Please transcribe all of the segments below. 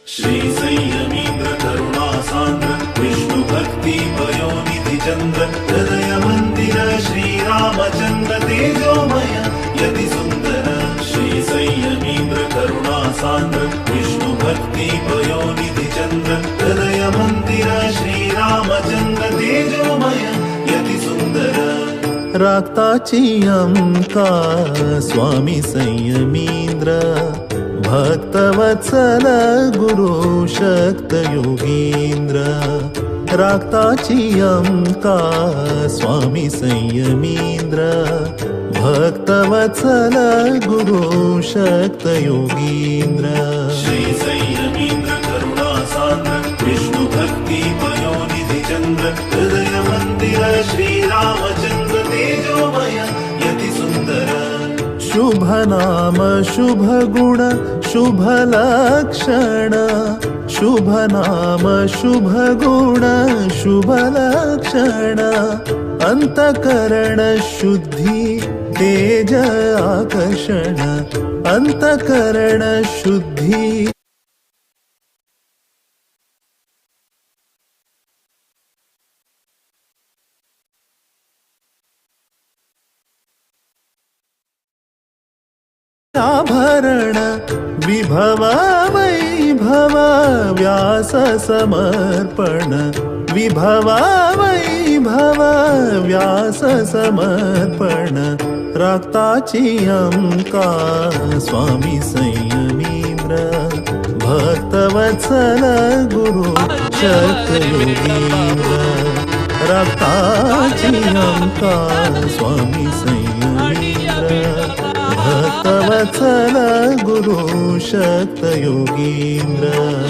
श्री संयमीन्द्र करुणा सान्द्र विष्णु भक्ति पयोनिधि चन्द्र हृदय मन्दिर श्री रामचन्द्र तेजोमय यति सुन्दर। श्री संयमीन्द्र करुणा सान्द्र विष्णु भक्ति पयोनिधि चन्द्र हृदय मन्दिर श्री रामचन्द्र तेजोमय यति सुन्दर। राक्ताची अंका स्वामी संयमीन्द्र भक्तवत्सल गुरु शक्त योगीन्द्र। राक्ताची अंका स्वामी संयमीन्द्र भक्तवत्सल गुरु शक्त योगीन्द्र। श्री संयमीन्द्र करुणा सान्द्र विष्णु भक्ति पयोनिधि चन्द्र हृदय मन्दिर श्री रामचन्द्र तेजोमय यति सुन्दर। शुभ नाम शुभ गुण शुभ लक्षण शुभ नाम शुभ गुण शुभ लक्षण अंतकरण शुद्धि तेज आकर्षण अंतकरण शुद्धि। आभरण विभव वैभव व्यास समर्पण विभव वैभव व्यास समर्पण राक्ताची अंका स्वामी संयमीन्द्र भक्तवत्सल गुरु शक्त योगीन्द्र। राक्ताची अंका स्वामी संयमीन्द्र भक्तवत्सल गुरु शक्त योगीन्द्र।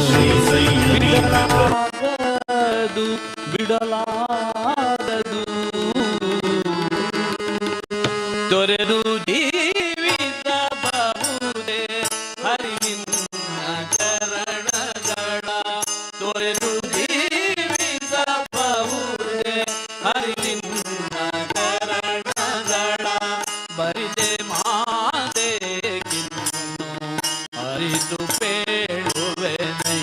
श्री संयमीन्द्र ಬಿಡಲಾಗದು ತೊರೆದು ಜೀವಿಸಬಹುದೇ ಹರಿ ನಿನ್ನ ಚರಣಗಳ ತೊರೆದು ಜೀವಿಸಬಹುದೇ ಹರಿ ನಿನ್ನ ಚರಣಗಳ ಬರಿದೆ ಮಾದೇಗಿನ್ನು ಅರಿತು ಪೇಳುವೆನೈ.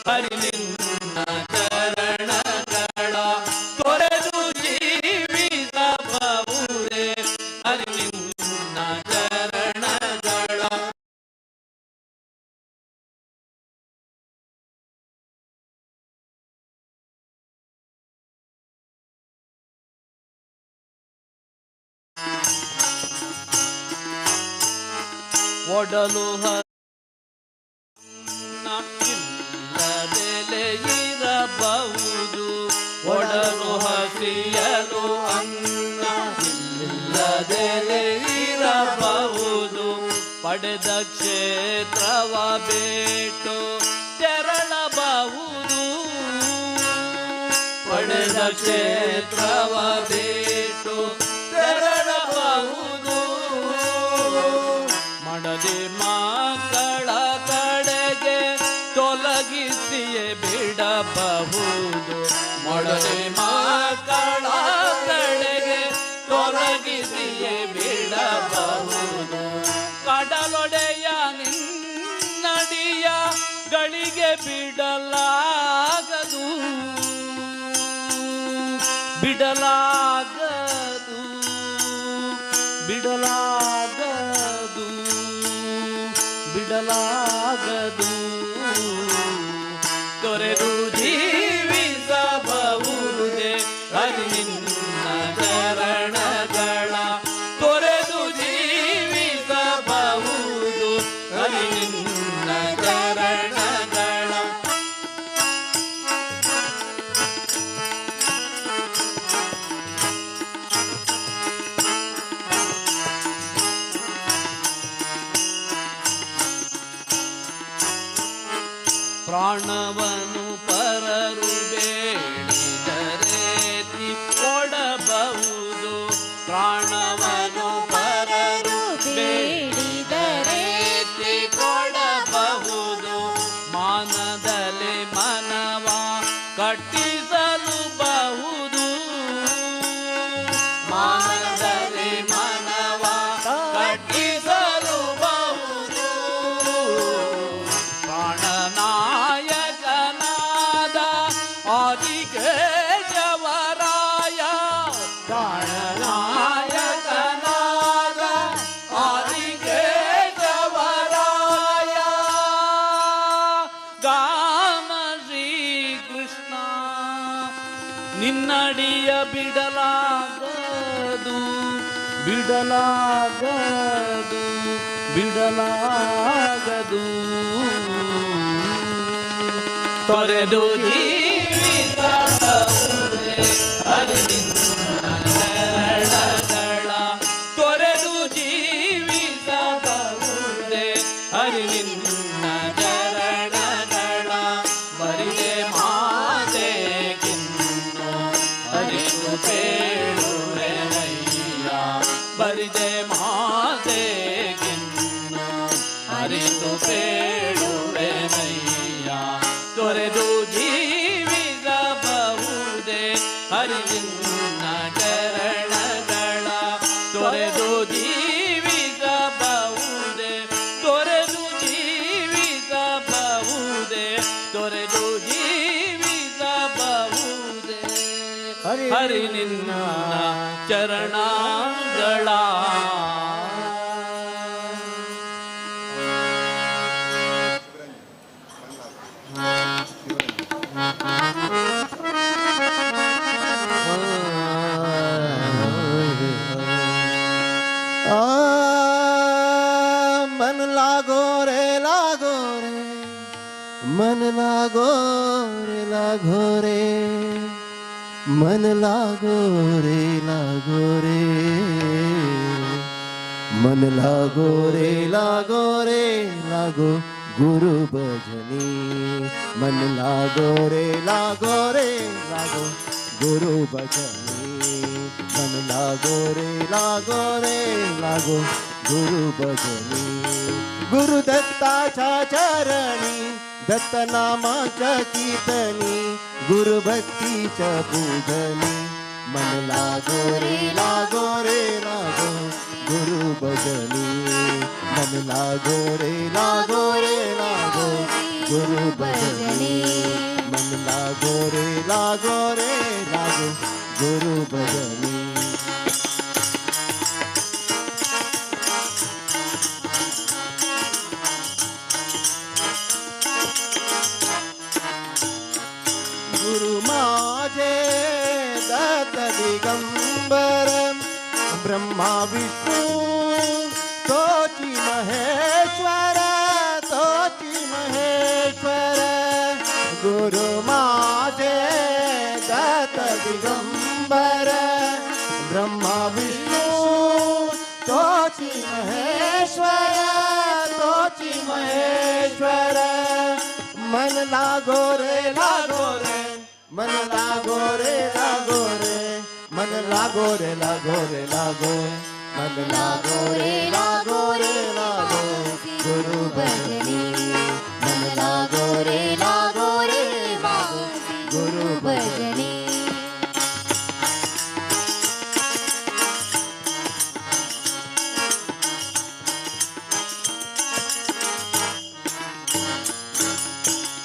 ಹರಿ ನಿನ್ನ ಚರಣಗಳ ತೊರೆದು ಜೀವಿಸಬಹುದೇ ಹರಿ ನಿನ್ನ ಚರಣಗಳ. ಒಡಲು ಇಲ್ಲದೆಲೆ ಇರಬಹುದು ಒಡಲು ಹಸಿಯಲು ಅನ್ನ ಇಲ್ಲದೆಲೆ ಇರಬಹುದು ಪಡೆದ ಕ್ಷೇತ್ರವ ಬಿಟ್ಟು ತೆರಳಬಹುದು ಪಡೆದ ಕ್ಷೇತ್ರವ ಬಿಟ್ಟು ತೆರಳಬಹುದು ಮಡದಿ ಮಕ್ಕಳ ಕಡೆಗೆ ತೊಲಗಿಸಿಯೇ ಬಿಡಬಹುದು ಮಡದಿ ಮಕ್ಕಳ ಕಡೆಗೆ ತೊಲಗಿಸಿಯೇ ಬಿಡಬಹುದು ಕಡಲೊಡೆಯ ನಿನ್ನಡಿಯ ಗಳಿಗೆ ಬಿಡಲಾಗದು ಬಿಡಲಾಗದು ಬಿಡಲಾಗದು ಬಿಡಲಾಗದು ತೊರೆದು ಜೀವಿಸಬಹುದೇ ಹರಿ ನಿನ್ನ ಚರಣಗಳ ತೊರೆದು ಜೀವಿಸಬಹುದು ಹರಿ ನಿನ್ನ ಚರಣಗಳ. ಪ್ರಾಣವನು ಪರರು ಬೇಡಿದರೇತಿ ಕೊಡಬಹುದು ಪ್ರಾಣವನು ಪರರು ಬೇಡಿದರೇತಿ ಕೊಡಬಹುದು ಮಾನದಲ್ಲಿ ಮನವ ಕಟ್ಟಿಸಲೇಬಹುದು ಬಿಡಲಾಗದು ಬಿಡಲಾಗದು ಬಿಡಲಾಗದು. ತೊರೆದು ಜೀವಿಸಬಹುದೇ ಹರಿ ನಿನ್ನ ಚರಣಗಳ, ತೊರೆದು ಜೀವಿಸಬಹುದೇ ಹರಿ ನಿನ್ನ ಚರಣಗಳ. ಬರಿದೆ ಮಾತೆಗಿನ್ನು ಹರಿದು ಪೇಳುವೆನಯ್ಯ, ಬರಿದೆ ಮಾತೆಗಿನ್ನು ಹರಿದು ಪೇಳುವೆನಯ್ಯ. ತೊರೆದು ಜೀವಿಸಬಹುದೇ ಹರಿ ನಿನ್ನ ಚರಣಗಳ, ತೊರೆದು ಜೀವಿಸಬಹುದೇ, ತೊರೆದು ಜೀವಿಸಬಹುದೇ, ತೊರೆದು ಜೀವಿಸಬಹುದೇ ಹರಿ ನಿನ್ನ ಚರಣಗಳ. मन लागो रे लागो रे, मन लागो रे लागो रे, मन लागो रे लागो रे, मन लागो रे लागो रे लागो गुरु भजनी, मन लागो रे लागो रे लागो गुरु भजनी, मन लागो रे लागो रे लागो गुरु भजनी. गुरु दत्ताच्या चरणी दत्त नामाच्या कीर्तनी गुरु भक्तीच्या पूजनी, मन लागो रे लागो रे लागो गुरु भजनी, मन लागो रे लागो रे लागो गुरु भजनी, मन लागो रे लागो रे लागो गुरु भजनी. गुरु माझे दत्त दिगंबर, ब्रह्मा विष्णु तोची महेश्वर, तोची महेश्वर. गुरु माझे दत्त दिगंबर, ब्रह्मा विष्णु तोची महेश्वर, तोची महेश्वर. मन लागो रे लागो रे, मन लागो रे लागो रे, मन लागो रे लागो रे लागो, मन लागो रे लागो रे लागो गुरु भजनी, मन लागो रे लागो रे लागो गुरु भजनी.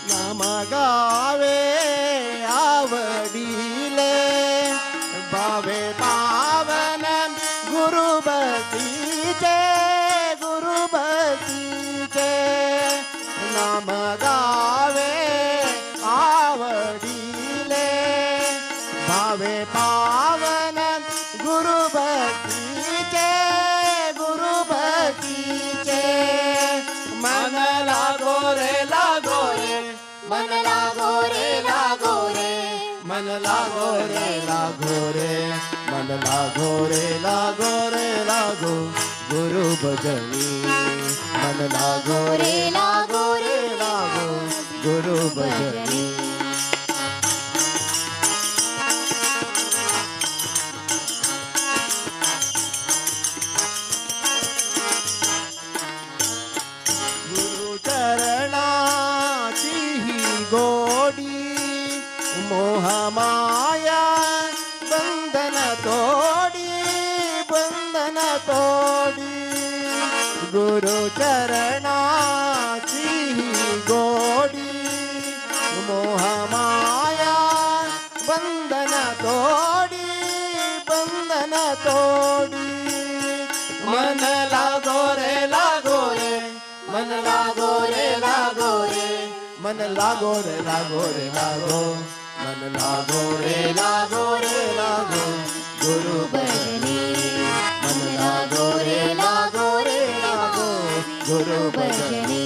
नाम गावे आवडीले भावे पावन गुरु भक्तीचे, गुरु भक्तीचे. नाम गावे आवडीले भावे पावन गुरु भक्तीचे, गुरु भक्तीचे. मन लागो रे लागो रे, मन लागो रे लागो रे, मन लागो रे लागो रे, मन लागो रे लागो रे लागो गुरु भजनी, मन लागो रे लागो रे लागो गुरु भजनी. गुरु चरणाची ही गोडी, मोह माया बंधन तोडी, बंधन तोडी. गुरु चरणाची ही गोडी, मोह माया बंधन तोडी, बंधन तोडी. मन लागो रे लागो रे, मन लागो रे लागो रे, मन लागो रे लागो रे लागो, मन लागो रे लागो रे लागो गुरु भजनी, मन लागो रे लागो रे लागो गुरु भजनी।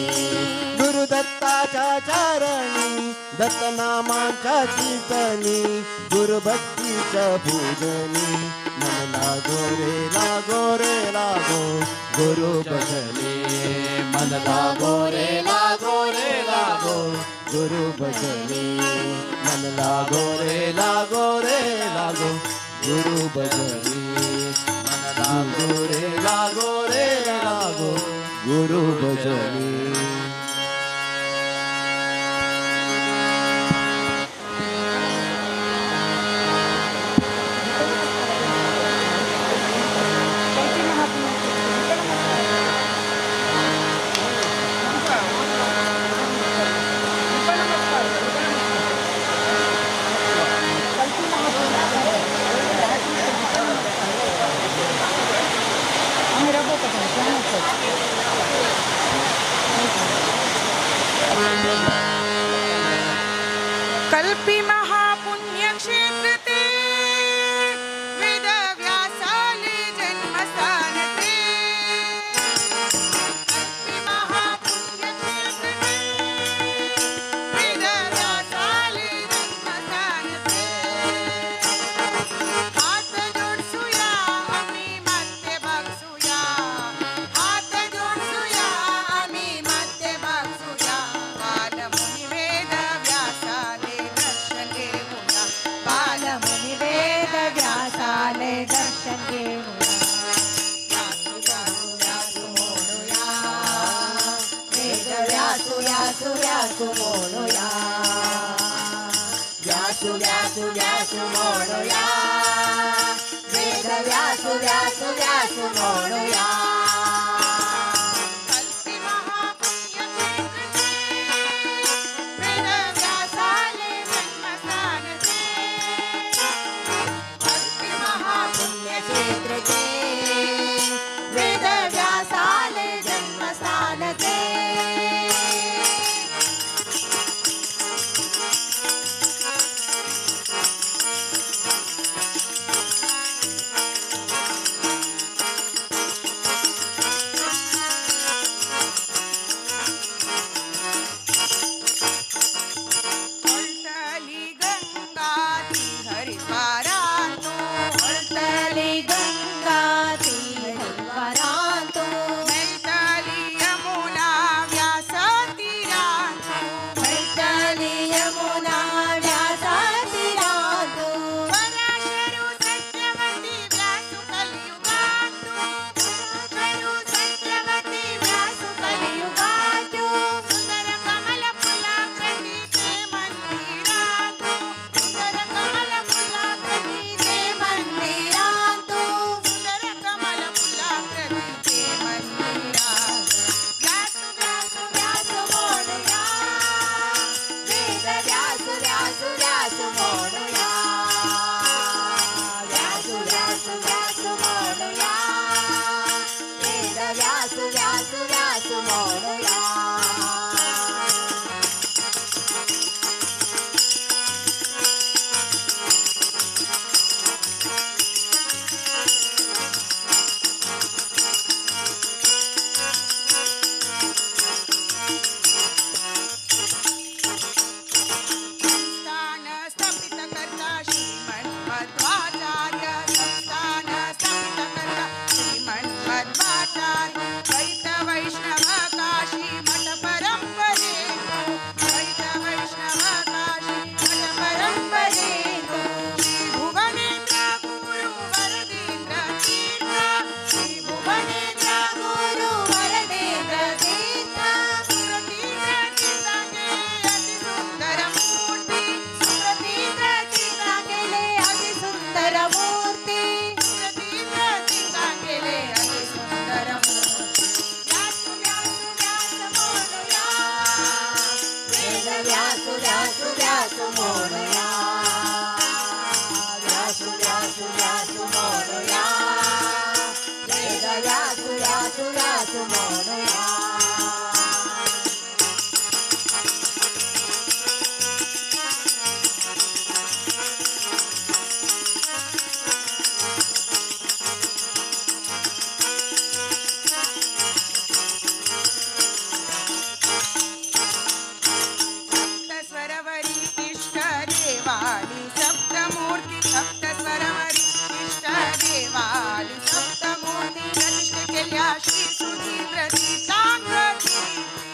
गुरु दत्ताच्या चरणी दत्त नामाच्या कीर्तनी, गुरु भक्तीच्या पूजनी, मन लागो रे लागो रे लागो गुरु भजनी, मन लागो रे लागो रे लागो गुरु भजनी, मन लागो रे लागो रे लागो गुरु भजनी, मन लागो रे लागो रे लागो गुरु भजनी। कल्पि महापुण्यक्षेत्र ते वेदव्यासाले जन्मस्थान ते, कल्पि महापुण्यक्षेत्र ते वेदव्यासाले जन्मस्थान ते। हात जोडसूया आम्ही माते भागसूया, हात जोडसूया आम्ही माते भागसूया, बालमुनी वेदव्यासाले दर्शन घेऊया, बालमुनी वेदव्यासाले दर्शन घेऊया। व्यासु व्यासु व्यासु म्हणूया, वेद व्यासु व्यासु व्यासु म्हणूया, व्यासु व्यासु व्यासु म्हणूया, वेद व्यासु व्यासु व्यासु म्हणूया। कल्पि महापुण्यक्षेत्र ते वेदव्यासाले जन्मस्थान ते, कल्पि महापुण्यक्षेत्र ते वेदव्यासाले जन्मस्थान ते। होळतली गंगा ती हरिद्वारांतो, होळतली गंगा ती हरिद्वारांतो, मेळटली यमुना व्यासा तीरांतो, मेळटली यमुना व्यासा तीरांतो। पराशरु सत्यवती व्यासु कलियुगांतो, पराशरु सत्यवती व्यासु कलियुगांतो, सुंदर कमल फुलाकृती ते मंदिरांतो, सुंदर कमल फुलाकृती ते मंदिरांतो, सुंदर कमल फुलाकृती ते मंदिरांतो। व्यासु व्यासु व्यासु म्हणूया, वेद व्यासु व्यासु व्यासु म्हणूया, व्यासु व्यासु व्यासु म्हणूया, वेद व्यासु व्यासु व्यासु म्हणूया। संस्थान स्थापित करता श्रीमन मध्वाचार्य, संस्थान स्थापित करता श्रीमन मध्वाचार्य, द्वैत वैष्णव काशी मठ परंपरे, द्वैत वैष्णव काशी मठ परंपरे। श्री भुवनेन्द्र गुरु वरदेंद्र तीर्थ, श्री भुवनेन्द्र गुरु वरदेंद्र तीर्थ, सुरतीर्थ तीर्थ केले अति सुंदर मूर्ती, सुरतीर्थ तीर्थ केले अति सुंदर मूर्ती, सुरतीर्थ तीर्थ केले अति सुंदर मूर्ती। व्यासु व्यासु व्यास म्हणूया, वेद व्यासु व्यासु व्यासु म्हणूया, व्यासु व्यासु व्यासु म्हणूया, वेद व्यासु व्यासु व्यासु म्हणूया। सुधींद्र तीर्थांगती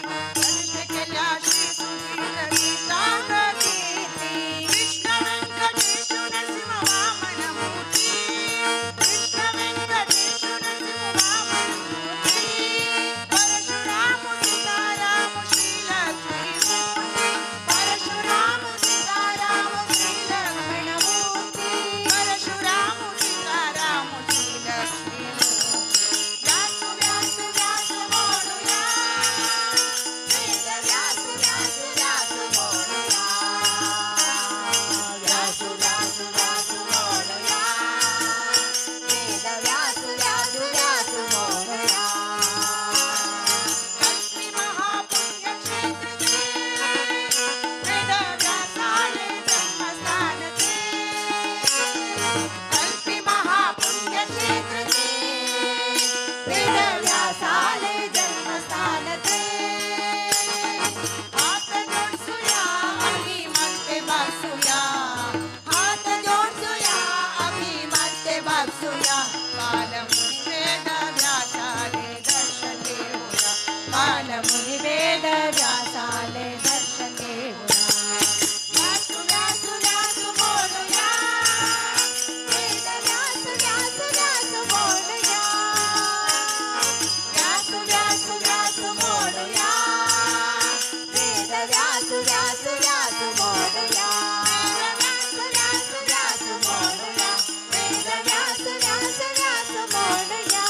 प्रतिष्ठे केल्या श्री सुधींद्र तीर्थांगती कृष्ण वेंकटेश नरसिंह वामन मूर्ती कृष्ण वेंकटेश नरसिंह वामन मूर्ती परशुराम सीताराम श्री लक्ष्मी मूर्ती परशुराम सीताराम श्री लक्ष्मण मूर्ती परशुराम सीताराम श्री लक्ष्मी व्यास व्यास व्यास म्हणूया वेद व्यास व्यास व्यास म्हणूया व्यास व्यास व्यास म्हणूया वेद व्यास व्यास व्यास म्हणूया कल्पी महापुण्यक्षेत्रचे वेद व्यासाले जन्मस्थानचे कल्पी महापुण्यक्षेत्रचे वेद व्यासाले जन्मस्थानचे हात जोडसूया आम्ही ಮತ್ತೆ बासूया हात जोडसूया आम्ही ಮತ್ತೆ बासूया बालमुनी वेद व्यासाले दर्शन देऊया बालमुनी वेद व्यासाले दर्शन देऊया व्यास व्यास व्यास बोलूया वेद व्यास व्यास व्यास बोलूया व्यास व्यास व्यास बोलूया वेद व्यास व्यास व्यास बोलूया व्यास व्यास व्यास बोलूया वेद व्यास व्यास व्यास बोलूया.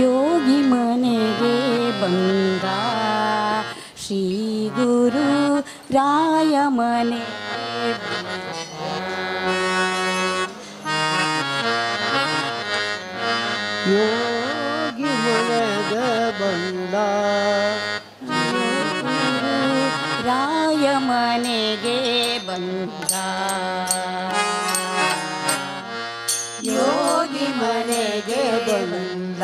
ಯೋಗಿ ಮನೆಗೆ ಬಂದ ಶ್ರೀ ಗುರು ರಾಯ ಮನೆ ಯೋಗಿ ಮನೆಗೆ ಬಂದ ಗುರು ರಾಯ ಮನೆಗೆ ಬಂದ ಯೋಗಿ ಮನೆಗೆ ಬಂದ.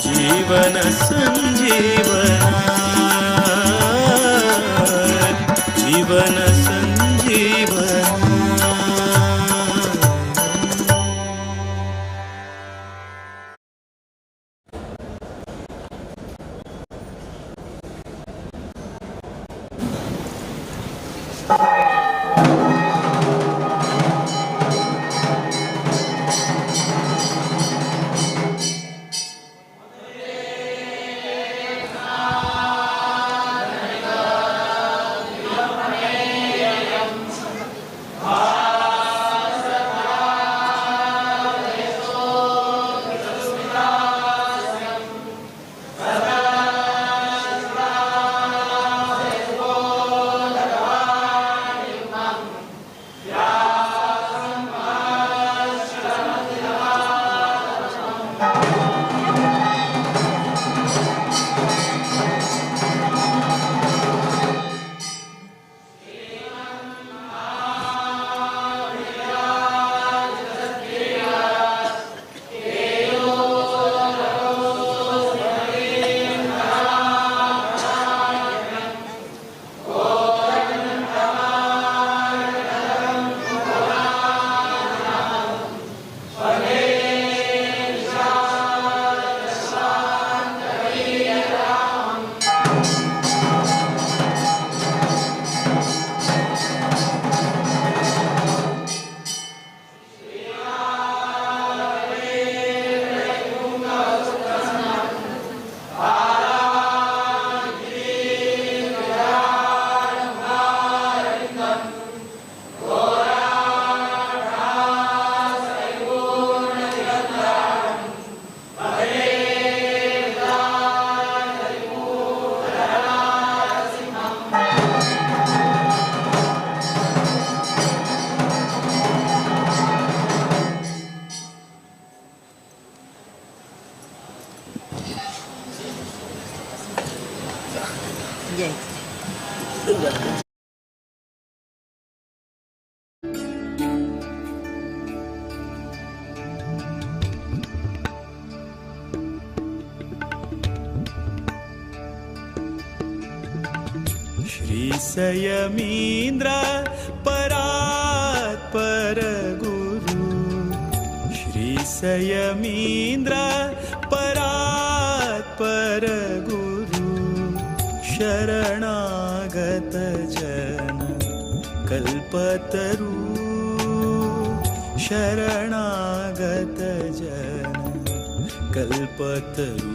जीवन संजीवना जीवन संजीवना. जय। श्री सयमींद्र परात्पर गुरु, श्री सयमींद्र परात्पर गुरु, शरणागत जन कल्पतरु, शरणागत जन कल्पतरु।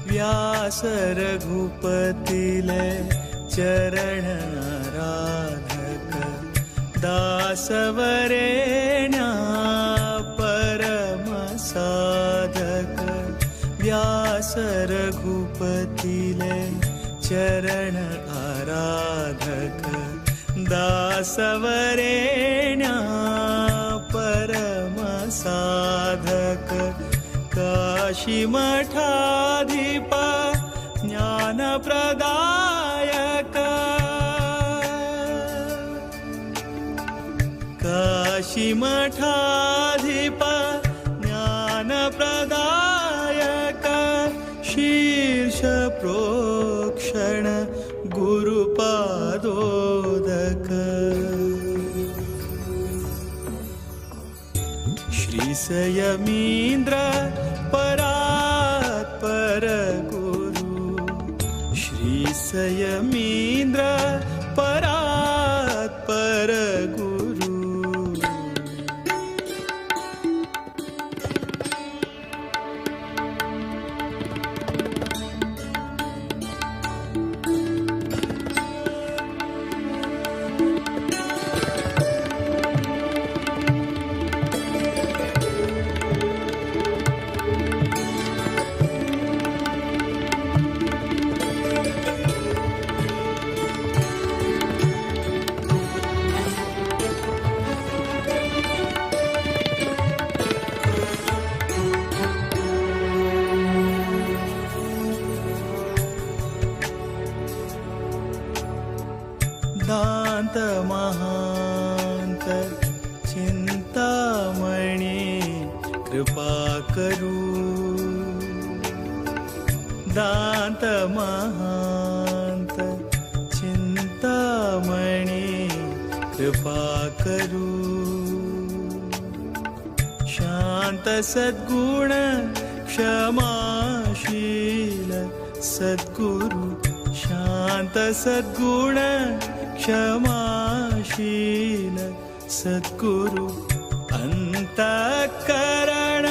व्यास रघुपतिले चरण आराधक, दासवरेण्या परम साधक। व्यास रघुपतिले चरण आराधक, दासवरेण्या परम साधक। काशी मठाधिप ज्ञान प्रदायक, काशी मठाधिप ज्ञान प्रदायक, शीर्ष प्रोक्षण गुरुपादोदक। श्री सयमींद्र परात्पर गुरु, श्री सयमींद्र परात्पर गुरु। दांत महांत चिंतामणि कृपा करू, दांत महांत चिंतामणि कृपा करू। शांत सद्गुण क्षमाशील सद्गुरु, शांत सद्गुण क्षमाशील सद्गुरु। अंतःकरण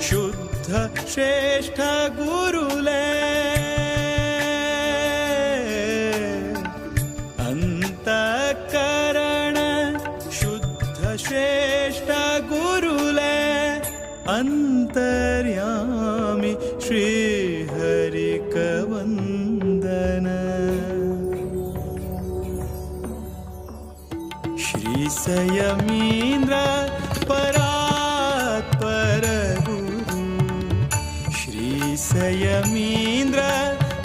शुद्ध श्रेष्ठ गुरुले, अंतःकरण शुद्ध श्रेष्ठ गुरुले, अंतर्यामी श्री हरिकवंदन। श्री सयमींद्र परात्पर गुरु, श्री सयमींद्र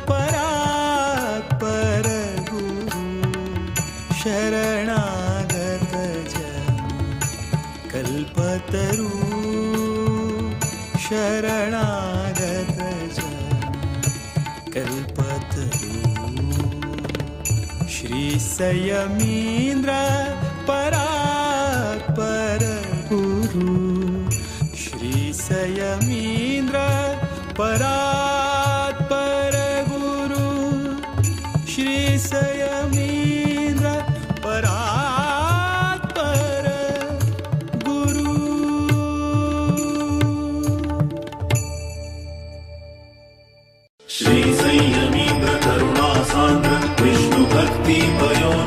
परात्पर गुरु, शरणागत जन कल्पतरु, शरणागत जन कल्पतरु। श्री सयमींद्र परात्पर गुरु, श्री सयमींद्र परात्पर गुरु, श्री सयमींद्र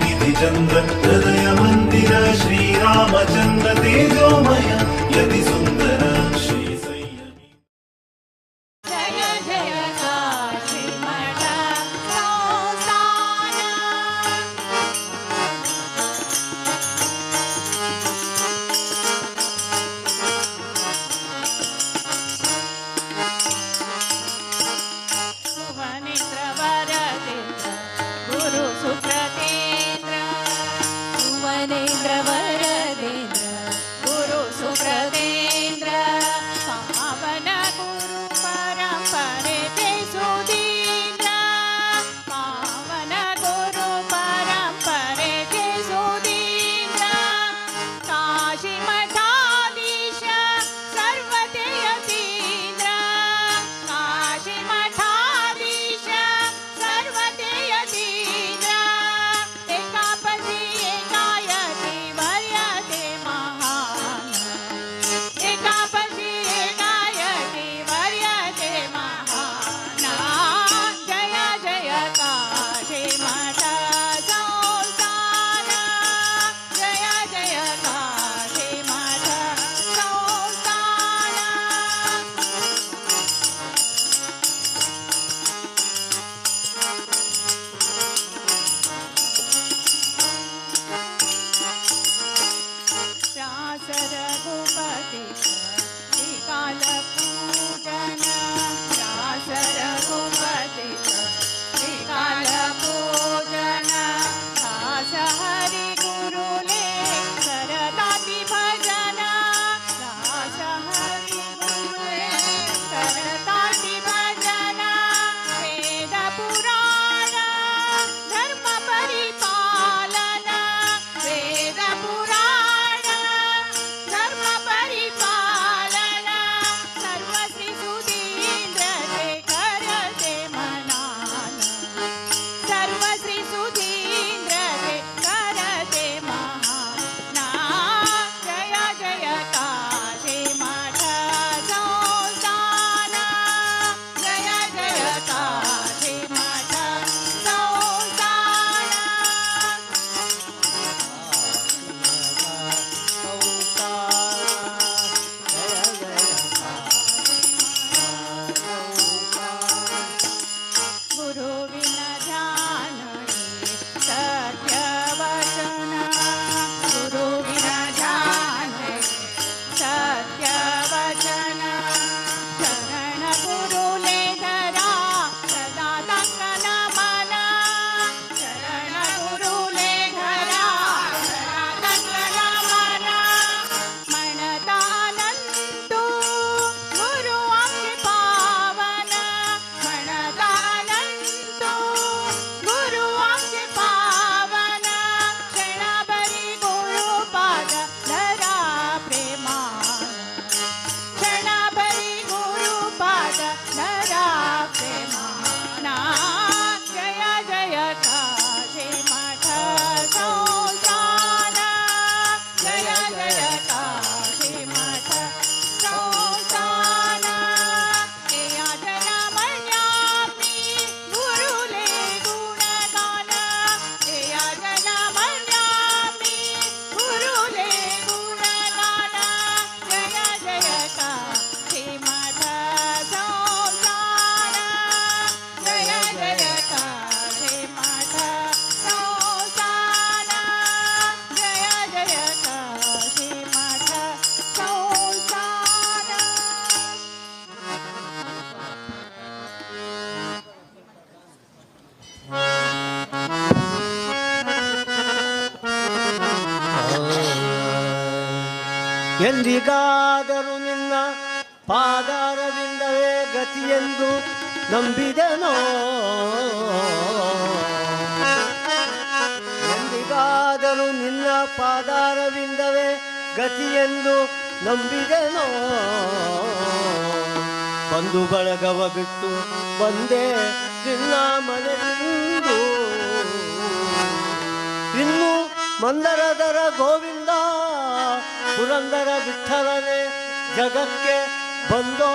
करुणानिधि चंद्र हृदय मंदिर श्री रामचंद्र तेजोमय यदि सुंदर श्री संयमी। जय जय काशी मठ संस्थान। भुवनेन्द्र वरदेन्द्र गुरु सुप्रतेन्द्र भुवनेन्द्र वरदेन्द्र गुरु सुप्रतेन्द्र पावन गुरु परंपरे ते सुदीन्द्र पावन गुरु परंपरे ते सुदीन्द्र काशी मठाधीश सर्वतेयतीन्द्र काशी मठाधीश सर्वतेयतीन्द्र एकापदी एकायति वर्यते महान एकापदी एकायति वर्यते महान। जय जय काशी मठ संस्थान जय जय काशी मठ संस्थान। व्यास रघुपति त्रिकाल पूजन व्यास रघुपति त्रिकाल पूजन दास हरि गुरुले सरदाति भजन दास हरि गुरुले सरदाति भजन वेद पुराण धर्म परिपालन वेद पुराण धर्म परिपालन सर्वश्री सुधीन्द्र ते करते मनान सर्वश्री सुधीन्द्र ते करते महाना। जय जय काशी मठ संस्थान जय जय काशी मठ संस्थान। गुरु विन ध्यान सत्य वचन गुरु विन ध्यान सत्य वचन शरण गुरुले धरा सदा तंगन मन शरण गुरुले धरा सदा तंगन मन म्हणतानंतु गुरु आमचे पावन म्हणतानंतु गुरु आमचे पावन क्षणभरी गुरु पाद धरा प्रेमान क्षणभरी गुरु पाद धरा प्रेमाना। जय जय काशी मठ संस्थान जय जय काशी मठ संस्थान। या जनमन्यामी गुरुले गुणगान या जनमन्यामी गुरुले गुणगान जय जय काशी मठ संस्थान जय जय काशी मठ संस्थान जय जय काशी मठ संस्थान। ಎಂದಿಗಾದರೂ ನಿನ್ನ ಪಾದಾರವಿಂದವೇ ಗತಿಯೆಂದು ನಂಬಿದೆನೋ ಎಂದಿಗಾದರೂ ನಿನ್ನ ಪಾದಾರವಿಂದವೇ ಗತಿಯೆಂದು ನಂಬಿದೆನೋ ಬಂಧು ಬಳಗವ ಬಿಟ್ಟು ಬಂದೆ ನಿನ್ನ ಮನೆಯಿಂದ ಇನ್ನು ಮಂದರದರ ಗೋವಿಂದ ಪುರಂದರ ವಿಠಲನೆ ಜಗಕ್ಕೆ ಬಂದೋ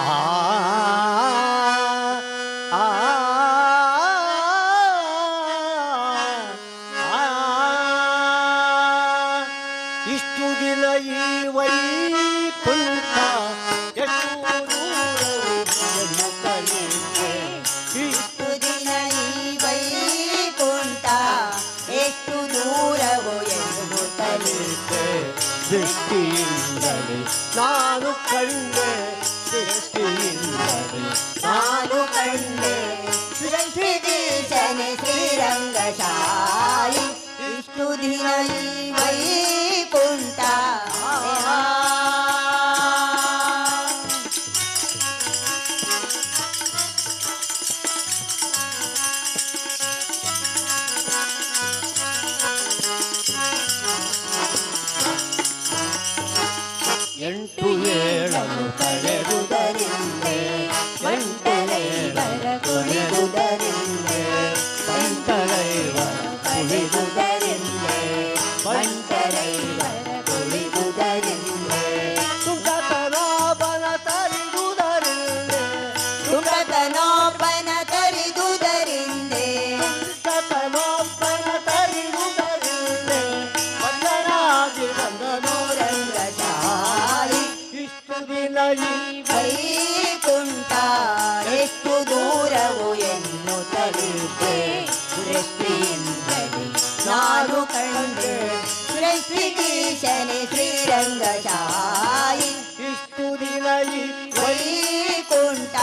ಆ ಆ. ಈ ವೈಕುಂಠ ಎಷ್ಟು ದೂರವು ಎನ್ನುತ್ತಲಿದ್ದೆ. ಇಷ್ಟು ದಿನ ಈ ವೈಕುಂಠ ಎಷ್ಟು ದೂರವೋ ಎನ್ನುತ್ತಲಿದ್ದೆ. ದೃಷ್ಟಿಯಿಂದಲೇ ನಾನು ಕಂಡೆ, ದೃಷ್ಟಿಯಿಂದಲೇ ನಾನು ಕಂಡೆ ಸೃಷ್ಟಿದೀಶನೆ ಶ್ರೀರಂಗಶಾಯಿ. ಇಷ್ಟು ದಿನ ಈ ವೈಕುಂಠ. ಎಂಟು ಏಳನ್ನು ಕಳೆದುದರಿಂದೆ, ಬಂಟರೈವರ ಕುಣಿದುದರಿಂದೆ, ಬಂಟರೈವರ ಕುಣಿದುದರಿಂದೆ, ಬಂಟರೈವರ ಕುಣಿದುದರಿಂದೆ, ಸುಂಕತನಾಭನ ತರಿದುದರಿಂದೆ, ಸುಖತನೋಪನ ತರಿದುದರಿಂದೆ, ಸುಂಕತನೊಬ್ಬನ ತರಿದುದರಿಂದೆ ಬಂದನಾಗಿ ಬಂದನು ರಂಗಶಾಯಿ. ಇಷ್ಟು ದಿನ ಈ ವೈಕುಂಠ ಎಷ್ಟು ದೂರವು ಎನ್ನುತ್ತಲಿದ್ದೆ. ದೃಷ್ಟಿಯಿಂದಲೇ ನಾನು ಕಂಡೆ ಸೃಷ್ಟಿಗೀಶನೆ ಶ್ರೀರಂಗಶಾಯಿ. ಇಷ್ಟು ದಿನ ಈ ವೈಕುಂಠ.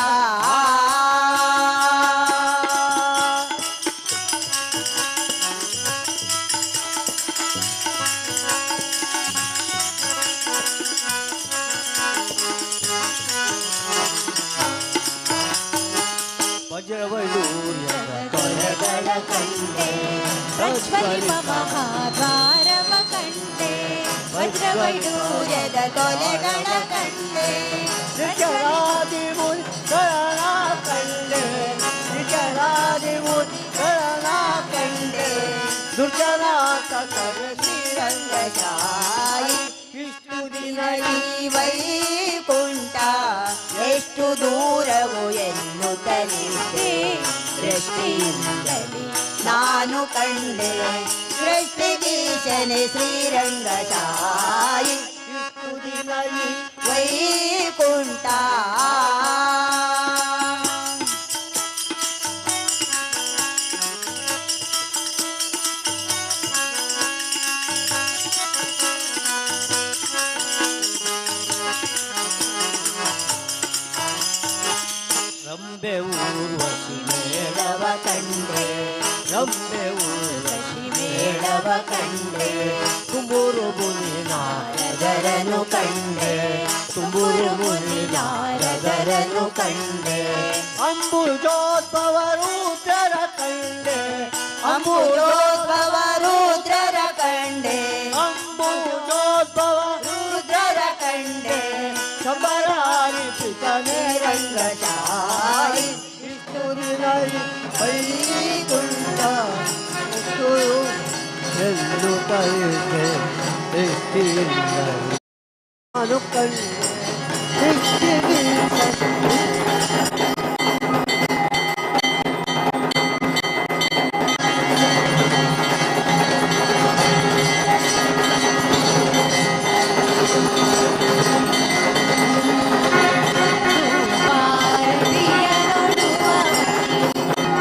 ವಜ್ರವೈಡೂರ್ಯದ ಕೊಲೆಗಳ ಕಂಡೆ, ಪ್ರಜ್ವಲಿಪ ಮಹಾದ್ವಾರವ ಕಂಡೆ, ವಜ್ರವೈಡೂರ್ಯದ ತೊಲೆಗಳ ಕಂಡೆ, ನಿಜರಾದಿ ಮುನಿಗಳ ಕಂಡೆ, ನಿಜರಾದಿ ಮುನಿಗಳ ಕಂಡೆ, ದುರ್ಜನಾಥ ಕರೆ ಶ್ರೀರಂಗಶಾಯಿ. ಇಷ್ಟು ದಿನ ಈ ವೈಕುಂಠ ಎಷ್ಟು ದೂರವು ಎನ್ನುತ್ತಲಿದ್ದೆ. ದೃಷ್ಟಿಯಿಂದಲೇ ನಾನು ಕಂಡೆ ಸೃಷ್ಟಿಗೀಶನೆ ಶ್ರೀರಂಗಶಾಯಿ. ಇಷ್ಟು ದಿನ ಈ ವೈಕುಂಠ. ರಂಬೆ ಊರ್ವಶಿ ಮೇಳವ ಕಂಡೆ, ರಂಬೆ ಊರ್ವಶಿ ಮೇಳವ ಕಂಡೆ, ತುಂಬೂರು ಮುನಿ ನಾರದರನು ಕಂಡೆ, ತುಂಬೂರು ಮುನಿ ನಾರದರನು ಕಂಡೆ, ಅಂಬುಜೋದ್ಭವ ರುದ್ರರ ಕಂಡೆ, ಅಂಬುಜೋದ್ಭವ ರುದ್ರರ ಕಂಡೆ, ಅಂಬುಜೋದ್ಭವ ರುದ್ರರ ಕಂಡೆ, ಶಂಬರಾರಿ ಪಿತನೇ ರಂಗಶಾಯಿ. ಇಷ್ಟು ದಿನ ಈ ವೈಕುಂಠ ಎಷ್ಟು ಎನ್ನುತ್ತಲಿದ್ದೆ. ದೃಷ್ಟಿಯಿಂದಲೇ ನಾನು ಕಂಡೆ ದೃಷ್ಟಿಯಿಂದ. ಭಾರತೀಯ ನೋಡುವ ಶ್ರೀರಂಗಶಾಯಿ.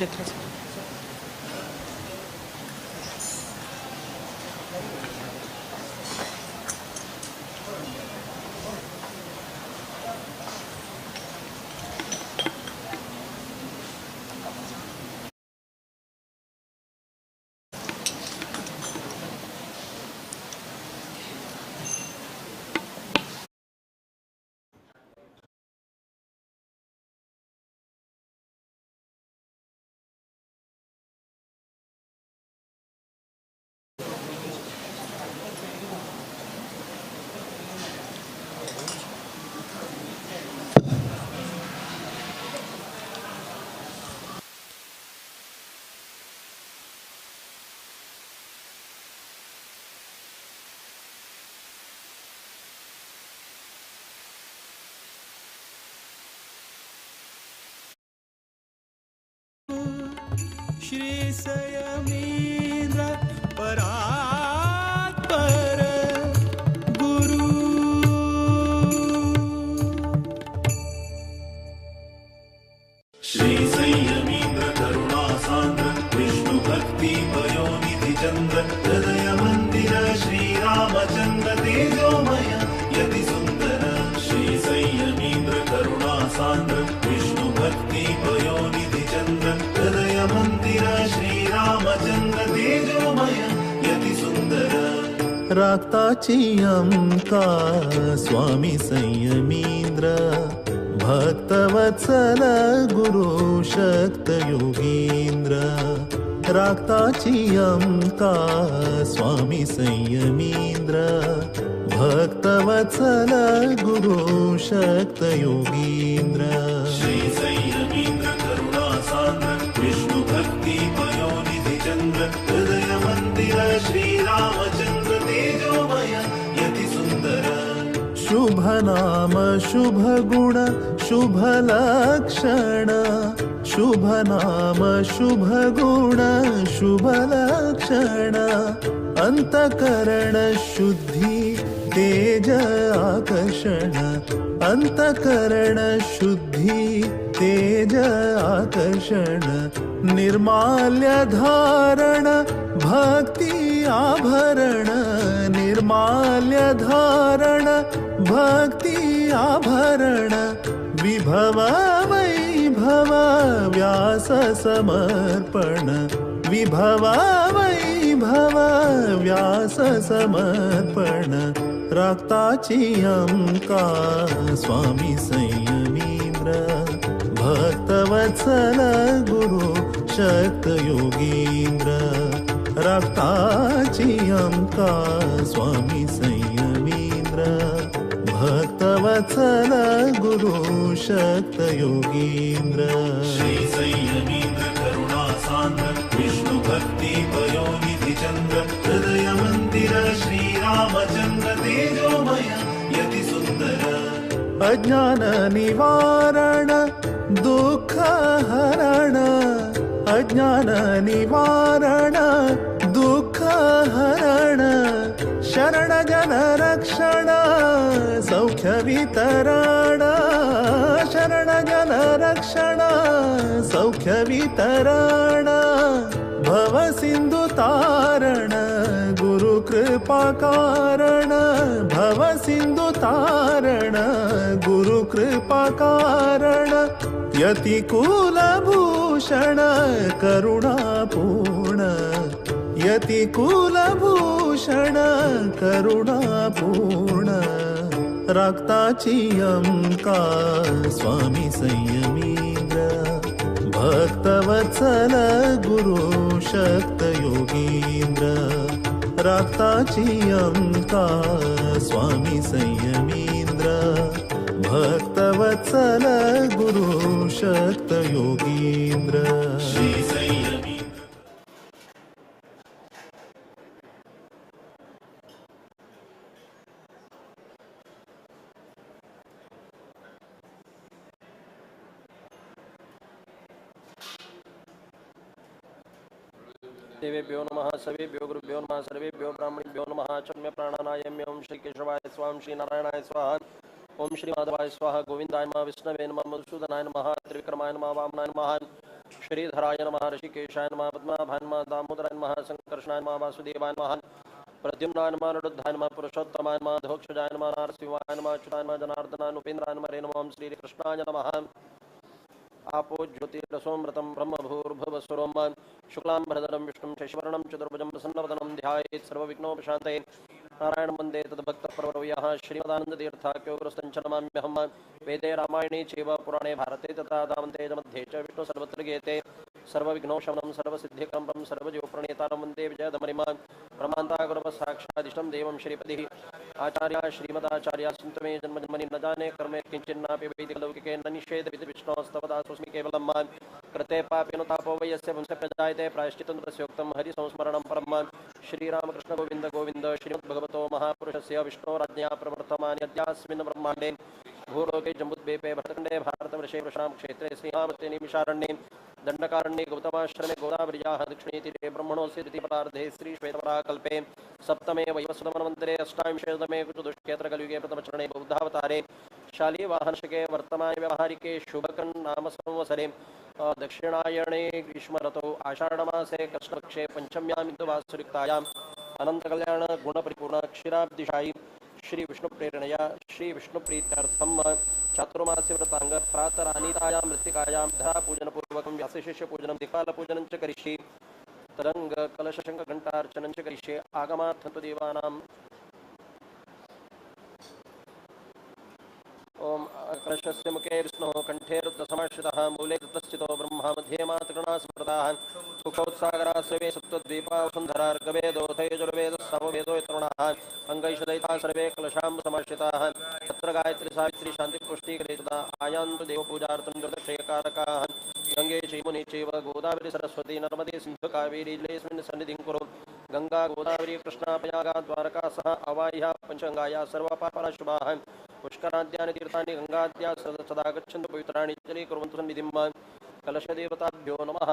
Chaitra. Shri Sayamindra परात्पर गुरु। श्री संयमीन्द्र करुणा सान्द्र विष्णु भक्ति पयोनिधि चन्द्र हृदय मन्दिर श्री रामचन्द्र तेजोमय यति सुन्दर। श्री संयमीन्द्र करुणा सान्द्र विष्णु भक्ति पयोनिधि चन्द्र हृदय मन्दिर श्री रामचन्द्र तेजोमय यति सुन्दर। राक्ताची अम्का स्वामी संयमीन्द्र भक्तवत्सल गुरु शक्त योगीन्द्र। राक्ताची अम्का स्वामी संयमीन्द्र भक्तवत्सल गुरु शक्त योगीन्द्र। श्री संयमीन्द्र करुणा सान्द्र विष्णु भक्ति पयोनिधि चन्द्र हृदय मन्दिर श्री रामचन्द्र तेजोमय यति सुन्दर। शुभ नाम शुभ गुण शुभ लक्षण शुभ नाम शुभ गुण शुभ लक्षण अंतकरण शुद्धि तेज आकर्षण अंतकरण शुद्धि तेज आकर्षण निर्माल्य धारण भक्ति आभरण निर्माल्य धारण भक्ति आभरण विभव वैभव व्यास समर्पण विभव वैभव व्यास समर्पण। राक्ताची अम्का स्वामी संयमीन्द्र भक्तवत्सल गुरु शक्त योगीन्द्र। राक्ताची अम्का स्वामी संयमीन्द्र भक्तवत्सल गुरु शक्त योगीन्द्र। श्री संयमीन्द्र करुणा सान्द्र विष्णु भक्ति पयोनिधि चन्द्र हृदय मन्दिर श्री रामचन्द्र तेजोमय यति सुन्दर। अज्ञान निवारण दुःख हरण अज्ञान निवारण दुःख हरण शरण जन रक्षण सौख्य वितरण शरण जन रक्षण सौख्य वितरण भव सिंधु तारण गुरु कृपा कारण भव सिंधु तारण गुरु कृपा कारण यति कुलभूषण करुणापूर्ण यति कुलभूषण करुणापूर्ण। राक्ताची अम्का स्वामी संयमीन्द्र भक्तवत्सल गुरु शक्त योगीन्द्र। राक्ताची अम्का स्वामी संयमीन्द्र भक्तवत्सल गुरु शक्त योगीन्द्र। श्री संयमीन्द्र देवेभ्यो नमः सवेभ्यो गुरुभ्यो नमः सर्वेभ्यो ब्राह्मणेभ्यो नमः। चम्य प्राणानायम्य ओम श्री केशवाय स्वाहा ओम श्री नारायणाय स्वाहा ओम श्री माधवाय स्वाहा गोविंदाय नमः विष्णवे नमः मधुसूदनाय नमः त्रिविक्रमाय नमः वामनाय नमः श्रीधराय नमः, ऋषिकेशाय नमः, पद्मनाभाय नमः, दामोदराय नमः, संकर्षणाय नमः, वासुदेवाय नमः, प्रद्युम्नाय नमः, अनिरुद्धाय नमः, पुरुषोत्तमाय नमः, धोक्षजाय नमः, नरसिंहाय नमः, अच्युताय नमः, जनार्दनाय, उपेन्द्राय नमः, हरे नमः, श्रीकृष्णाय नमः। आपो ज्योतिरसोमृतं ब्रह्मभूर्भुवस्सुरों शुक्लां भरदरं विष्णुं शशिवर्णं चतुर्भुजं प्रसन्नवदनं ध्यायेत् सर्वविघ्नोपशान्तये। नारायण वन्दे तद्भक्तप्रवरवयः श्रीमदानन्दतीर्थाख्यो गुरुस्तञ्च नमाम्यहं। वेदे रामायणे चैव पुराणे भारते तथा दामन्ते च मध्ये च विष्णु सर्वत्र गीयते। सर्वविघ्नोशमनं सर्वसिद्धिकरं परं सर्वजीवप्रणेतारं वन्दे विजयदमरिमान् ब्रह्मान्तागुरवः देवं श्रीपतिः। आचार्या श्रीमदाचार्या सन्तु मे जन्म जन्मनि न जाने कर्मे किञ्चिन्नापि वैदिकलौकिके न निषेधविधि विष्णोस्तव दासोऽस्मि केवलं मां। कृते पापेन तापो वै यस्य वंशे प्रजायते प्रायश्चित्तं तस्योक्तं हरिसंस्मरणं परं। श्रीरामकृष्ण गोविन्द गोविन्द श्रीमद्भगवतो महापुरुषस्य विष्णोराज्ञया प्रवर्तमाने अद्यास्मिन् ब्रह्माण्डे भूलोके जम्बुद्वीपे भरतखण्डे भारतवर्षे वृषां क्षेत्रे स्नेहावते निमिषारण्ये दण्डकारण्ये गौतमाश्रमे गोदावर्याः दक्षिणे तीरे ब्रह्मणोऽस्य द्वितीयपरार्धे श्रीश्वेतवराकल्पे सप्तमे वैवस्वतमन्वन्तरे अष्टाविंशतमे चतुष्केत्रकलियुगे प्रथमचरणे बौद्धावतारे शालीवाहनशके वर्तमाने व्यवहारिके शुभकन् नाम संवत्सरे दक्षिणायणे ग्रीष्मऋतौ आषाढमासे कृष्णपक्षे पञ्चम्यां इन्दुवासुरिक्तायाम् अनन्तकल्याण गुणपरिपूर्ण क्षीराब्दिशायी श्री विष्णुप्रेरणया श्री विष्णुप्रीत्यर्थं चातुर्मास्य व्रतांग प्रातरानीतायां मृत्तिकायां धरापूजनपूर्वकं व्यासशिष्यपूजनं दिक्पालपूजनं च करिष्ये। तरंग कलशशङ्खघण्टार्चनं च करिष्ये। आगमार्थं तु देवानां ॐ कलशस्य मुखे विष्णुः कण्ठे रुद्रसमाश्रितः मूले ततश्चितो ब्रह्मा मध्ये मातृगणा स्मृताः सुखोत्सागरा सर्वे सप्तद्वीपा वसुन्धरा ऋग्वेदोऽथयजुर्वेदः सामवेदो यतरुणाः अङ्गैषदयिता सर्वे कलशाम्ब समाश्रिताः तत्र गायत्री सावित्री शान्तिपुष्टि करे सदा आयान्तु देवपूजार्थं दुर्दक्षयकारकाः। गङ्गे चैमुनि चैव गोदावरी सरस्वती नर्मदे सिन्धु कावेरी जलेऽस्मिन् सन्निधिं कुरु। गङ्गा गोदावरी कृष्णा प्रयागा द्वारका सह अवाह्या पञ्चगङ्गाया सर्वपापराशुभाः पुष्कराद्यानि तीर्थानि गङ्गाद्या सदा गच्छन्तु पवित्राणि जले कुर्वन्तु सन्निधिं। कलशदेवताभ्यो नमः।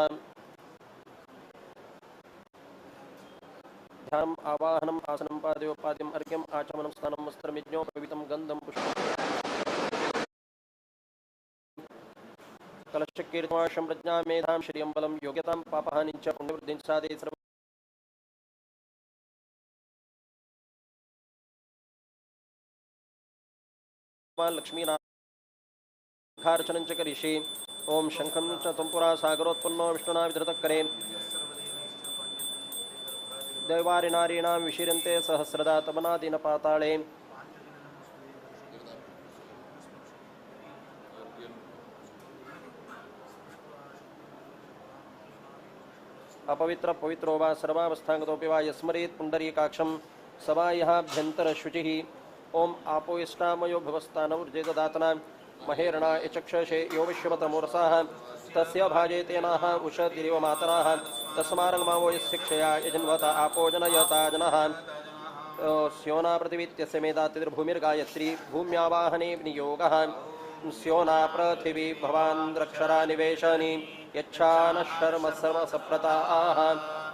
ध्यानम् आवाहनम् आसनं पादयोपाद्यम् अर्घ्यम् आचमनं स्नानं वस्त्रं यज्ञोपवीतं गन्धं पुष्पं कलशकीर्तमाशं प्रज्ञां मेधां श्रियं बलं योग्यतां पापहानिं च पुण्यवृद्धिं साधे सर्व लक्ष्मीनाथार्चनं च करिष्ये। ॐ शङ्खं च तुम्पुरा सागरोत्पन्नो विष्णुना विधृतकरे दैवारिनारीणां विशीरन्ते सहस्रदा तमनादीनपाताळे। अपवित्र पवित्रो वा सर्वावस्थांगतोऽपि वा यस्मरेत् पुण्डरीकाक्षं सवाह्याभ्यन्तरशुचिः। ॐ आपो इष्टामयो भवस्तानौर्जेतदातना महेरणा यचक्षसे यो विश्वतमोरसाः तस्य भाजेतेनाः उषतिरिव मातराः तस्मारङ्मावो यस्य यजन्वत आपो जनयता जनः। स्योना पृथिवीत्यस्य मेधातिर्भूमिर्गायत्री भूम्यावाहने विनियोगः। स्योना पृथिवी भवान् द्रक्षरा निवेशनि यच्छानः शर्म सर्वसप्रताः।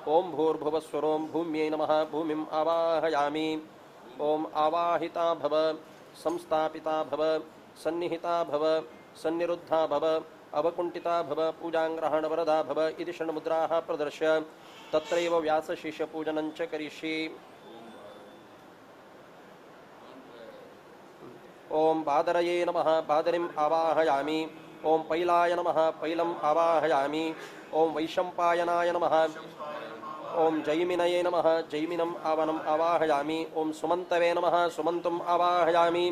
ॐ भूर्भुवस्वरों भूम्यै नमः। भूमिम् आवाहयामि। ॐ आवाहिता भव संस्थापिता भव सन्निहिता भव सन्निरुद्धा भव अवकुण्ठिता भव पूजाङ्ग्रहणवरदा भव इति षण्मुद्राः प्रदर्श्य तत्रैव व्यासशिष्यपूजनं च करिष्ये। ॐ बादरये नमः। बादरिम् आवाहयामि। ॐ पैलाय नमः। पैलम् आवाहयामि। ॐ वैशम्पायनाय नमः। ॐ जैमिनये नमः। जैमिनम् आवनम् आवाहयामि। ॐ सुमन्तवे नमः। सुमन्तुम् आवाहयामि।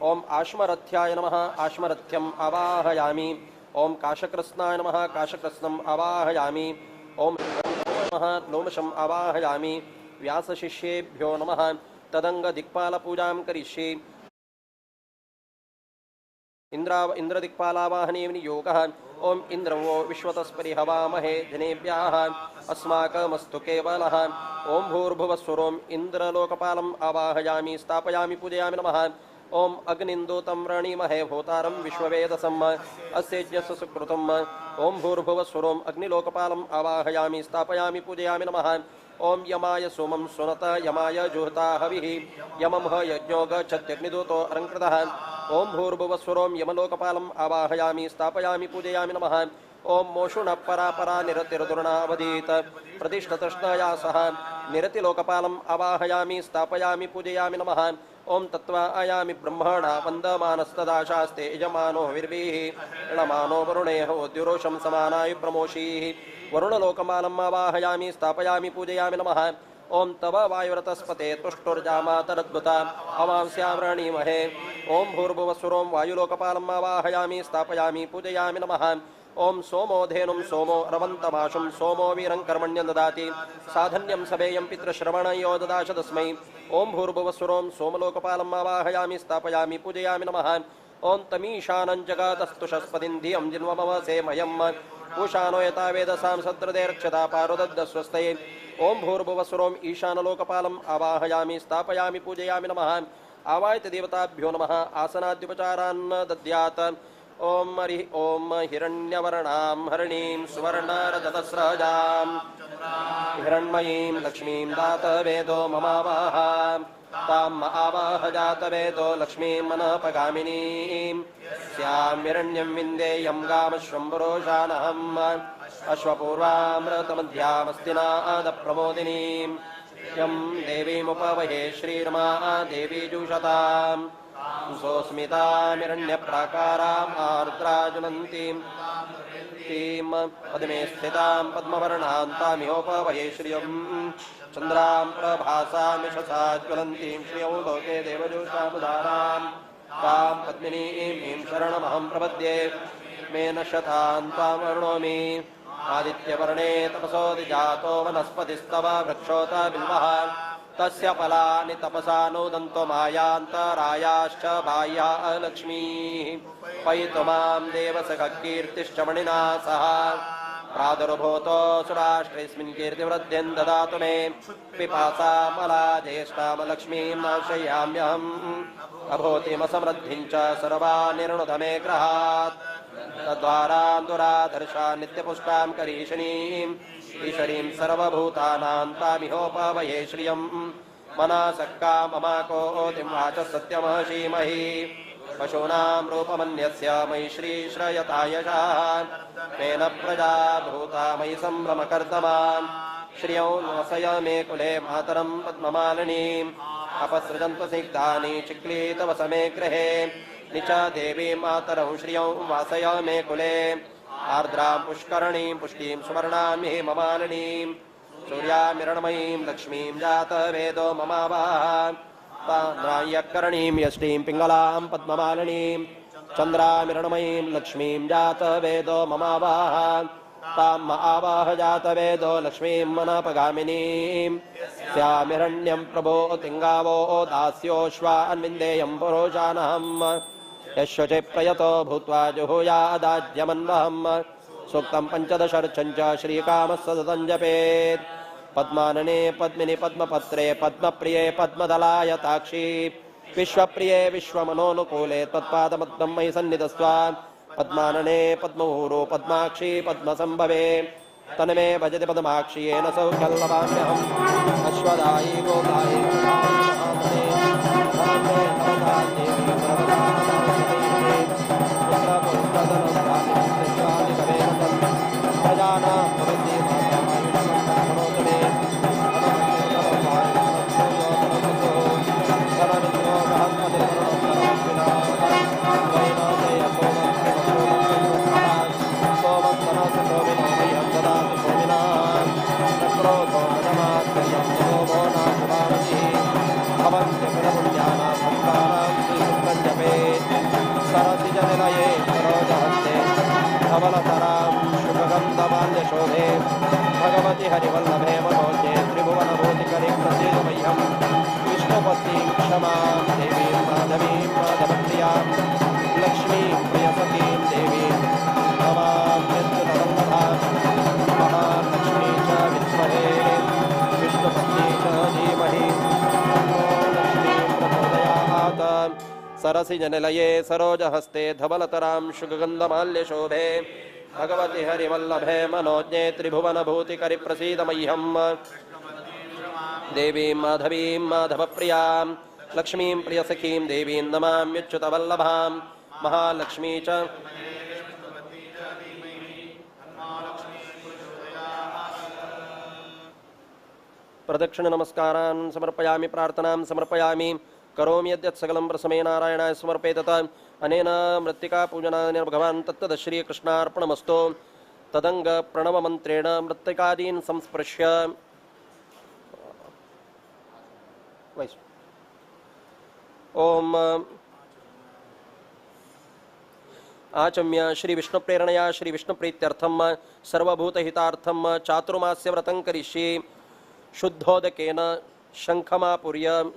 ॐ आश्मरथ्याय नमः। आश्मरथ्यम् आवाहयामि। ॐ काशकृत्स्नाय नमः। काशकृत्स्नम् आवाहयामि। ॐ नमः लोमशम् आवाहयामि। व्यासशिष्येभ्यो नमः। तदङ्गदिक्पालपूजां करिष्ये। इन्द्रदिक्पालावाहने विनियोगः। ॐ इन्द्रवो विश्वतस्परिहवामहे जनेभ्यः अस्माकमस्तु केवलः। ॐ भूर्भुवस्वरों इन्द्रलोकपालम् आवाहयामि स्थापयामि पूजयामि नमः। ॐ अग्निन्दूतं व्रणीमहे भोतारं विश्ववेदसम् अस्येज्यस्य सुकृतम्। ॐ भूर्भुवस्वरों अग्निलोकपालम् आवाहयामि स्थापयामि पूजयामि नमः। ॐ यमाय सोमं सुनत यमाय जुहता हविः यमं ह यज्ञो गच्छत्यग्निदूतो अलङ्कृतः। ॐ भूर्भुवस्वरों यमलोकपालम् आवाहयामि स्थापयामि पूजयामि नमः। ओम मोषुण परापरा निरतिर्दुर्णावधीत प्रतिष्ठतृष्णया सह निरतिलोकपालम् आवाहयामि स्थापयामि पूजयामि नमः। ओम तत्त्वा आयामि ब्रह्मणा वन्दमानस्तदाशास्ते यजमानो विर्भिः ऋणमानो वरुणेह द्युरोषं समानाय प्रमोषीः। वरुणलोकमालम् आवाहयामि स्थापयामि पूजयामि नमः। ओम तव वायुरतस्पते तुष्टुर्जामातरद्भुता अवांस्यावृणीमहे। ओम भूर्भुवस्सुरों वायुलोकपालम् आवाहयामि स्थापयामि पूजयामि नमः। ओम सोमो धेनुं सोमो रवन्तमाशुं सोमो वीरं कर्मण्यं ददाति साधन्यं सभेयं पितृश्रवणयो ददाश तस्मै। ओम भूर्भुवस्सुरों सोमलोकपालम् आवाहयामि स्थापयामि पूजयामि नमः। ओम तमीशानं जगतस्तुषस्पतिं धियं जिन्वमवसे मयं पूषानो यथा वेदसां सत्रदे रक्षता पारुदद्दस्वस्तये। ओम भूर्भुवस्सुरों ईशानलोकपालम् आवाहयामि स्थापयामि पूजयामि नमः। आवाहित देवताभ्यो नमः। आसनाद्युपचारान् दद्यात्। ओम हरि ओम हिरण्यवर्णां हरिणीं सुवर्णरजतस्रजां हिरण्मयीं लक्ष्मीं दातवेदो ममावाह तां आवाह जातवेदो लक्ष्मीं मनपगामिनीं स्यां हिरण्यं विन्देयं गामश्वं पुरोषानहम् अश्वपूर्वामृतमध्यामस्तिनादप्रमोदिनीं यं देवीमुपवहे श्रीरमा देवी जुषताम् सोऽस्मितामिरण्यप्राकाराम् आर्द्राजुनन्तीं तीं पद्मे स्थितां पद्मवर्णां तामिहोपवहे श्रियं चन्द्रां प्रभासामिषसा ज्वलन्तीं श्रियं लोके देवजोषामुदारां तां पद्मिनीं शरणमहं प्रपद्ये मे नशतां तां वृणोमि। आदित्यवर्णे तपसोऽधिजातो वनस्पतिस्तव वृक्षोत बिल्वः तस्य फलानि तपसा नोदन्तो मायान्तरायाश्च बाह्या लक्ष्मीः पैतु मां देवसखकीर्तिश्च मणिना सह प्रादुर्भूतो सुराष्ट्रेऽस्मिन् कीर्तिवृद्धिं ददातु मे। पिपासामलाज्येष्ठां लक्ष्मीं नाशयाम्यहम् अभूतिमसमृद्धिं च सर्वानिर्णुध मे ग्रहात् तद्वारां दुराधर्षा नित्यपुष्टां करीषिणीम् ईश्वरीं सर्वभूतानां तामिहोपवहे श्रियं मनासक्का ममाकोतिं वाचः सत्यमशीमहि पशूनां रूपमन्यस्य मयि श्रीश्रयता यशाः मेन प्रजा भूता मयि सम्भ्रमकर्दमां श्रियौ वसय मे कुले मातरं पद्ममालिनीम् अपसृजन्तु स्निग्धानि चिक्लीतवस मे गृहे निचा देवी मातरं श्रियौ वासय मे कुले आर्द्रां पुष्करणीं पुष्टिं सुवर्णां हेममालिनीं सूर्यामिरणमयीं लक्ष्मीं जातवेदो ममावाह तान्द्रायकरणीं यष्टीं पिङ्गलां पद्ममालिनीं चन्द्रामिरणमयीं लक्ष्मीं जातवेदो ममावाह तां आवाह जातवेदो लक्ष्मीं मनपगामिनीं स्यामिरण्यं प्रभो तिङ्गावो दास्योऽश्वान्विन्देयं पुरुषानहम् यश्वचे प्रयतो भूत्वा जुहुयादाज्यमन्वहम् सूक्तं पञ्चदशर्चं च श्रीकामः सततं जपेत्। पद्मानने पद्मिनि पद्मपत्रे पद्मप्रिये पद्मदलायताक्षी विश्वप्रिये विश्वमनोनुकूले त्वत्पादपद्मं मयि सन्निधत्स्व। पद्मानने पद्महूरो पद्माक्षी पद्मसम्भवे तन्मे भजति पद्माक्षी येन सौख्यं लभाम्यहम्। अश्वदायी गोदायी धवलतरां शुभगन्धमाल्यशोभे भगवति हरिवल्लभे मनोज्ञे त्रिभुवनभूतिकरे प्रसीद मह्यं विष्णुपत्नीं क्षमां देवीं माधवीं माधवप्रियां लक्ष्मीं प्रियसखीं देवीं नमाम्यच्युतवल्लभां। महालक्ष्मी च विद्महे विष्णुपत्नी च धीमहि तन्नो लक्ष्मी प्रचोदयात्। सरसिजनिलये सरोजहस्ते धवलतरां शुकगन्धमाल्यशोभे भगवति हरिवल्लभे मनोज्ञे त्रिभुवनभूतिकरि प्रसीद मह्यं देवीं माधवीं माधवप्रियां लक्ष्मीं प्रियसखीं देवीं नमाम्यच्युतवल्लभां। महालक्ष्मी च प्रदक्षिण नमस्कारान् समर्पयामि, प्रार्थनां समर्पयामि। करोमि यद्यत् सकलं प्रसमे नारायणाय समर्पयेत। अनेन मृत्तिका पूजनानेन भगवान् तत्तद श्रीकृष्णार्पणमस्तु। तदंग प्रणवमन्त्रेण मृत्तिकादीन् संस्पृश्य ओम आचम्य श्री विष्णु प्रेरणया श्री विष्णु प्रीत्यर्थम सर्वभूतहितार्थम चातुर्मास्य व्रतं करिष्ये। शुद्धोदकेन शंखमापूर्य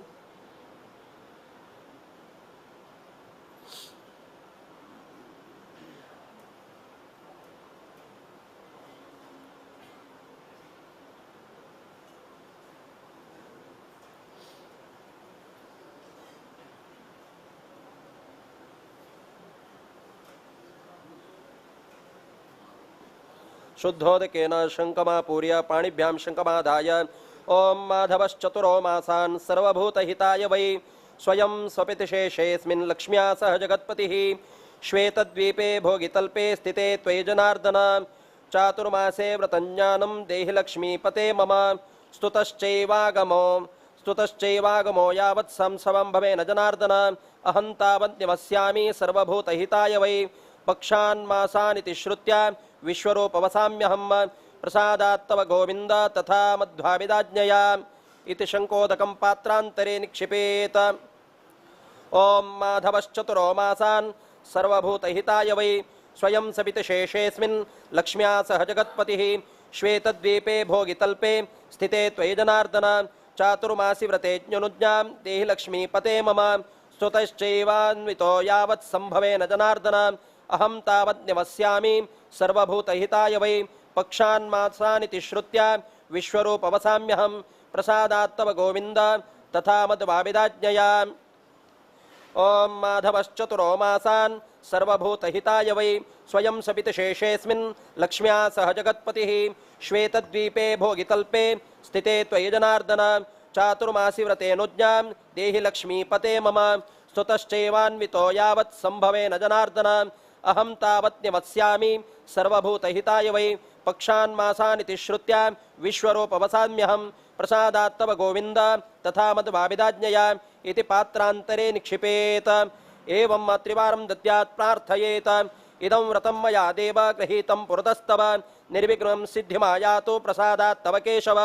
शुद्धोदकेन शंखमापूर्य पाणिभ्यां शंखमादाय ओम माधवश्चतुरो मासान् सर्वभूतहिताय वै स्वयं स्वपितिशेषेऽस्मिन् लक्ष्म्या सह जगत्पतिः श्वेतद्वीपे भोगितल्पे स्थिते त्वयि जनार्दन चातुर्मासे व्रतज्ञानं देहि लक्ष्मीपते मम। स्तुतश्चैवागमो यावत् संसवं भवेन जनार्दन। अहं तावत् निवस्यामि सर्वभूतहिताय वै पक्षान्मासानिति श्रुत्या विश्वरूपवसाम्यहं प्रसादात्तव गोविंद तथा मध्वाभिदाज्ञया इति शंकोदकं पात्रान्तरे निक्षिपेत। ओम माधवश्चतुरो मासान् सर्वभूतहिताय वै स्वयं सपितशेषेऽस्मिन् लक्ष्म्या सह जगत्पतिः श्वेतद्वीपे भोगितल्पे स्थिते त्वयि जनार्दन चातुर्मासि व्रते ज्ञनुज्ञां देहि लक्ष्मीपते मम। स्तुतश्चैवान्वितो यावत् सम्भवेन जनार्दन। अहं तावत् निवस्यामि सर्वभूतहिताय वै पक्षान्मासानिति श्रुत्या विश्वरूपवसाम्यहं प्रसादात्तव गोविंद तथा मद्वाभिदाज्ञया। ओम माधवश्चतुरो मासान् सर्वभूतहिताय वै स्वयं सपितशेषेऽस्मिन् लक्ष्म्या सह जगत्पतिः श्वेतद्वीपे भोगितल्पे स्थिते त्वयि जनार्दन चातुर्मासि व्रतेऽनुज्ञां देहि लक्ष्मीपते मम। स्तुतश्चैवान्वितो यावत् सम्भवेन जनार्दन। अहं तावत् निवस्यामि सर्वभूतहिताय वै पक्षान्मासानिति श्रुत्या विश्वरूपवसाम्यहं प्रसादात्तव गोविंद तथा मद्वाभिदाज्ञया इति पात्रान्तरे निक्षिपेत। एवं त्रिवारं दद्यात् प्रार्थयेत। इदं व्रतं मया देव गृहीतं पुरतस्तव निर्विघ्नं सिद्धिमायातु प्रसादात् तव केशव।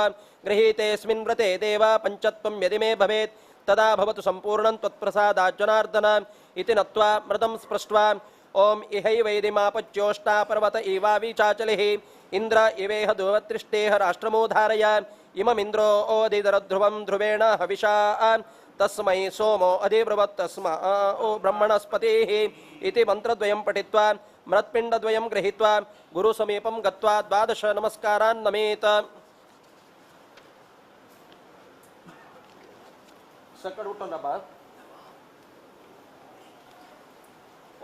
गृहीतेऽस्मिन् व्रते देव पञ्चत्वं यदि मे भवेत् तदा भवतु सम्पूर्णं त्वत्प्रसादात् जनार्दन इति नत्वा मृदं स्पृष्ट्वा ओम इहैवैदिमापच्योष्टा पर्वत इवाविचाचलिः इंद्र इवेह ध्रुवतृष्टेह राष्ट्रमोधारय इममिन्द्रो ओदिदरध्रुवं ध्रुवेण हविषा तस्मै सोमो अधिब्रुवत् तस्मा ओ ब्रह्मणस्पतिः इति मन्त्रद्वयं पठित्वा मृत्पिण्डद्वयं गृहीत्वा गुरुसमीपं गत्वा द्वादश नमस्कारान् नमेत।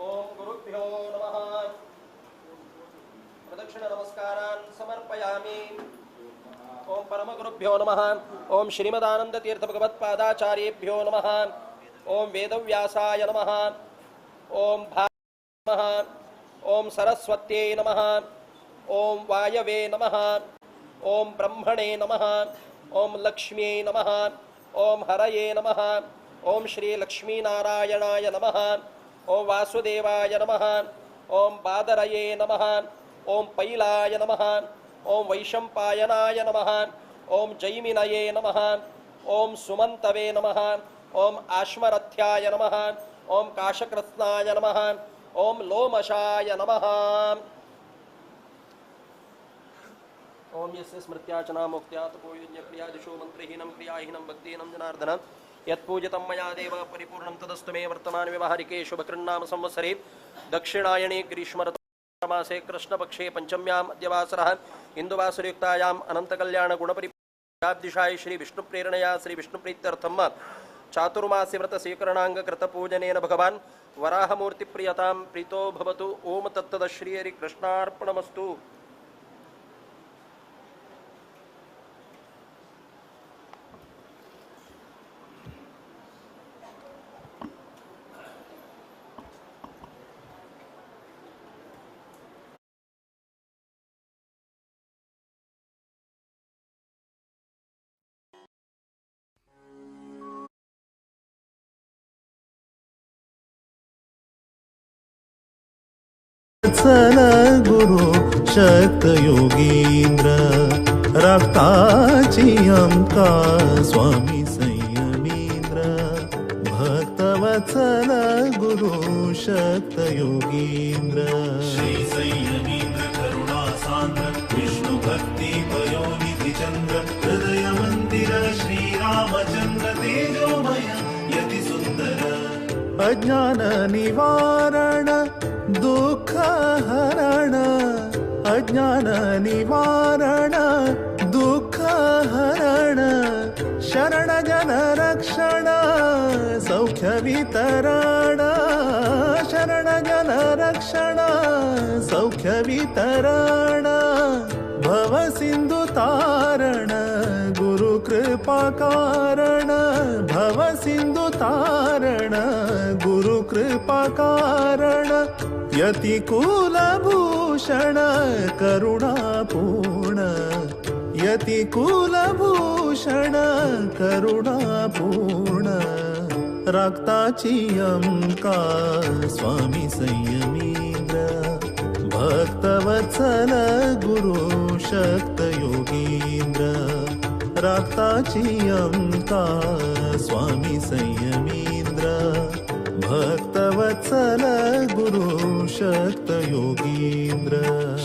ओम गुरुभ्यो नमः। प्रदक्षिण नमस्कारान् समर्पयामि। ओम परम गुरुभ्यो नमः। ओम श्रीमदानंद तीर्थ भगवत्पादाचार्येभ्यो नमः। ओम वेदव्यासाय नमः। ओम भा नमः। ओम सरस्वत्यै नमः। ओम वायवे नमः। ओम ब्रह्मणे नमः। ओम लक्ष्म्यै नमः। ओम हरये नमः। ओम श्री लक्ष्मीनारायणाय नमः। ओम वासुदेवाय नमः। ओम बादरये नमः। ओम पैलाय नमः। ओम वैशंपायनाय नमः। ओम जैमिनये नमः। ओम सुमंतवे नमः। ओम आश्मरथ्याय नमः। ओम काशकृत्स्नाय नमः। ओम लोमशाय नमः। ओम यस्य स्मृत्याचना मुक्त्या तपोयज्ञ क्रियादिषु मंत्रहीनं क्रियाहीनं भक्तिहीनं जनार्दन यत्पूजितं मया देव परिपूर्णं तदस्तु मे। वर्तमान व्यवहारिके शुभकृन्नाम संवत्सरे दक्षिणायणे ग्रीष्मऋतुमासे कृष्णपक्षे पञ्चम्याम् अद्यवासरः इन्दुवासरयुक्तायाम् अनन्तकल्याणगुणपरिप्राप्तिशाय श्री विष्णुप्रेरणया श्री विष्णुप्रीत्यर्थं चातुर्मास्य व्रत स्वीकरणाङ्गकृतपूजनेन भगवान् वराहमूर्तिप्रियतां प्रीतो भवतु। ओम तत्तद श्री हरिकृष्णार्पणमस्तु। गुरु शक्त योगींद्र राखताची आमकां स्वामी संयमींद्र भक्तवत्सल गुरु शक्त योगींद्र। श्री संयमींद्र करुणा सांद्र विष्णु भक्ति पयोनिधि चंद्र हृदय मंदिर श्री रामचंद्र तेजोमय यति सुंदर। अज्ञान निवारण दुःख हरण अज्ञान निवारण दुःख हरण शरण जन रक्षण सौख्य वितरण शरण जन रक्षण सौख्य वितरण भव सिंधु तारण गुरु कृपा कारण भव सिंधु तारण गुरु कृपा कारण यति कुलभूषण करुणापूर्ण यति कुलभूषण करुणापूर्ण राखताची आमकां स्वामी संयमींद्र भक्तवत्सल गुरु शक्त योगींद्र राखताची आमकां स्वामी संयमींद्र भक्तवत्सल गुरु शक्त योगींद्र।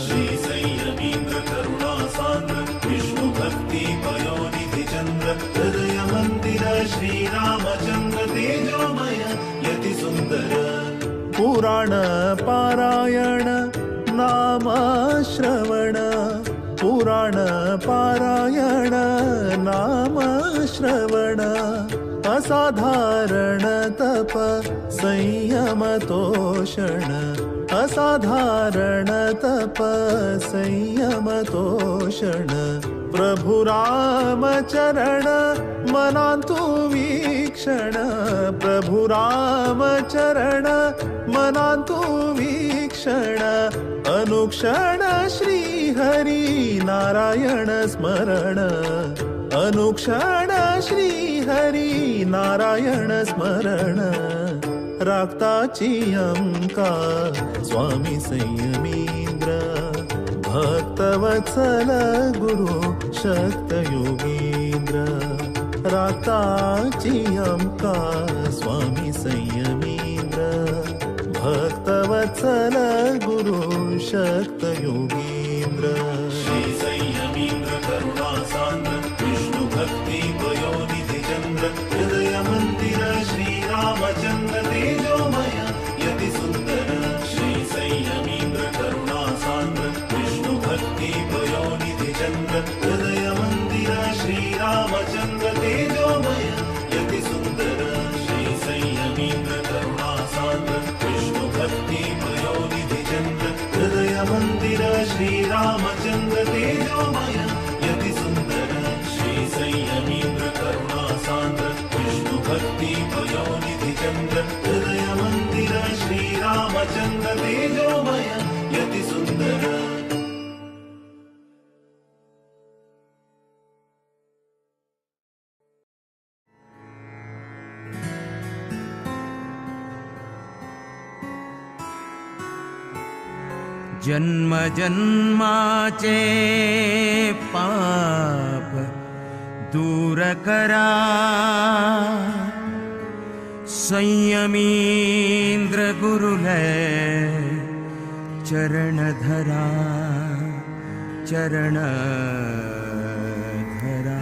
श्री संयमींद्र करुणा सांद्र विष्णु भक्ति पयोनिधि चंद्र हृदय मंदिर श्री रामचंद्र तेजोमय यति सुंदर। पुराण पारायण नाम श्रवण पुराण पारायण नाम श्रवण असाधारण तप संयम तोषण असाधारण तप संयम तोषण प्रभु राम चरण मनांतु वीक्षण प्रभु राम चरण मनांतु वीक्षण अनुक्षण श्री हरि नारायण स्मरण अनुक्षण श्री हरि नारायण स्मरण राखताची आमकां स्वामी संयमींद्र भक्तवत्सल गुरु शक्त योगींद्र राखताची आमकां स्वामी संयमींद्र भक्तवत्सल गुरु शक्त योगींद्र। श्री संयमींद्र करुणा सांद्र विष्णु भक्ति पयोनिधि चंद्र हृदय मंदिर श्री रामचंद्र तेजोमय यति सुंदर। श्री संयमींद्र करुणा सांद्र विष्णु भक्ति पयोनिधि चंद्र हृदय मंदिर श्री रामचंद्र तेजोमय यति सुंदर। श्री संयमींद्र करुणा सांद्र विष्णु भक्ति पयोनिधि चंद्र हृदय मंदिर श्री रामचंद्र तेजोमय यति सुंदर। श्री संयमींद्र करुणा सांद्र विष्णु भक्ति पयोनिधि चंद्र हृदय मंदिर श्री रामचंद्र तेजोमय यति सुंदर। जन्म जन्माचे पाप दूर करा संयमींद्र गुरुले चरण धरा चरण धरा।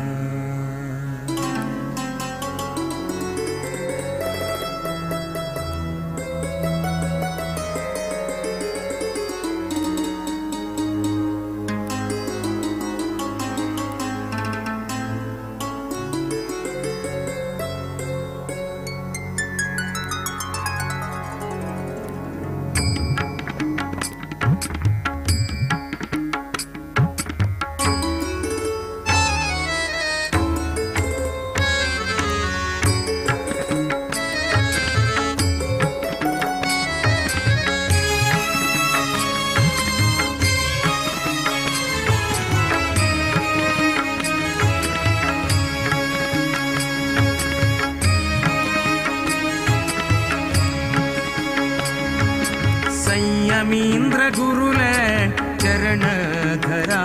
संयमींद्र गुरुले चरण धरा,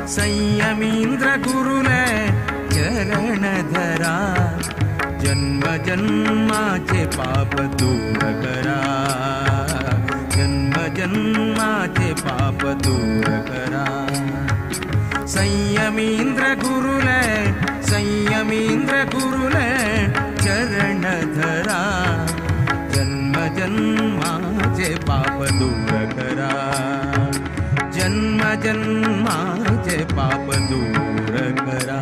संयमींद्र गुरुले चरण धरा, जन्म जन्माचे पाप दूर करा, जन्म जन्माचे पाप दूर करा। संयमींद्र गुरुले, संयमींद्र गुरुले चरण धरा, जन्म जन्माचे पाप दूर करा, जन्म जन्माचे पाप दूर करा।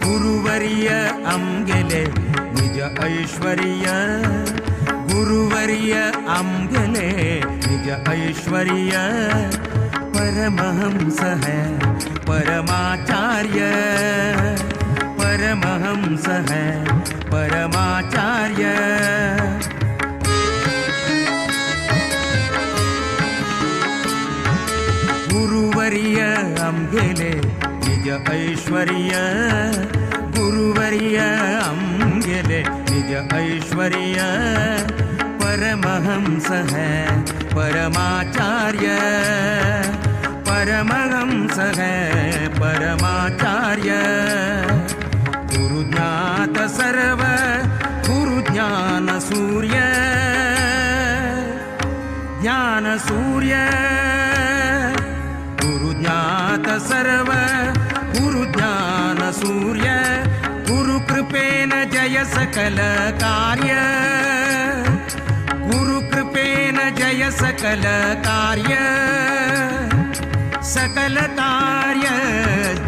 गुरुवर्य आमगेले निज ऐश्वर्य, गुरुवर्य आमगेले निज ऐश्वर्य, परमहंस है परमाचार्य, परमहंस है परमाचार्य। गुरुवर्य आमगेले निज ऐश्वर्य, गुरुवर्य आमगेले निज ऐश्वर्य, परमहंस है परमाचार्य, परमहंस है परमाचार्य। गुरु ज्ञात सर्व गुरु ज्ञान सूर्य, ज्ञान सूर्य, गुरु ज्ञात सर्व गुरु ज्ञान सूर्य, गुरु कृपेन जय सकल कार्य, गुरु कृपेन जय सकल कार्य, सकल कार्य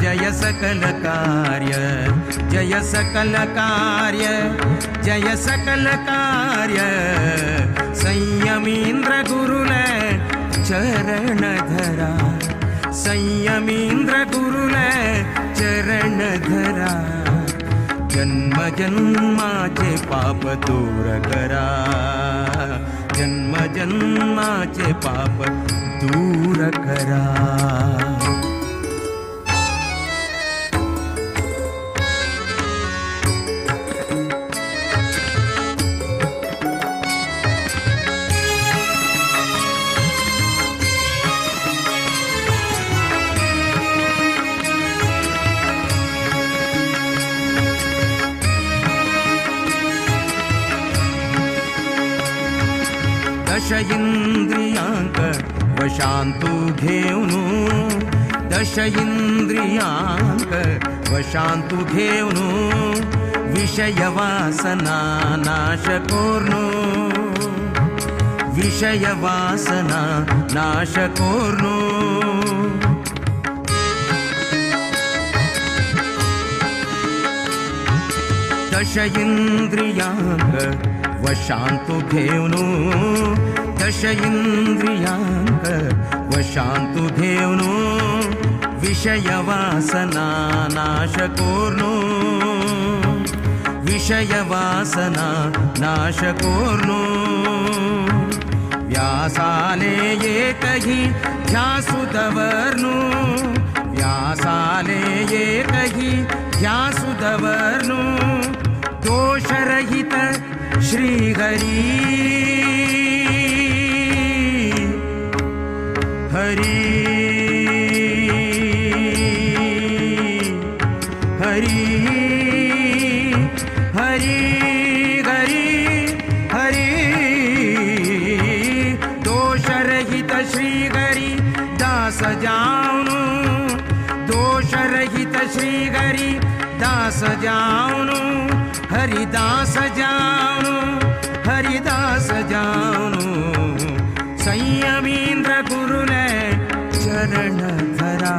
जय सकल कार्य, जय सकल कार्य, जय सकल कार्य। संयमींद्र गुरुले चरण धरा, संयमींद्र गुरुले चरण धरा, जन्म जन्माचे पाप दूर करा, जन्म जन्माचे पाप दूर करा। दश इंद्रियांक वशांतु घेऊनु, दश इंद्रियांक वशांतु घेऊनु, विषय वासना नाश कोर्नु, विषय वासना नाश कोर्नु। दश इंद्रियांक वशांतु घेऊनु, दश इंद्रियांक वशांतु घेऊनु, विषय वासना नाश कोर्नु, विषय वासना नाश कोर्नु। व्यासाले एकही ध्यासु दवर्नु, व्यासाले एकही ध्यासु दवर्नु, दोषरहित श्री हरि हरि हरि हरि हरि हरि, दोषरहित श्री हरि दास जाऊनु, दोषरहित श्री हरि दास जाऊनु, हरिदास जाऊनु, हरिदास जाऊनु। संयमींद्र गुरुले चरण धरा,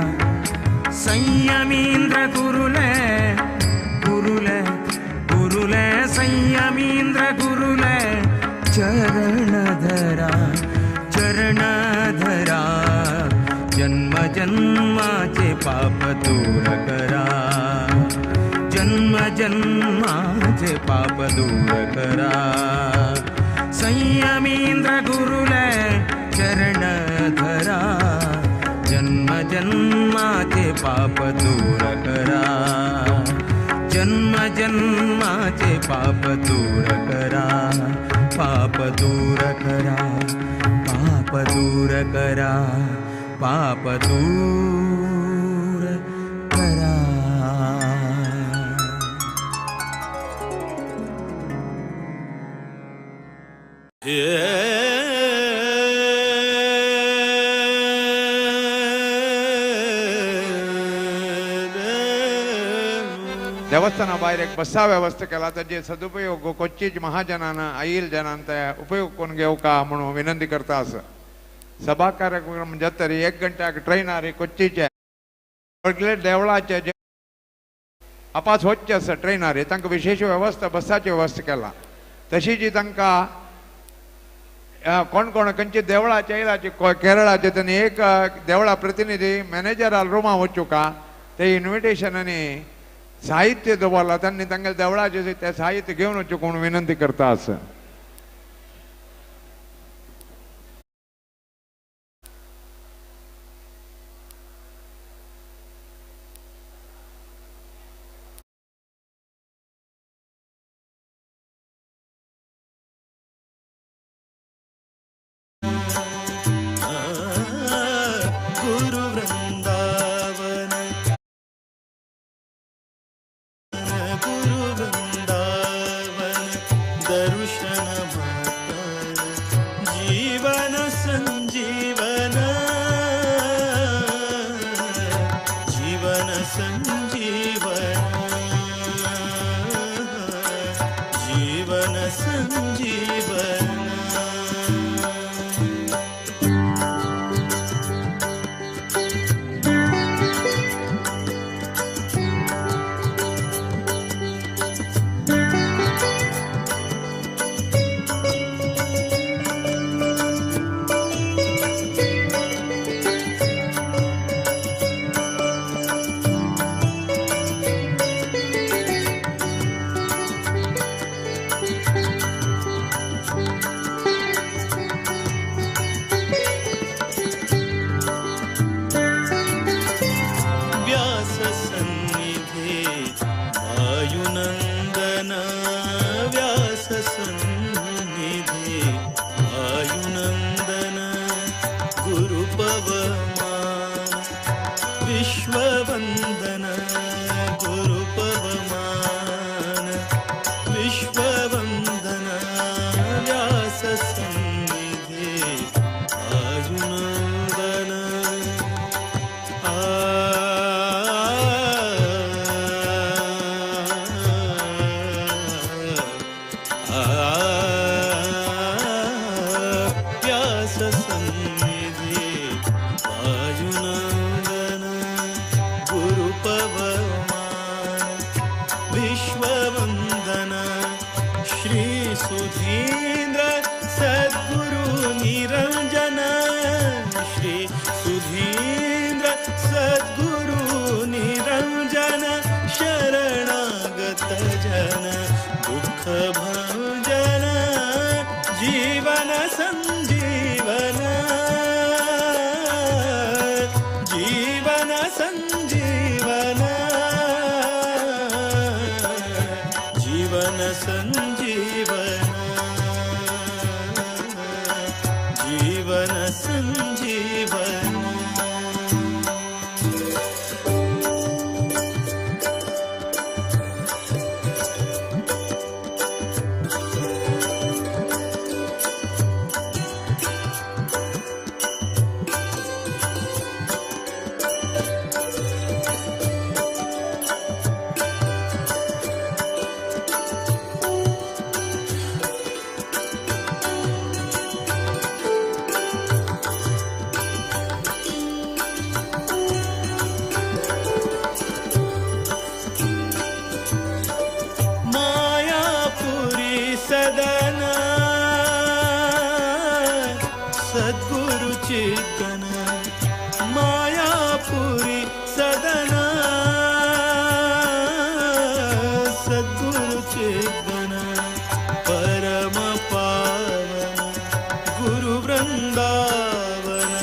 संयमींद्र गुरुले गुरुले गुरुले, संयमींद्र गुरुले चरण धरा, चरण धरा, जन्म जन्माचे पाप दूर करा, जन्म जन्माचे पाप दूर करा। पाप दूर करा, जन्म जन्माचे पाप दूर करा, पाप दूर करा, पाप दूर करा, पाप दूर करा। देवस्थाना भायर एक बसा व्यवस्था केला ताजे सदुपयोग कोच्चीच महाजनान आईल जनान ते उपयोग करून घेवका म्हणून विनंती करता आसा। सभा कार्यक्रम जातरी 1 घंट्याक ट्रेनार कोच्चीचे सगळे देवळाचे जे आपास वचचे आसा ट्रेनार तांकां विशेष व्यवस्था बसाची व्यवस्था केला। तशीच तांकां कोण कोण खंयचे देवळाचे आयलाचे केरळाचे तांणी एक देवळा प्रतिनिधी मॅनेजरा रुमा वचूका ते इन्विटेशन आनी साहित्य दवरला तांणी तांगेले देवळाचे ते साहित्य घेवन वचूंक म्हणून विनंती करता आसा। गुरु वृंदावन गुरु वृंदावन दर्शन मात्र जीवन संजीवन जीवन संजीवन जीवन संजीवन। विश्ववंदन गुरुपवमान विश्ववंदन व्यास सन्निधि आयुनंदन आ व्यास सन्निधि आयुनंदन गुरुपवमान विश्ववंदन श्री सुधींद्र सद्गुरु निरंजन श्री सुधींद्र सद्गुरु निरंजन शरणागत जन दुःख भंजन जीवन संजीवन जीवन संजीवन जीवन संजीवन जीवन संजीवन। मायापुरी सदन सद्गुरु चितन मायापुरी सदन सद्गुरु चितन परम पावन गुरु वृंदावन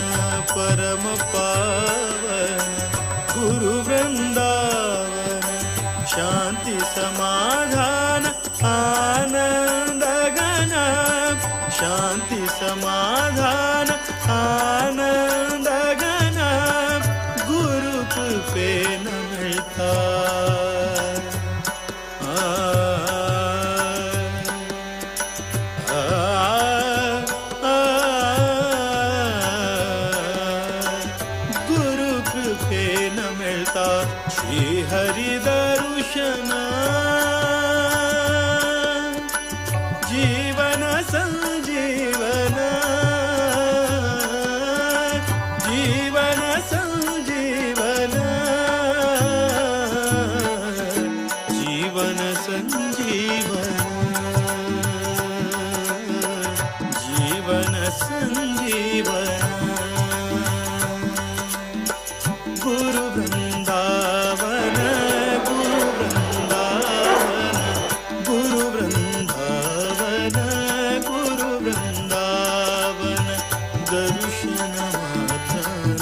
परम पावन गुरु आनंद घन शांती समाधान आनंद घन गुरु कृपेन मेळता. गुरु कृपेन मेळता श्री हरि दर्शन जीवन संजीवन जीवन संजीवन जीवन संजीवन जीवन संजीवन गुरु वृंदावन गुरु वृंदावन गुरु वृंदावन गुरु वृंदावन दर्शन मात्रन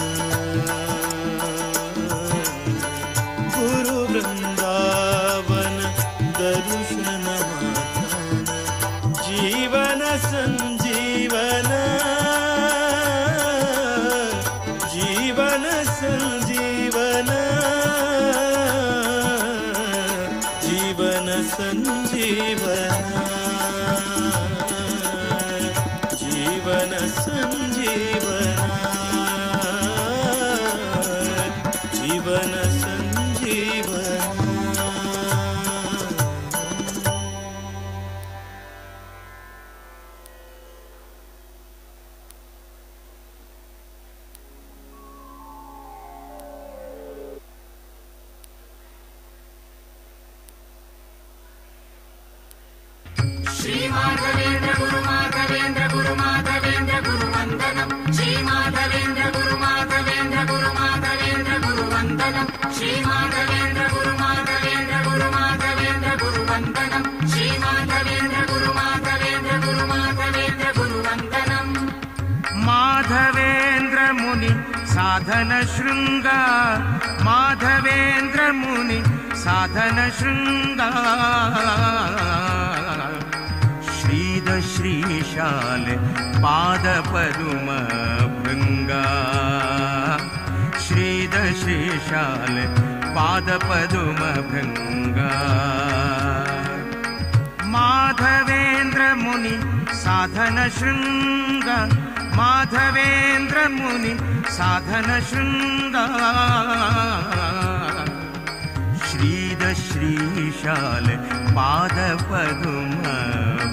गुरु वृंदावन दर्शन मात्रन जीवन संजीवन जीवन संजीवन जीवन संजीवन जीवन संजीवन जीवन संजीवन. श्री माधवेन्द्र गुरु माधवेन्द्र गुरु माधवेन्द्र गुरु वन्दनम् श्री माधवेन्द्र गुरु माधवेन्द्र गुरु माधवेन्द्र गुरु वन्दनम् श्री माधवेन्द्र गुरु माधवेन्द्र गुरु माधवेन्द्र गुरु वन्दनम् श्री माधवेन्द्र गुरु माधवेन्द्र गुरु माधवेन्द्र गुरु वन्दनम्. माधवेन्द्र मुनि साधन शृंग माधवेन्द्र मुनि साधन शृंग श्रीद श्रीशाल पाद पदुम भृंगा श्रीद श्रीशाल पाद पदुम भृंगा माधवेन्द्र मुनि साधन शृंग माधवेन्द्र मुनि साधन शृंग श्रीद श्रीशाल पाद पदुम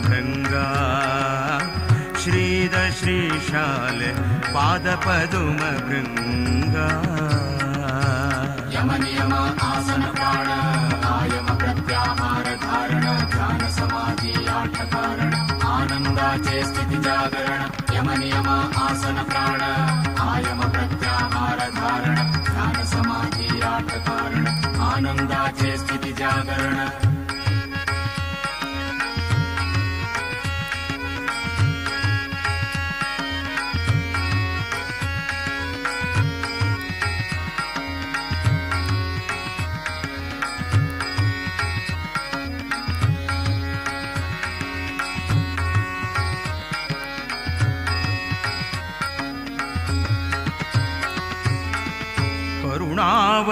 भृंगा श्रीद श्रीशाल पाद पदुम भृंगा. यम नियम आसन प्राण आयम प्रत्याहार धारण ध्यान समाधि आठ कारण आनंदाचे स्थिती जागरण यम नियम आसन प्राण आयम प्रत्याहार धारण ध्यान समाधि आठ कारण आनंदाचे स्थिती जागरण.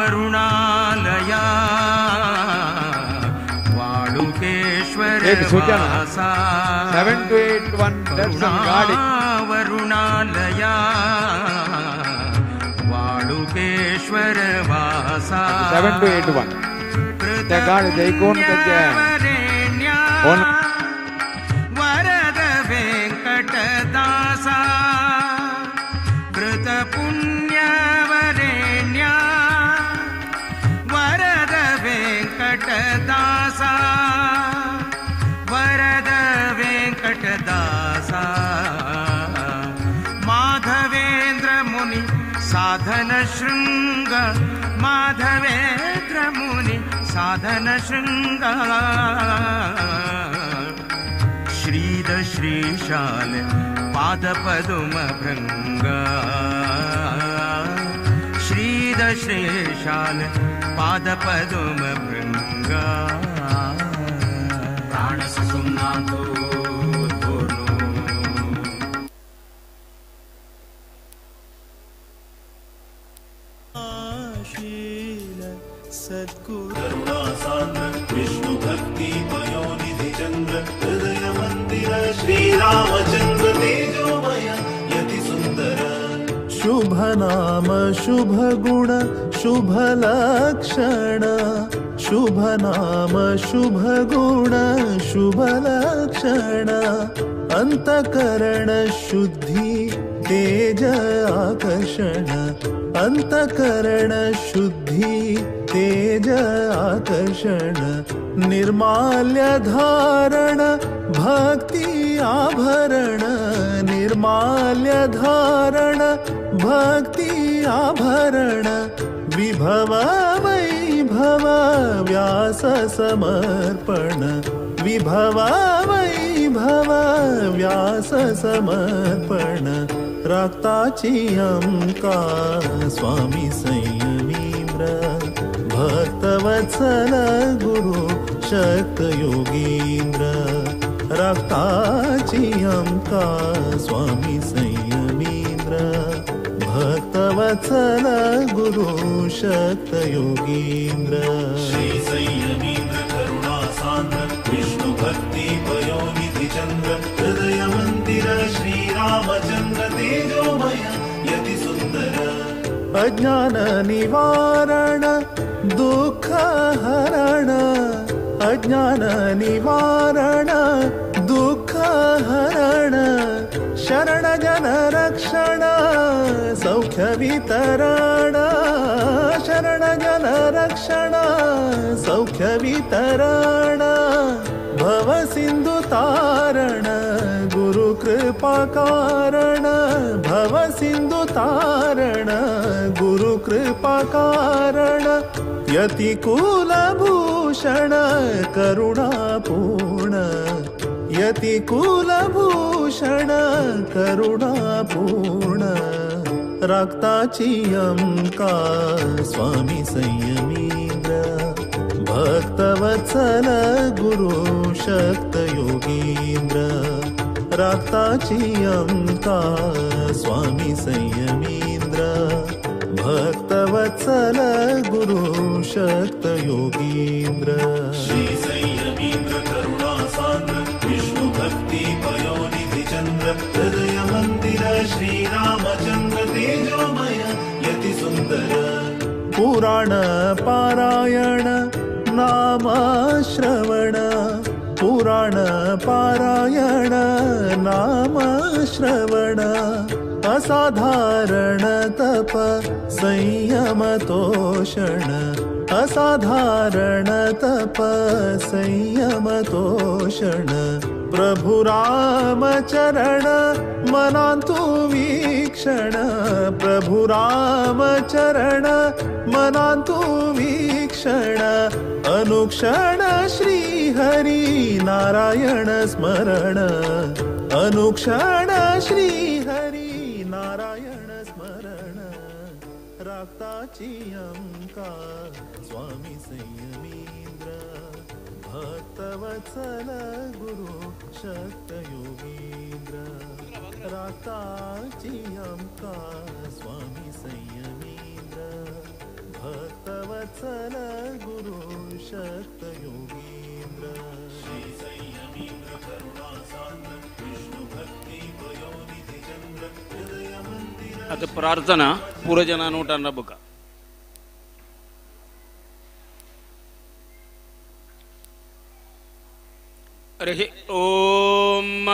करुणावरुणालया वाळुकेश्वर एक सूचना 7 to 8 1 दर्शन गाडी करुणावरुणालया वाळुकेश्वर वासा 7 to 8 1 त्या गाडी ऐकून त्यांच्या फोन वरद वेंकटदासा कृत पुण्यवरेण्या वरद वेंकटदासा वरद वेंकटदासा माधवेन्द्र मुनि साधन शृंग माधवेन्द्र मुनि साधन शृंग श्रीद श्रीशाल पाद पदुम भृंग श्रीद श्रीशाल पाद पदुम भृंग. प्राण नाथोद्भोनु. सद्गुरु करुणा विष्णु भक्ति पयोनिधि चंद्र हृदय मंदिर श्री रामचंद्र तेजोमय यति सुंदर. शुभ नाम शुभ गुण शुभ लक्षण, शुभ नाम शुभ गुण शुभ लक्षण, अंतकरण शुद्धि तेज आकर्षण, अंतकरण शुद्धि तेज आकर्षण, निर्माल्य धारण भक्ति आभरण, निर्माल्य धारण भक्ति आभरण, विभव वैभव व्यास समर्पण, विभव वैभव व्यास समर्पण, राखताची अमका स्वामी संयमींद्र, भक्तवत्सल गुरु शक्त योगींद्र, राखताची अमका स्वामी संयमींद्र, भक्तवत्सल गुरु शक्त योगींद्र. श्री संयमींद्र करुणा सान्द्र विष्णु भक्ति पयोनिधि चंद्र हृदय मंदिर श्री रामचंद्र तेजोमय यति सुंदर. अज्ञान निवारण दुःख हरण, अज्ञान निवारण दुःख हरण, शरण जन रक्षण सौख्य वितरण, शरण जन रक्षण सौख्य वितरण, भव सिंधु तारण गुरु कृपा कारण, भव सिंधु तारण गुरु कृपा कारण, यति कुलभूषण करुणापूर्ण, यति कुलभूषण करुणापूर्ण, राखताची अमका स्वामी संयमींद्र, भक्तवत्सल गुरु शक्त योगींद्र, राखताची अमका स्वामी संयमींद्र, भक्तवत्सल गुरु शक्त योगींद्र. श्री संयमींद्र करुणा सान्द्र विष्णु भक्ति पयोनिधि चंद्र हृदय मंदिर श्री रामचंद्र तेजोमय यति सुंदर. पुराण पारायण नाम श्रवण, पुराण पारायण नाम श्रवण, असाधारण तप संयम तोषण, असाधारण तप संयम तोषण, प्रभु राम चरण मनांतु वीक्षण, प्रभु राम चरण मनांतु वीक्षण, अनुक्षण श्री हरि नारायण स्मरण, अनुक्षण श्री हरि नारायण स्मरण, राखताची अमका स्वामी संयमींद्र, भक्तवत्सल गुरु शक्त योगींद्र, राखताची अमका स्वामी संयमींद्र, भक्तवत्सल गुरु शक्त योगींद्र. श्री संयमींद्र करुणा सान्द्र विष्णु भक्ति पयोनिधि चंद्र हृदय मंदिर. आता प्रार्थना पुरजना नोटांना बघा. हरि ओम.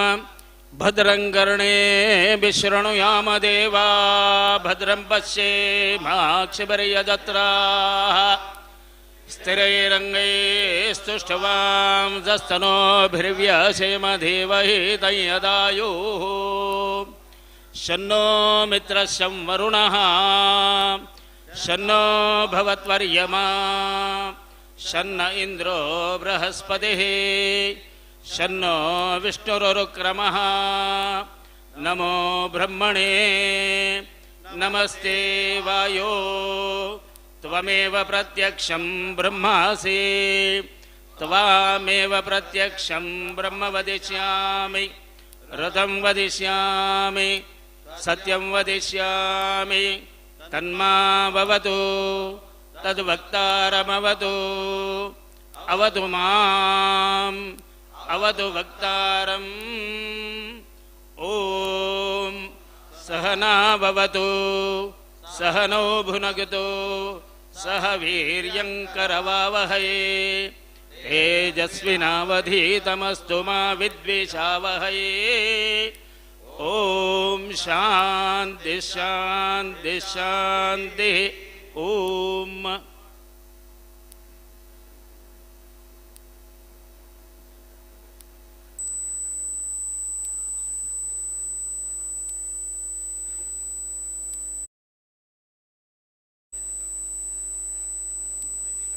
भद्रं कर्णे विशृणुयाम देवा, भद्रं पश्येमाक्षभिर्यजत्राः, स्थिरैरङ्गैस्तुष्टवांसस्तनूभिर्व्यसेम देवहितं यदायुः. शन्नो मित्रः शं वरुणः, शन्नो भवत्वर्यमा, शन्न इन्द्रो बृहस्पतिः, शन्नो विष्णुरुक्रमः. नमो ब्रह्मणे नमस्ते वायो, त्वमेव प्रत्यक्षं ब्रह्मासि, त्वामेव प्रत्यक्षं ब्रह्म वदिष्यामि, ऋतं वदिष्यामि, सत्यं वदिष्यामि। तन्मा भवतु, तद्वक्तारमवतु, अवतु माम्, अवतु वक्तारम्। ॐ सहना भवतु, सहनौ भुनक्तु, सह वीर्यं करवावहै, तेजस्विनावधीतमस्तु मा विद्विषावहै। ॐ शान्ति शान्ति शान्तिः। ॐ।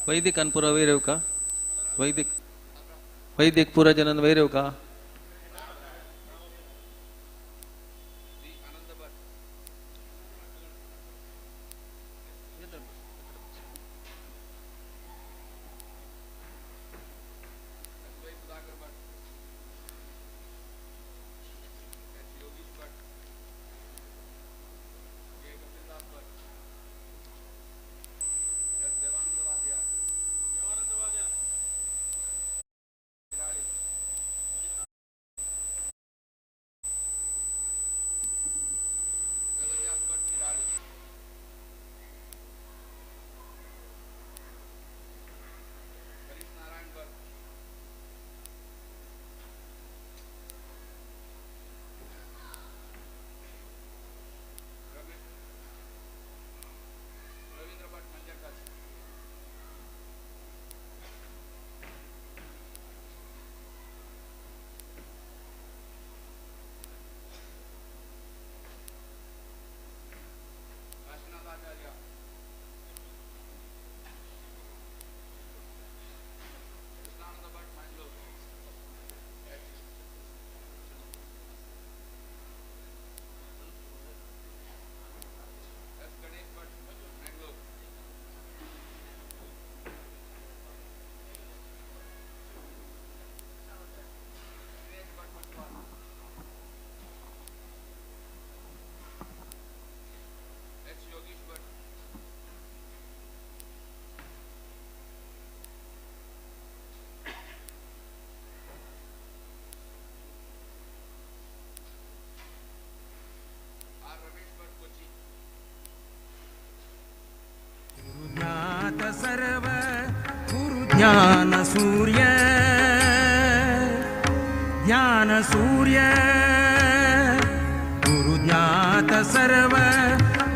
वैदिक पुरा वैरव का वैदिक वैदिक पुरा जनन वैरव का सर्व गुरु ज्ञान सूर्य, ज्ञान सूर्य, गुरु ज्ञात सर्व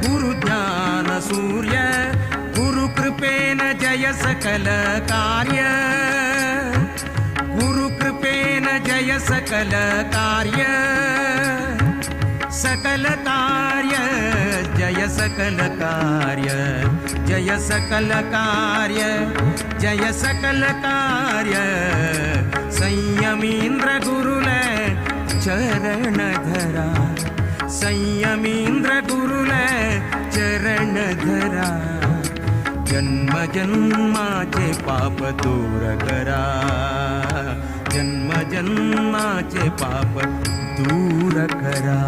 गुरु ज्ञान सूर्य, गुरु कृपेन जय सकल कार्य, गुरु कृपेन जय सकल कार्य, सकल कार्य जय सकल कार्य, जय सकल कार्य, जय सकल कार्य। संयमीन्द्र गुरुल चरण धरा, संयमीन्द्र गुरुल चरण धरा, जन्म जन्माचे पाप दूर करा, जन्म जन्माचे पाप दूर करा।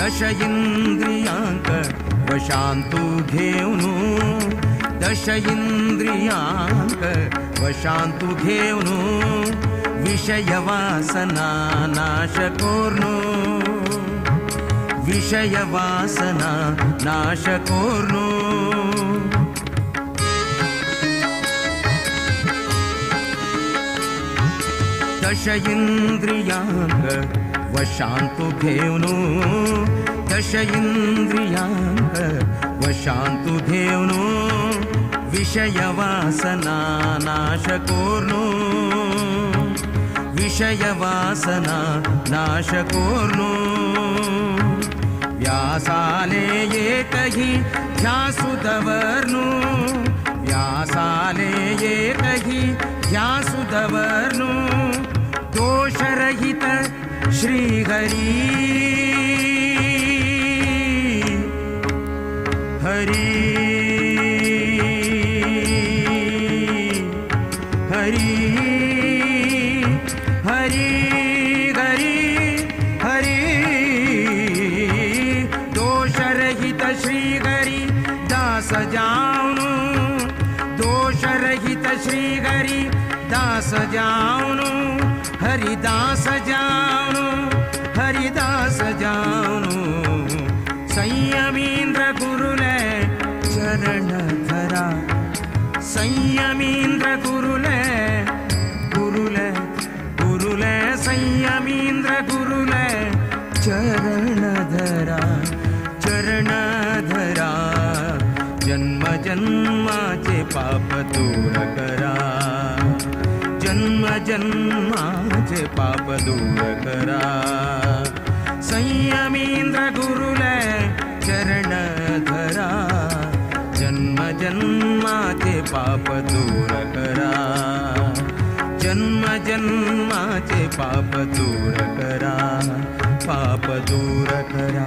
दश इंद्रियांक वशांतु घेऊनु, दश इंद्रियांक वशांतु घेऊनु, विषय वासना नाश कोर्नु, विषय वासना नाश कोर्नु। दश इंद्रियांक वशांतु घेऊनु, दश इंद्रियांक वशांतु घेऊनु, विषय वासना नाश कोर्नु, विषय वासना नाश कोर्नु व्यासाले एकही ध्यासु दवर्नु व्यासाले एकही ध्यासु दवर्नु दोषरहित श्रीहरि हरि हरि हरि हरि हरि दोषरहित श्रीहरि दास जाऊनु दोषरहित श्रीहरि दास जाऊनु हरिदास जाऊनु हरिदास जाऊनु संयमींद्र गुरुले चरण धरा संयमींद्र गुरुले गुरुले गुरुले संयमींद्र गुरुले चरण धरा चरण धरा जन्म जन्माचे पाप दूर करा जन्म जन्माचे पाप दूर करा संयमींद्र गुरुले चरण धरा जन्म जन्माचे पाप दूर करा जन्म जन्माचे पाप दूर करा पाप दूर करा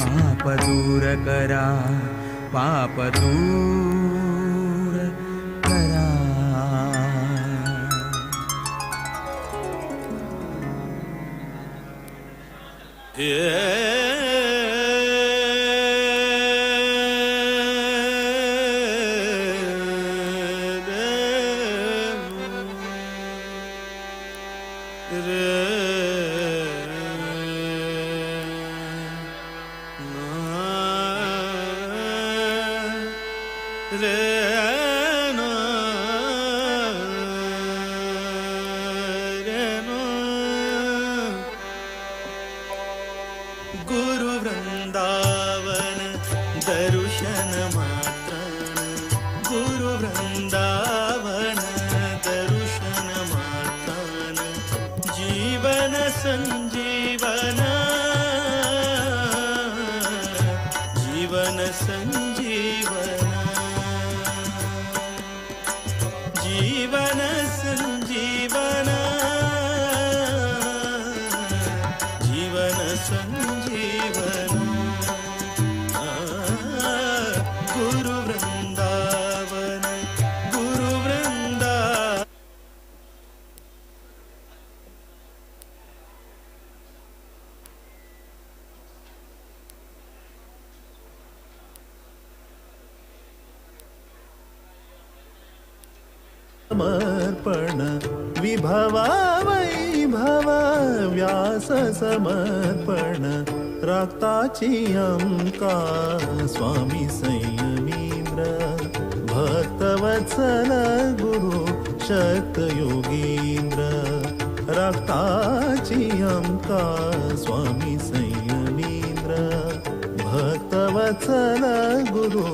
पाप दूर करा पाप दूर करा। गुरु वृंदावन दर्शन मात्र गुरु वृंदावन दर्शन मात्र जीवन संजीवन जीवन संजीवन जीवन संजीवन जीवन संजीवन गुरु वृंदावन गुरु वृंदावन। समर्पण विभवा वैभव व्यास समर्पण राक्ताची अंका स्वामी संयमींद्र भक्तवत्सल गुरु शक्त योगींद्र राक्ताची अंका स्वामी संयमींद्र भक्तवत्सल गुरु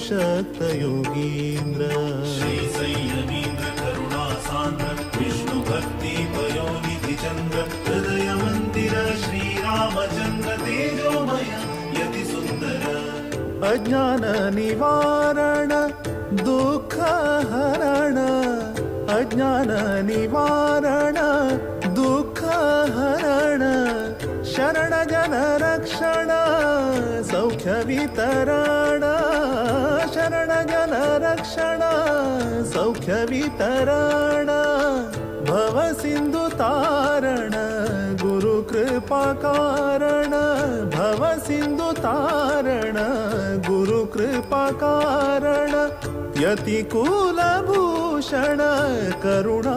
शक्त योगींद्र। श्री संयमींद्र करुणा सांद्र विष्णु भक्ति पयोनिधि चंद्र हृदय मंदिर श्री रामचंद्र तेजोमय यति सुंदर अज्ञान निवारण दुःख हरण अज्ञान निवारण दुःख हरण शरण जन रक्षण सौख्य वितरण शरण जन रक्षण सौख्य वितरण भव सिंधु तारण गुरु कृपा कारण भव सिंधु तारण गुरु कृपा कारण यति कुलभूषण करुणा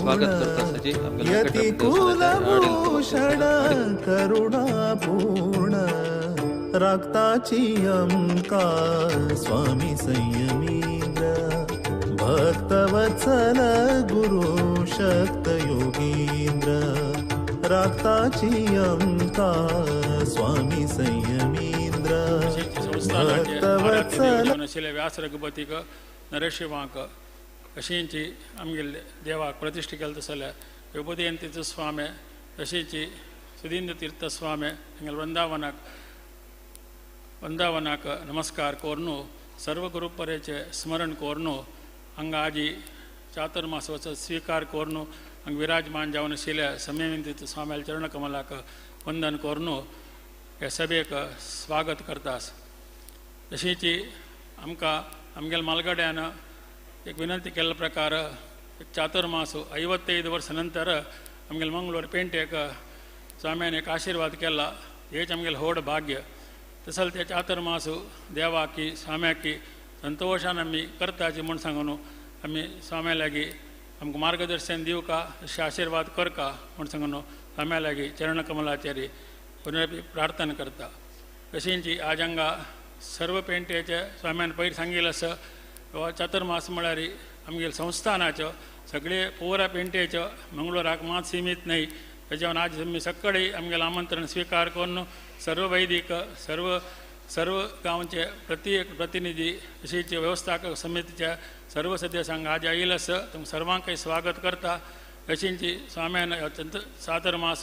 स्वागत करता यति कुलभूषण करुणा पूर्ण राक्ताची अंका स्वामी संयमींद्र भक्तवत्सल गुरु शक्त योगींद्र राक्ताची अंका स्वामी संयमींद्र भक्तवत्सल व्यास रघुपतीक नरशिवाक अशींची आमगेले देवाक प्रतिश्ठा केल्ले तसो जाल्यार विभुदेन तीर्थ स्वामी तशीच सुधींद्र तीर्थ स्वामी हांगेले वृंदावनाक नमस्कार करून सर्व गुरुपरेचे स्मरण करून हांगा आजी चातुर्मासोचो स्वीकार करून हांगा विराजमान जावन आशिल्ल्या संयमेंद्र तीर्थ स्वाम्याल्या चरणकमलाक वंदन करून हे सभेक स्वागत करतास. तशीच आमकां आमगेल्या मालगड्यान एक विनंती केल्ल्या प्रकार एक चातुर्मास 55 वर्स नंतर आमगेले मंगळूर पेंटेक स्वाम्यान एक आशिर्वाद केला, हेच आमगेलें व्हड भाग्य. तसोच ते चातुर्मास देवाकी स्वाम्याकी संतोशान आमी करताची म्हूण सांगून आमी स्वाम्या लागीं आमकां मार्गदर्शन दिवका, अशें आशिर्वाद करका म्हूण सांगून स्वाम्या लागीं चरणकमलाचेर पुनरपी प्रार्थना करता. तशींच आज हांगा सर्व पेंटेचे स्वाम्यान पयर सांगिल्लें आसा, चातुर्मास म्हळ्यार आमगेले संस्थानाचो सगळे पुरा पेंटेचो मंगळूराक मात सीमित न्हय. तेज्या आज आमी सगळे आमगेलें आमंत्रण स्विकार करून सर्व वैदिक सर्व सर्व गांवचे प्रतिनिधी तशीच व्यवस्थापक समितीच्या सर्व सदस्यांक आज आयिल्लें आसा, तुमकां सर्वांकय स्वागत करता. तशींच स्वाम्यान चातुर्मास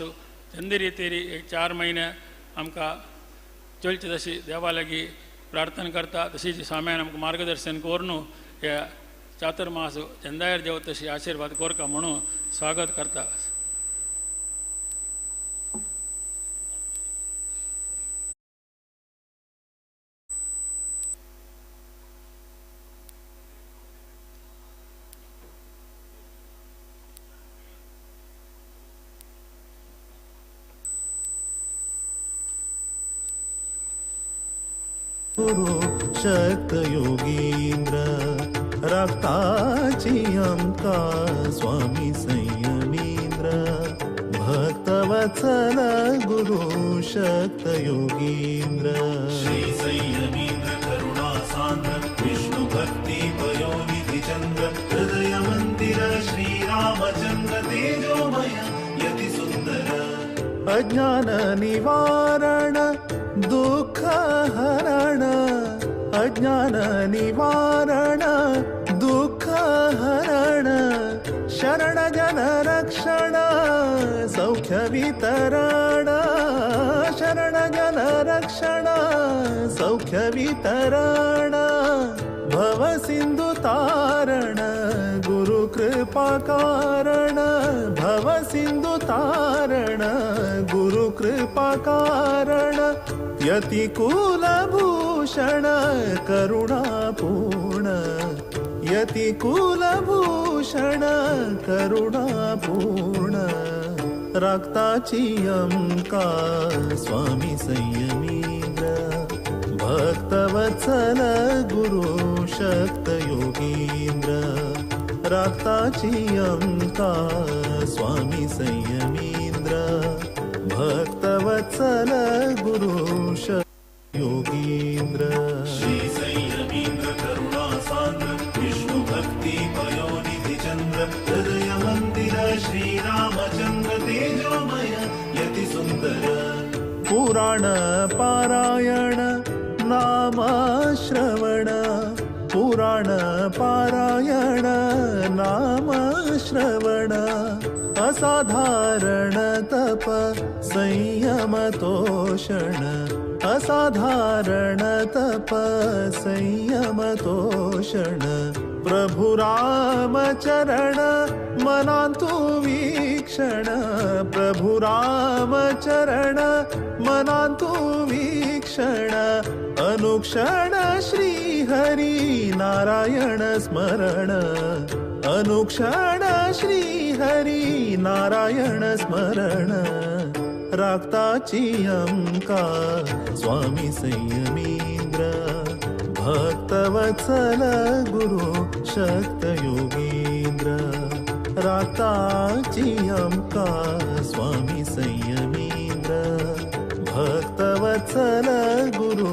चंद रितीर एक 4 म्हयने आमकां चलचे तशी देवा लागीं प्रार्थना करता. तशीच स्वाम्यान आमकां मार्गदर्शन करून ह्या चातुर्मास चंदायर देव तशी आशिर्वाद करका म्हणून स्वागत करता. गुरु शक्त योगींद्र राखताची आमकां स्वामी संयमींद्र भक्तवत्सल गुरु शक्त योगींद्र. श्री संयमींद्र करुणा सांद्र विष्णु भक्ति पयोनिधि चंद्र हृदय मंदिर श्री रामचंद्र तेजोमय यति सुंदर. अज्ञान निवारण दुःख हरण अज्ञान निवारण दुःख हरण शरण जन रक्षण सौख्य वितरण शरण जन रक्षण सौख्य वितरण भव सिंधु तारण गुरु कृपा कारण भव सिंधु तारण गुरु कृपा कारण यति कुलभूषण करुणापूर्ण यति कुलभूषण करुणापूर्ण राखताची आमकां स्वामी संयमींद्र भक्तवत्सल गुरु शक्त योगींद्र राखताची आमकां स्वामी संयमींद्र भक्तवत्सल गुरु शक्त योगींद्र. श्री संयमींद्र करुणा सांद्र विष्णु भक्ति पयोनिधि चंद्र हृदय मंदिर श्री रामचंद्र तेजोमय यति सुंदर. पुराण पारायण नाम श्रवण पुराण पारायण नाम श्रवण असाधारण तप संयम तोषण असाधारण तप संयम तोषण प्रभु राम चरण मनांतु वीक्षण प्रभु राम चरण मनांतु वीक्षण अनुक्षण श्री हरि नारायण स्मरण अनुक्षण श्री हरि नारायण स्मरण राखताची आमकां स्वामी संयमींद्र भक्तवत्सल गुरु शक्त योगींद्र राखताची आमकां स्वामी संयमींद्र भक्तवत्सल गुरु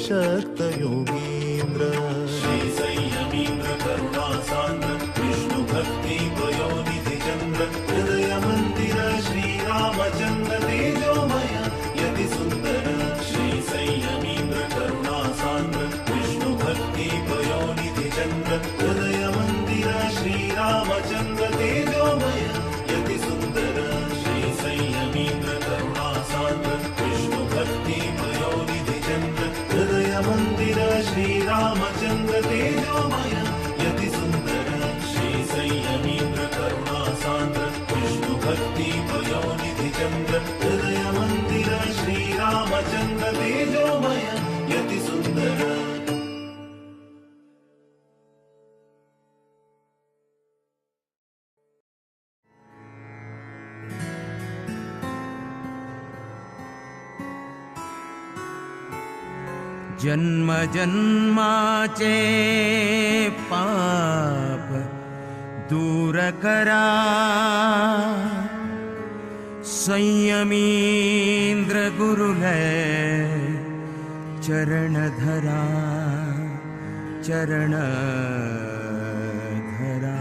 शक्त योगींद्र. श्री संयमींद्र करुणा सांद्र विष्णु भक्ति पयोनिधि चंद्र हृदय मंदिर श्री रामचंद्र तेजोमय यति सुंदर. श्री संयमींद्र करुणा सांद्र विष्णु भक्ति पयोनिधि चंद्र हृदय मंदिर श्री रामचंद्र तेजोमय यति सुंदर. मंदिर श्री रामचंद्र तेजोमय यति सुंदर श्री संयमीन्द्र करुणा सान्द्र विष्णु भक्ति पयोनिधि चंद्र हृदय मंदिर श्री रामचंद्र तेजोमय यति सुंदर। जन्म जन्माचे पाप दूर करा संयमींद्र गुरुले चरण धरा चरण धरा।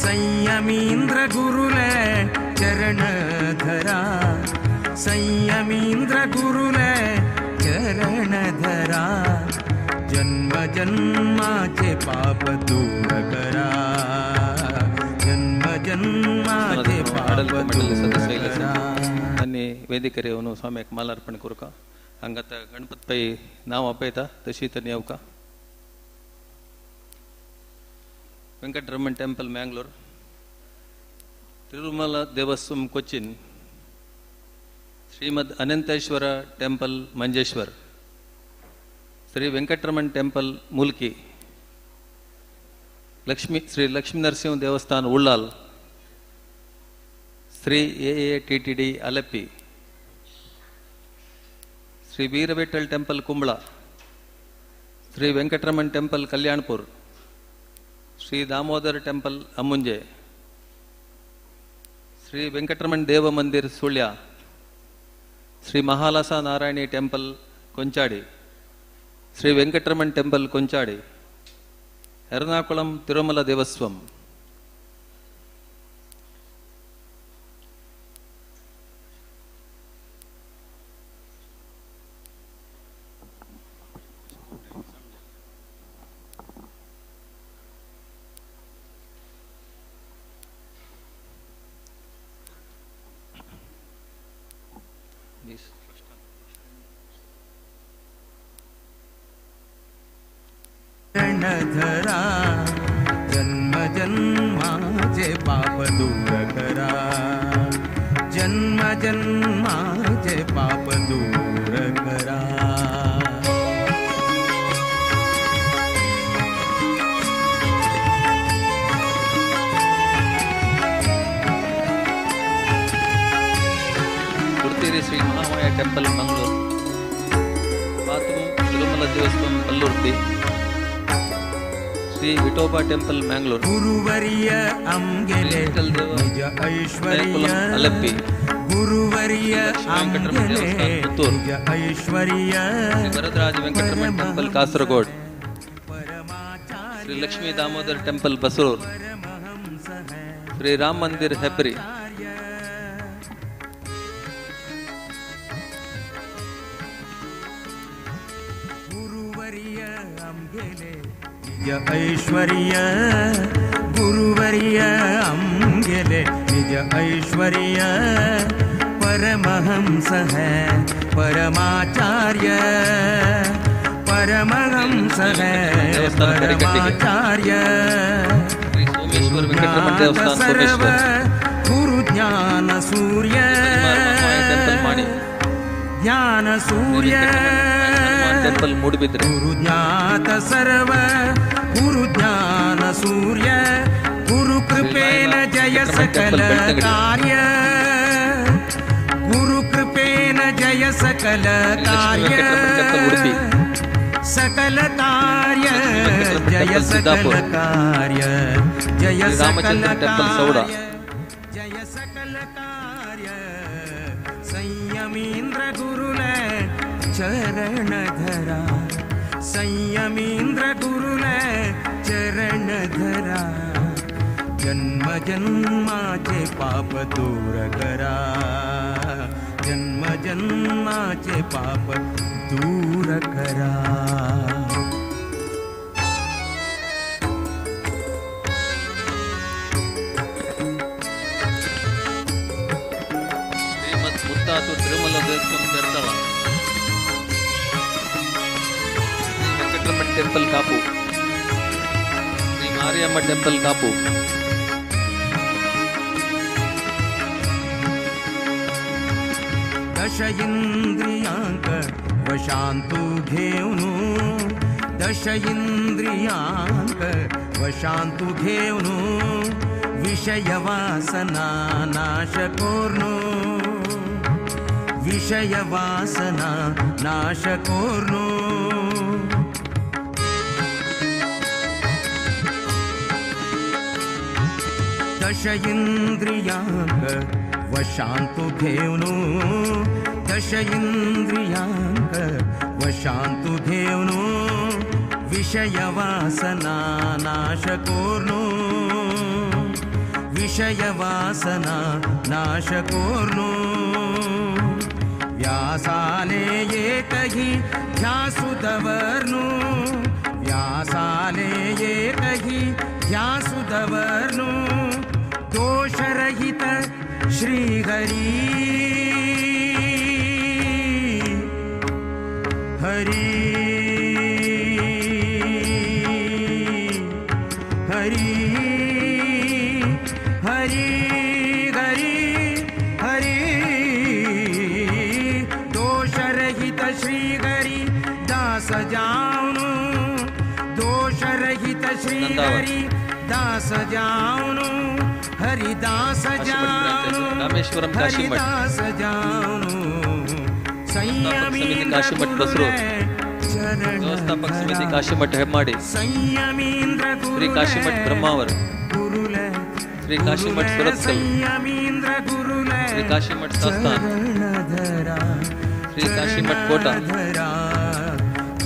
संयमींद्र गुरुले चरण धरा संयमींद्र गुरुले चरण धरा जन्म जन्माचे पाप दूर करा जन्म जन्माचे पाप दूर करा। आनी वेदिकेर येवन स्वाम्याक मालार्पण करुका हांगा आतां गणपत पै नांव आपयता तशी तर येवका। Venkataraman temple Mangalore, Tirumala Devaswom Cochin, Shrimad Ananteshwara temple Manjeshwar, Shri Venkataraman temple Mulki, Shri Lakshmi Narasimha Devasthana Ullal, Shri A A T T D Alleppey, Shri Veeravittal temple Kumbla, Shri Venkataraman temple Kalyanpur, Shri Damodar temple Ammunje, Shri Venkataraman Deva Mandir Sullia, Shri Mahalasa Narayani temple Konchady, Shri Venkataraman temple Konchady, Ernakulam Tirumala Devaswom. धरा जन्म जन्माचे पाप दूर करा जन्म जन्माचे पाप दूर करा। Kurtiri Shri Mahamaya temple Mangalore, Pathum Tirumala Devaswom Kallurti, Shri Vithoba temple Mangalore, गुरुवर्य अंगेले निज ऐश्वर्य अलेप्पी, गुरुवर्य अंगेले निज ऐश्वर्य, Varadaraj Venkataraman temple Kasaragod, Shri Lakshmi Damodar temple Basrur, Shri Ram Mandir Hebri. गुरुवर्य अंगेले निज ऐश्वर्य गुरुवर्य अंगेले निज ऐश्वर्य परमहंस है परमाचार्य परमहंस है परमाचार्य। सोमेश्वर वेंकटरमण देवस्थान सोमेश्वर, गुरु ज्ञान सूर्य ज्ञान सूर्य टेंपल मूडबिद्रे, गुरु ज्ञात सर्व गुरु ज्ञान सूर्य गुरु कृपा कृपेन जय सकल कार्य गुरु कृपेन जय सकल कार्य सकल कार्य जय सकल कार्य जय सकल कार्य जय सकल कार्य संयमींद्र गुरुले चरण धरा संयमींद्र गुरुले चरण धरा जन्म जन्माचे पाप दूर करा जन्म जन्माचे पाप दूर करा। ಶ್ರೀಮದ್ ಮುತ್ತಾತು ತಿರುಮಲ ದೇವಸ್ಥಾನ ಧರ್ತಳ ಶ್ರೀ ವೆಂಕಟರಮಣ ಟೆಂಪಲ್ ಕಾಪು ಶ್ರೀ ಮಾರಿಯಮ್ಮ ಟೆಂಪಲ್ ಕಾಪು दश इंद्रियांक वशांतु घेऊनु दश इंद्रियांक वशांतु घेऊनु विषय वासना नाश कोर्नु विषय वासना नाश कोर्नु। दश इंद्रियांक वशांतु घेऊनु दश इंद्रियांक वशांतु घेऊनु विषय वासना नाश कोर्नु विषय वासना नाश कोर्नु। व्यासाले एकही ध्यासु दवर्नु व्यासाले एकही ध्यासु दवर्नु दोषरहित श्री हरि हरि हरि हरि हरि हरि दोषरहित श्री हरि दास जाऊनु दोषरहित श्री हरि दास जाऊनु हरिदास जाऊनु रामेश्वरम काशीमठ हरिदास जाऊनु व्यवस्थापक समिती काशीमठ बसरूर व्यवस्थापक समिती काशीमठ हेम्माडी श्री काशीमठ ब्रह्मावर श्री काशीमठ सुरतकल श्री काशीमठ सास्तान श्री काशीमठ कोटा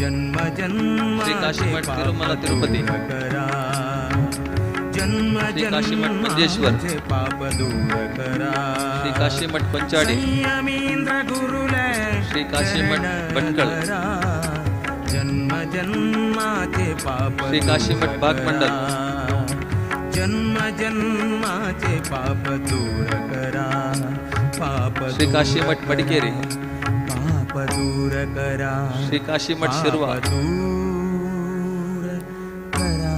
जन्म जन्म श्री काशीमठ तिरुमला तिरुपति जन्म श्री काशीमठ मंजेश्वर पाप दूर करा श्री काशीमठ पंचाडी संयमींद्र गुरुले श्री काशीमठ भटकळ जन्म जन्माचे पाप श्री काशीमठ भागमंडल जन्म जन्माचे पाप दूर करा पाप श्री काशीमठ मडिकेरी पाप दूर करा श्री काशीमठ शिरवा दूर करा।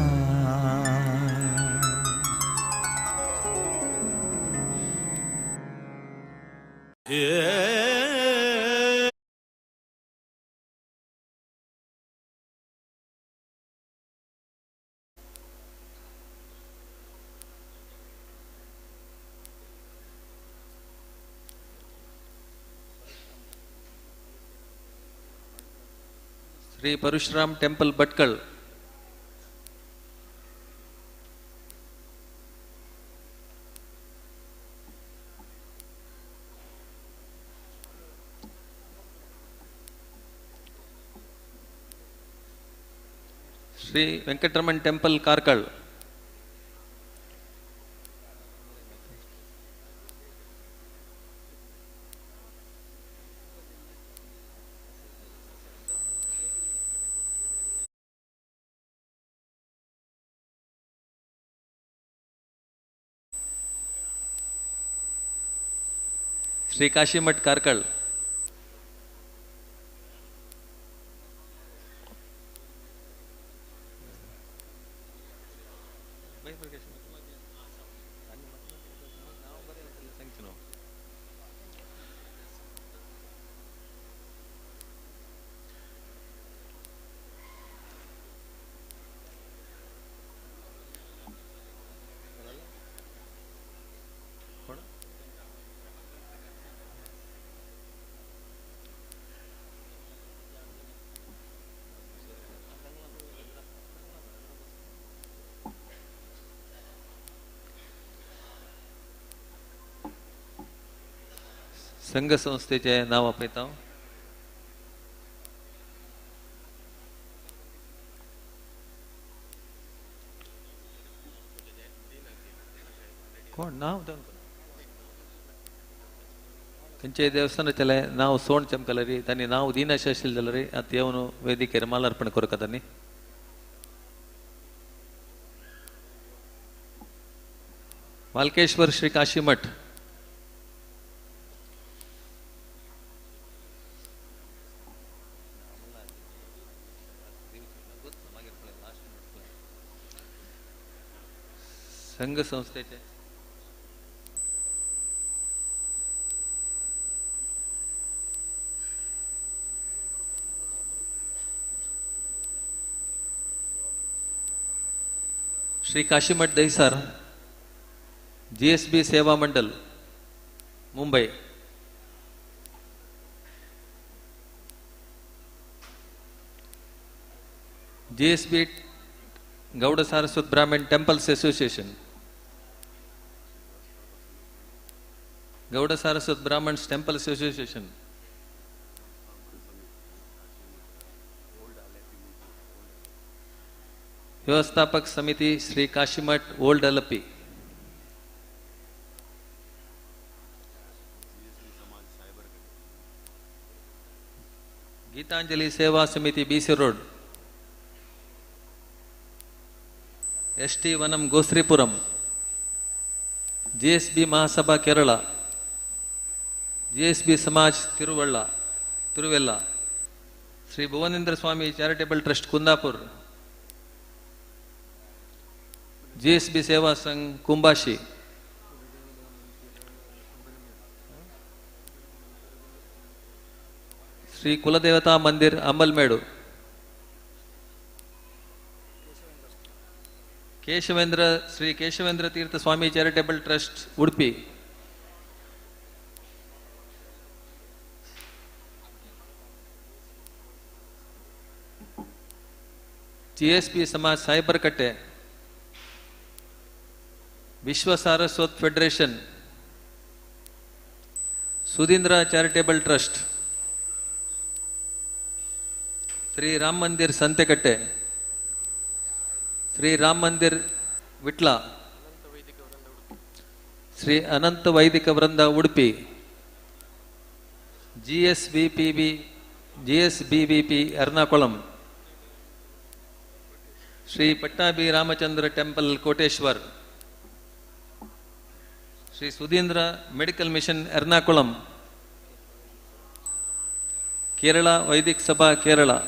Shri Parashuram temple Bhatkal Shri Venkataraman temple Karkala Shri Kashimath Karkala संघ संस्थेचे नांव आपयता. कोण नाव खंयचे देवस्थानाचें नांव सोण चमकलरी तांणी नांव दिनाशे आशिल्लें जाल्यार आतां येवन वेदिकेर मालार्पण करूंक तांणी. वालकेश्वर श्री काशी मठ, संघ संस्थेचे Shri Kashimath Dahisar, GSB Seva Mandal, Mumbai. GSB Gowda Saraswat Brahmin temples association, Gowda Saraswat Brahmins temples association. Vyavasthapak Samiti Shri Kashimath old Alleppey. Geetanjali Seva Samiti BC road, ST Vanam Gosripuram, GSB Mahasabha Kerala, GSB Samaj Tiruvella, Shri Bhuvanendra Swami charitable trust Kundapur, GSB Seva Sangh Kumbashi. Shri Kuladevata Mandir Ambalmedu, Keshavendra Shri Keshavendra Tirtha Swami charitable trust Udupi. GSB Samaj Saibarakatte, Vishwa Saraswat federation, Sudhindra charitable trust, Shri Ram Mandir Santhekatte, Shri Ram Mandir Vitla, Shri Ananta Vaidika Vrinda Udupi, GSBVP Ernakulam, Shri Pattabhi Ramachandra temple Koteshwar, Shri Sudhindra medical mission Ernakulam, Kerala Vaidik Sabha Kerala.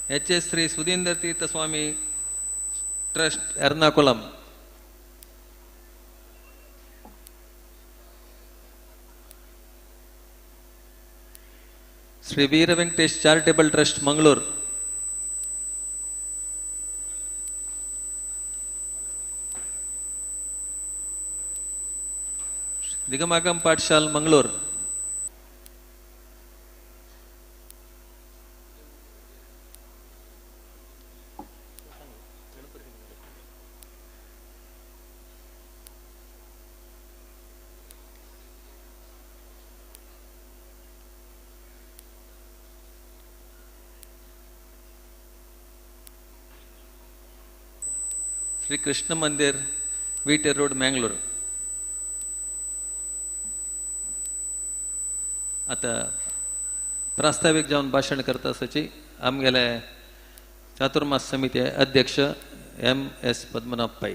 HS Shri Sudhindra Tirtha Swami trust Ernakulam. Shri Veera Venkatesh charitable trust Mangalore. Nigamagama Pathashala Mangalore. Shri Krishna Mandir VT road Mangalore. आतां प्रास्तावीक जावन भाशण करता आसाची आमगेले चातुर्मास समिती अध्यक्ष MS Padmanabha Pai.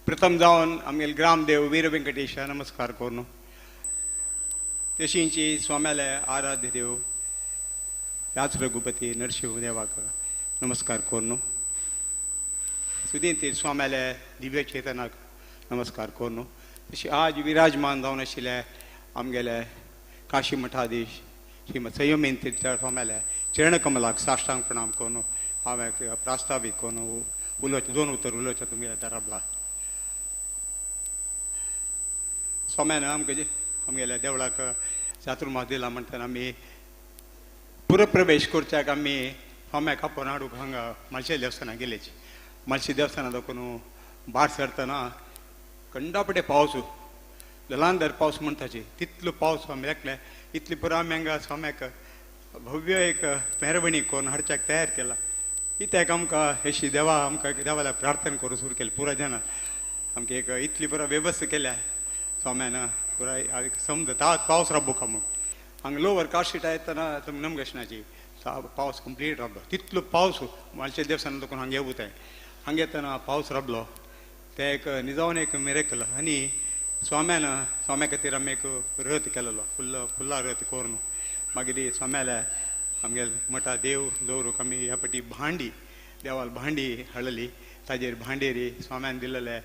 प्रथम जावन आमगेले ग्रामदेव वीर वेंकटेश नमस्कार करून तशींची स्वाम्याले आराध्य देव राज रघुपती नरशिंह देवाक नमस्कार करून सुदीन स्वाम्याले दिव्य चेतनाक नमस्कार करून तशी आज विराजमान जावन आशिल्ले आमगेले काशी मठाधीश श्रीमद संयमेन तीर्थ स्वाम्याले चरणकमलाक साष्टांग प्रणाम करून हांवें प्रास्तावीक करून उलोवचें दोन उतर उलोवचें तुमगेल्या दाराबला. स्वाम्यान आमकां आमगेल्या देवळाक चातुर्मास दिला म्हणटना आमी पुरप्रवेश करच्याक आमी स्वाम्याक आपोवन हाडूंक हांगा मालशे देवस्थानाक गेलेची. मालशे देवस्थाना दाखोवन भायर सरतना कंडापटे पावस, ललांदर पावस म्हणटाची तितलो पावस आमी एकले इतली पुरो आमी हांगा स्वाम्याक भव्य एक मेहरबानी करून हाडच्याक तयार केला. इत्याक आमकां हेशी देवा आमकां देवाला प्रार्थना करूं सुरू केली पुरा जाणां आमकां एक इतली पुरा वेवस्था केल्या स्वाम्यान पुरा समज पावस राबो का म्हूण. हांगा लोवर काशीटा येतना नमगेशनाची पावस कंप्लीट राबलो, तितलो पावस मालशे देवस्थाना देखून हांगा येवताय. हांगा येतना पावस राबलो तें एक निजावन एक मिरेकल. आनी स्वाम्यान स्वाम्या खातीर आमी एक रथ केलेलो, फुल्ल फुल्ला रथ करून मागीर स्वाम्याल्या आमगेले मठा देव दवरूंक आमी ह्या पटी भांडी देवाल भांडी हाडली, ताजेर भांडेरी स्वाम्यान दिलेले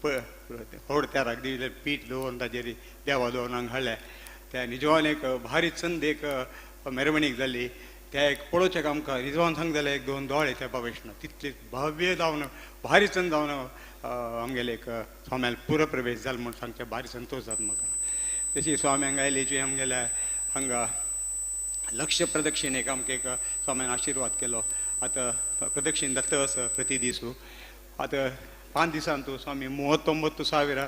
होड तेराक दिले पीठ दवरून ताजेर देवा दवरून हांगा हाडले. त्या निजवान एक भारी चंद एक मेरवणीक जाली. त्या एक पळोवच्याक आमकां निजवान सांग जाल्यार एक दोन दोळे त्या बाबेशना तितली भव्य जावन भारी चंद जावन आमगेले एक स्वाम्याल पुरप्रवेश जालो म्हूण सांगचें भारी संतोश जाता म्हाका. तशी स्वामी हांगा आयली आमगेल्या हांगा लक्ष प्रदक्षिणेक आमकां एक स्वाम्यान आशिर्वाद केलो. आतां प्रदक्षिण जाता आसा प्रति दिसू. आतां 5 दिसान तूं स्वामी 39,000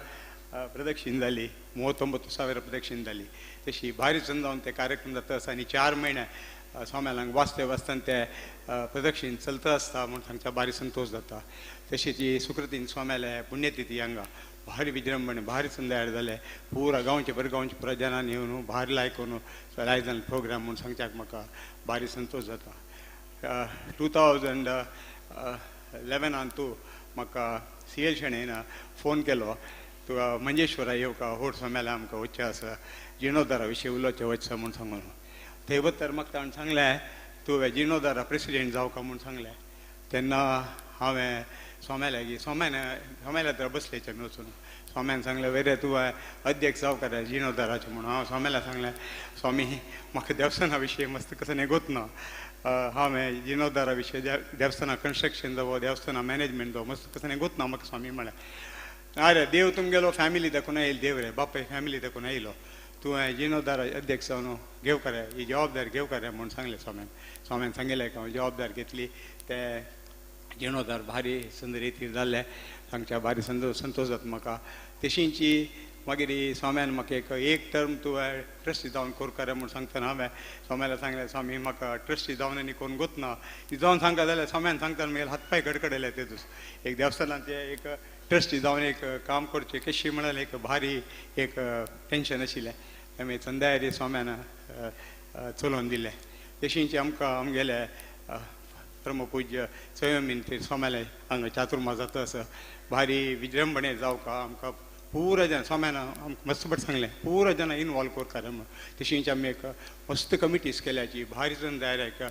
प्रदक्षिण जाली, 39,000 प्रदक्षिण जाली. तशी भारी चंद जावन ते कार्यक्रम जाता आसा आनी 4 म्हयने स्वाम्यान हांगा वाचते वाचतना ते प्रदक्षिण चलता आसता म्हूण सांगता भारी संतोश जाता. तशीच ही सुकृतीन स्वाम्याले पुण्यतिथी हांगा भारी विजृंभणे भारी संध्याळ जाले, पुरा गांवचे परगांवचे पुरा जनांनी येवन भारी लायक आयजन प्रोग्राम म्हूण सांगच्याक म्हाका भारी संतोश जाता. 2011 तूं म्हाका सी एल शणैन फोन केलो, तुका मंजेश्वरा येवका होड स्वाम्याला आमकां वचचें आसा जिर्णोद्धारा विशीं उलोवचें वचचें म्हूण सांगून. थंय वतर म्हाका ताणें सांगलें तुवें जिर्णोद्धारा प्रेसिडेंट जावका म्हूण सांगलें. तेन्ना हांवें स्वाम्या लागीं स्वाम्यान स्वाम्याल्या तर बसलेचें आमी वचून स्वाम्यान सांगलें वेरे तूं अध्यक्ष जावका रे जिर्णोद्धाराचें म्हणून. हांव स्वाम्याला सांगलें स्वामी म्हाका देवस्थाना विशीं मस्त कसो नेगोत ना, हांवें जिर्णोद्धारा विशीं देवस्थाना कन्स्ट्रक्शन जावं देवस्थाना मॅनेजमेंट जावं मस्त कसो नेगोत ना म्हाका. स्वामी म्हळें आरे देव तुमगेलो फॅमिली दाखोवन येयलो, देव रे बापाय फॅमिली दाखोवन येयलो, तुवें जिर्णोद्धारा अध्यक्ष जावन घेवका रे ही जबाबदारी घेवका रे म्हूण सांगलें स्वाम्यान. स्वाम्यान सांगिल्लें हांव जबाबदारी घेतली. ते जिर्णोद्धार भारी सुंदर रितीर जाल्ले सांगच्या भारी संतोश जाता म्हाका. तशींची मागीर स्वाम्यान म्हाका एक एक टर्म तुवें ट्रस्टी जावन करका रे म्हूण सांगतना हांवें स्वाम्याला सांगलें स्वामी म्हाका ट्रस्टी जावन आनी कोण गोतना जावन सांगता जाल्यार स्वाम्यान सांगतना म्हगेले हातपांय कडकडले ते दीस. एक देवस्थानाचें एक ट्रस्टी जावन एक काम करचें कशी म्हळ्यार एक भारी एक टेंशन आशिल्लें. आमी संध्यारी स्वाम्यान चलोवन दिलें. तशींच आमकां आमगेले परमपूज्य संयमीन स्वाम्याले हांगा चातुर्मास जाता आसा भारी विजृंभणे जावका आमकां पुरा जन स्वाम्यान आमकां मस्त पट सांगलें पुरा जाणां इनवॉल्व करता म्हूण. तशींच आमी एक मस्त कमिटीज केल्याची भारी जण जाय एक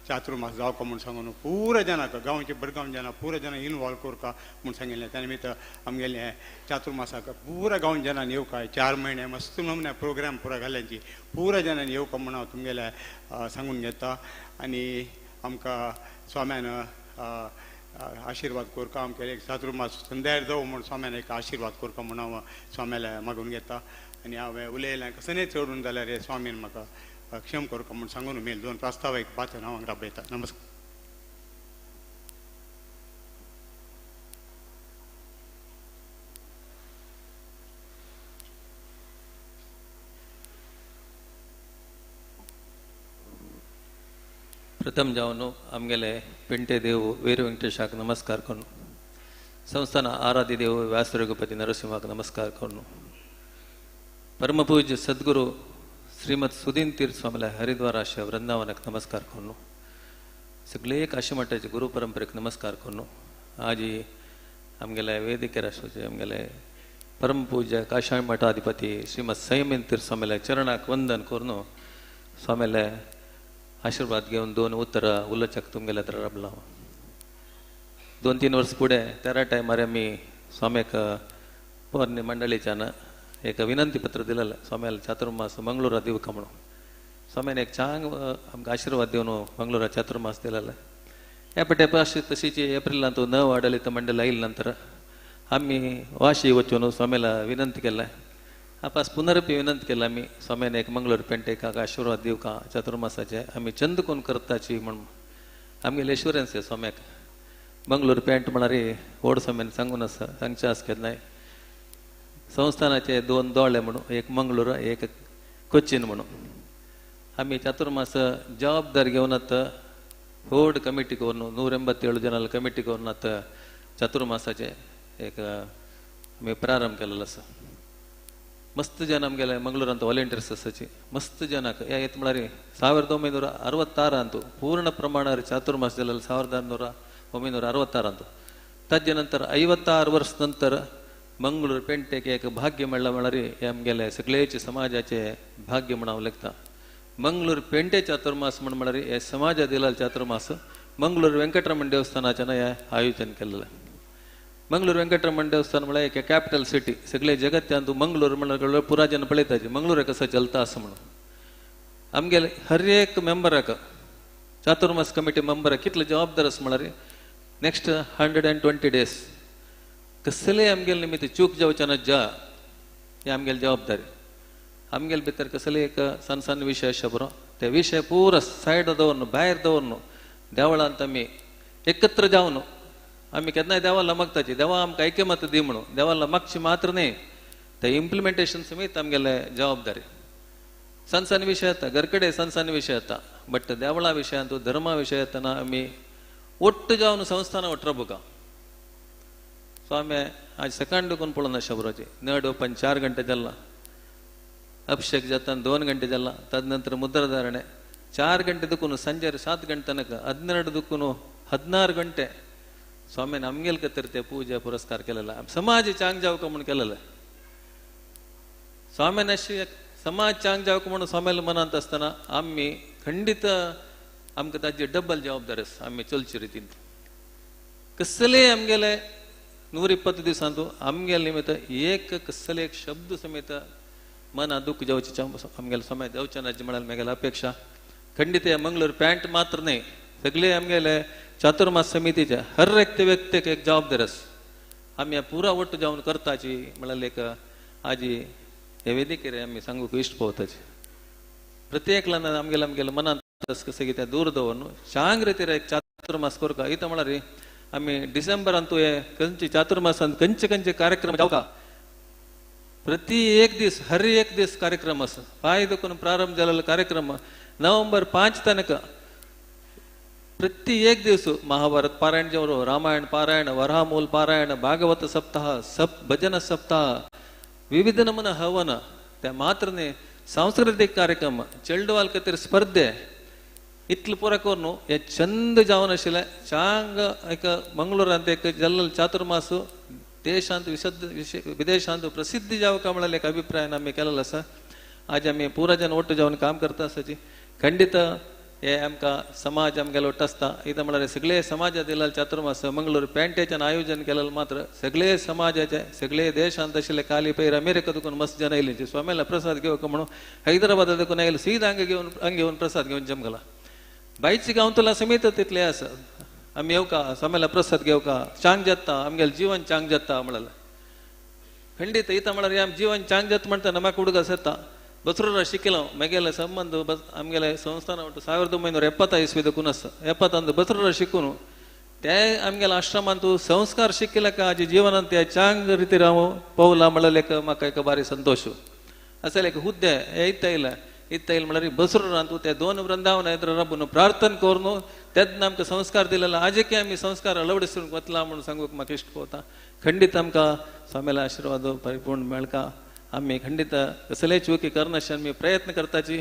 चातुर्मास जावका म्हूण सांगून पुरा जाणांक गांवचे बडगांव जाणां पुरा जाणां इनवॉल्व करता म्हूण सांगिल्लें. त्या निमित्त आमगेलें चातुर्मासाक पुरा गांव जनांनी येवका 4 म्हयने मस्त नमूने प्रोग्राम पुरा घाल्यांची पुरा जनांनी येवका म्हूण हांव तुमगेलें सांगून घेता. आनी आमकां स्वाम्यान आशिर्वाद करका आमकां एक चातुर्मास संध्यार जावं म्हूण स्वाम्यान एक आशिर्वाद करका म्हूण हांव स्वाम्याले मागून घेता. आनी हांवें उलयलें कसलें चडून जाल्यार स्वामीन म्हाका क्षम करका म्हूण सांगून मेल दोन प्रास्तावीक वाचन हांव हांगा राबयता. नमस्कार. प्रथम जावन आमगेले पेंटे देव वीर वेंकटेशाक नमस्कार करून, संस्थान आराध्य देव व्यास रघुपती नरसिंहाक नमस्कार करून, परमपूज्य सद्गुरू श्रीमद सुदीन तीर्थ स्वामीला हरिद्वार आशा वृंदावनाक नमस्कार करून, सगळे काशी मठाचे गुरु परंपरेक नमस्कार करून, आजी आमगेले वेदिकेर आसचे आमगेले परमपूज्य काशाय मठाधिपती श्रीमद संयमीन तीर्थ स्वामीला चरणाक वंदन करून स्वामीला आशीर्वाद घेवन दोन उतरां उलोवच्याक तुमगेल्या तर राबला. 2-3 वर्स फुडें तेरा टायमार आमी स्वाम्याक पोरणे मंडळीच्यान एक विनंती पत्र दिलेलें स्वाम्याला चातुर्मास मंगळूरा दिवका म्हणून. स्वाम्यान एक चांग आमकां आशीर्वाद दिवन मंगळूरा चातुर्मास दिलेलें. ह्या पटे अशी तशीच एप्रिलांत नव आडलित मंडळ आयले नंतर आमी वाशी वचून स्वाम्याला विनंती केलें आपास पुनरपी विनंती केला आमी स्वाम्यान एक मंगळूर पेंटेक आशिर्वाद दिवका चातुर्मासाचे आमी चंद कोण करताची म्हणून आमगेले एश्युरन्स आहे स्वाम्याक मंगळूर पेंट म्हळ्यार व्हड स्वाम्यान सांगून आसा सांगचें आस केन्नाय संस्थानाचे दोन दोळे म्हणून एक मंगळूर एक कोचीन म्हणून आमी चातुर्मास जबाबदार घेवन आतां व्हड कमिटी करून 187 जनाल कमिटी करून आतां चातुर्मासाचे एक आमी प्रारंभ केलेलो आसा. मस्त जन आमगेले मंगळूरांत वालंटियर्स आसाची मस्त ಜನಾಕ येत म्हळ्यार 1966 ಅಂತೂ ಪೂರ್ಣ ಪ್ರಮಾಣ ಚಾತುರ್ಮಾಸ ಜಲ್ಲ 1966 ताजे नंतर 56 वर्स नंतर मंगळूर पेंटेक एक भाग्य मेळ्ळा म्हळ्यार हे आमगेले सगळेच समाजाचे भाग्य म्हण हांव लेखता. मंगळूर पेंटे चातुर्मास म्हण म्हळ्यार हे समाजा दिला चातुर्मास मंगळूर वेंकटरमण देवस्थानाच्यान हे आयोजन केलेलें. मंगळूर वेंकटरमण देवस्थान म्हळ्यार एक कॅपिटल सिटी सगळे जगत्यांतू मंगळूर म्हणल्यार पुरा जन पळयताचे मंगळूर कसो चलता असं म्हणून आमगेले हर एक मेंबराक चातुर्मास कमिटी मेंबराक कितले जबाबदार आसा म्हळ्यार नेक्स्ट 120 डेज कसले आमगेले निमित्त चूक जावचे ना जा हे आमगेले जबाबदारी. आमगेले भितर कसले एक सण सण विशय आसा बरो ते विशय पुरा सायड दवरून भायर दवरून देवळांत आमी एकत्र जावन आमी केन्नाय देवाला मागताची देवा आमकां ऐक्यमत दी म्हणून देवाला मागची मात्र न्ही ते इम्प्लिमेंटेशन समेत आमगेले जबाबदारी. सण सण विशय येता घरकडे सण सण विशय येता बट देवळा विशयांत धर्मा विशय येतना आमी ಒಟ್ಟು जावन संस्थान ಒಟ್ಟರಬುಕ. ಸೊ आमी आज सकाळ दुकून पळोवन आसा बरोची नड ओपन 4 गंटे जाल्ला अभिषेक जाता 2 गंटे जाल्ला तदनंतर मुद्राधाರಣೆ 4 ಗಂಟೆ दुकून ಸಂಜೆ 7 ಗಂಟೆ ತನಕ 12 दुकून 16 ಗಂಟೆ स्वामीन आमगेल कतर पूजा पुरस्कार केलेला समाज चांग जावक म्हणून केलेलं. स्वामीन अशी समाज चांग जावक म्हणून स्वामीला मनांत आसतना आमी खंडित आमकां ताजी डबल जबाबदारी आसा आमी चलचे रितीन. कसले आमगेले 120 दिवसांतू आमगेले निमित्त एक कसले एक शब्द समेत मना दुःख जावचे आमगेले समय जावचे ना म्हळ्यार म्हगेले अपेक्षा. खंडित मंगळूर पॅन्ट मात्र न्ही सगळे आमगेले चातुर्मास समितीचे हर एक व्यक्तीक एक जबाबदारी आसा आमी पुरा ಒಟ್ಟು जावन करताची म्हळ्यार एक आजी हे वेदिकेर आमी सांगूंक इश्ट पावताची. प्रत्येकल्यान आमगेले आमगेले मनांत कसं कितें दूर दवरून चांग रितीर एक चातुर्मास करका. इथं म्हळ्यार आमी डिसेंबरांतू हे खंयचे चातुर्मासान खंयचे खंयचे कार्यक्रम जावका प्रति एक दीस हर एक दीस कार्यक्रम आसा. पांय दुखून प्रारंभ जालेलो कार्यक्रम नोव्हेंबर 5 तनक प्रति एक दिवस महाभारत पारायण जावं रामायण पारायण वराहमूल पारायण भागवत सप्ताह सप भजन सप्ताह विविध नमून हवन त्या मात्र न्ही सांस्कृतीक कार्यक्रम चेडवाल खातीर स्पर्धे इतले पुरा करून हे चंद जावन आशिल्लें चांग एक मंगळूरांत एक जल्ल चातुर्मास देशांत विदेशांत प्रसिद्धी जावका म्हळ्यार एक अभिप्रायान आमी केलेलो आसा. आज आमी पुरा जन ಒಟ್ಟು जावन काम करता आसाची खंडित हे आमकां समाज आमगेलो ಒಟ್ಟು आसता. इथं म्हळ्यार सगळे समाजा दिलेलो चातुर्मास मंगळूर पेंटेच्यान आयोजन केलेलें मात्र सगळे समाजाचे सगळे देशांत आशिल्ले काली पयर अमेरिका दुकून मस्त जन आयले स्वामीला प्रसाद घेवका म्हणून हैदराबादा दुकून आयले सीधा हांगा घेवन हांगा घेवन प्रसाद घेवन जमगला बायची गांवतला समेत तितले आसा आमी येवका स्वामीला प्रसाद घेवका चांग जाता आमगेलें जीवन चांग जाता म्हळ्यार खंडीत इथं म्हळ्यार आम जीवन चांग जाता म्हणटा म्हाका उडगास येता. बसरूरा शिकलो म्हगेले संबंद बस आमगेले संस्थान 1970 इस्वी देखून आसा 71 बसरूरा शिकून ते आमगेले आश्रमांत संस्कार शिकले का आजी जीवनांत त्या चांग रितीर हांव पावला म्हळ्यार एक म्हाका एक बारी संतोश असेल एक हुद्दे हे इत्ता येयला इत्ता येयल म्हळ्यार बसरूरांत ते 2 वृंदावन येत्र राबून प्रार्थना करून तेन्ना आमकां संस्कार दिलेलो आजके आमी संस्कार अळवडिसून वतला म्हणून सांगूंक म्हाका इश्ट पावता. खंडीत आमकां स्वामीला आशिर्वाद परिपूर्ण मेळका. आमी खंडीत कसलेय चुकी करनाशिल्ले आमी प्रयत्न करताची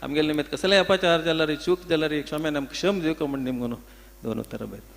आमगेले निमित्त कसलेय अपाचार जाल्यार चूक जाल्यार स्वाम्यान आमकां क्षम दिवका म्हण निमगून दोन उतरां बरयता.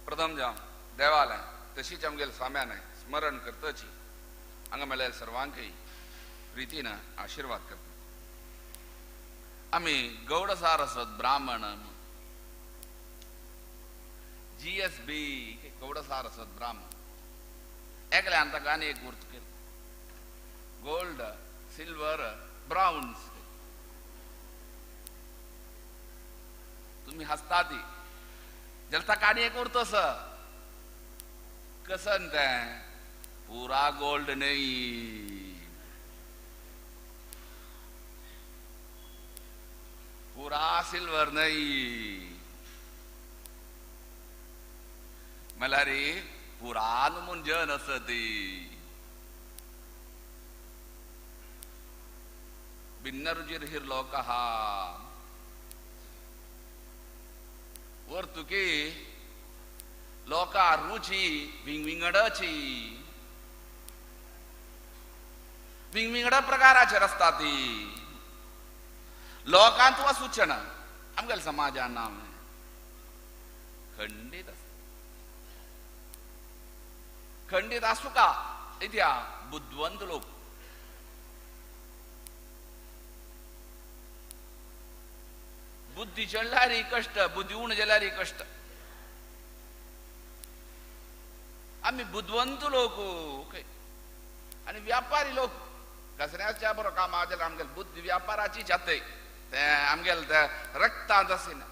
प्रथम जावन देवालय तशीच आमगेले स्वाम्यान स्मरण करतची हांगा मेळ्ळ्यार सर्वांकय प्रितीन आशिर्वाद करता. आमी गौड सारस्वत ब्राह्मण GSB Gowda Saraswat ब्राह्मण एकल्यान ताका आनी एक गुर्त केली गोल्ड सिल्वर ब्राउन्स. तुम्ही हसता ती जाल्यार ताका आनी एक उरत आसा कसन तें पुरा गोल्ड न्हय पुरा सिल्वर न्हय म्हणल्यार पुरा नमून जन आसा ती भिन्न रुचिर लोक आहा वर्तुकी लोका रुची विंगविंगडाची विंगविंगड प्रकाराचेर आसता ती लोकांत वा सूचना आमगेल्या समाजान नांव खंडीत आसता. खंडीत आसूं का इत्या बुदवंत लोक बुद्धी चडल्यार कश्ट बुद्धी उण जाल्यार कश्ट. आमी बुदवंत लोक आनी व्यापारी लोक कसऱ्याच्या बरो काम जाल्यार आमगेले बुद्धी व्यापाराची जातय तें आमगेले ते रक्तांत आसिना.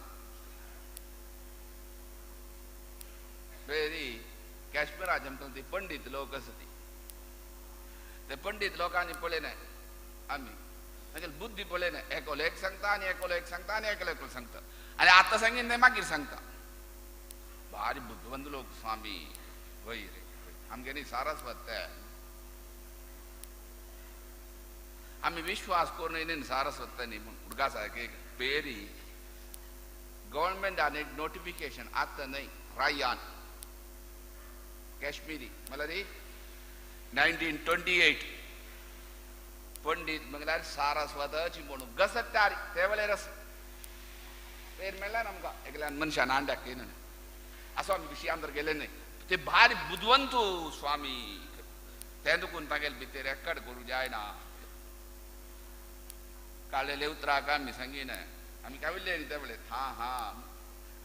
पयली काश्मीराचे आमकां ती पंडीत लोक आसा ती ते पंडीत लोकांनी पळयनाय आमी मागीर बुद्धी पळयनाय एकलो एक सांगता आनी एकलो एक सांगता आनी एकलो एकलो सांगता आनी आतां सांगीन तें मागीर सांगता. भारी बुदवंत लोक स्वामी वय रे आमगे न्ही सारस्वत ते आमी विश्वास करून न्ही सारस्वत न्ही म्हूण उडगा सारके पेरी गव्हर्मेंटान एक नोटिफिकेशन आतां न्हय रायान काश्मीरी म्हणल्यार 1928 पंडीत म्हणल्यार सारस्वताची म्हणून गसत्तारी ते वेळार आसा पेर मेळ्ळा आमकां एकल्यान मनशान आंड्याक येना असो आमी विशयांतर गेले न्हय. ते भारी बुदवंत स्वामी तें दुखून तागेले भितर रेकॉर्ड करूं जायना. काडलेले उतराक आमी सांगिना आमी काविल्ले न्ही ते वेळार हा हा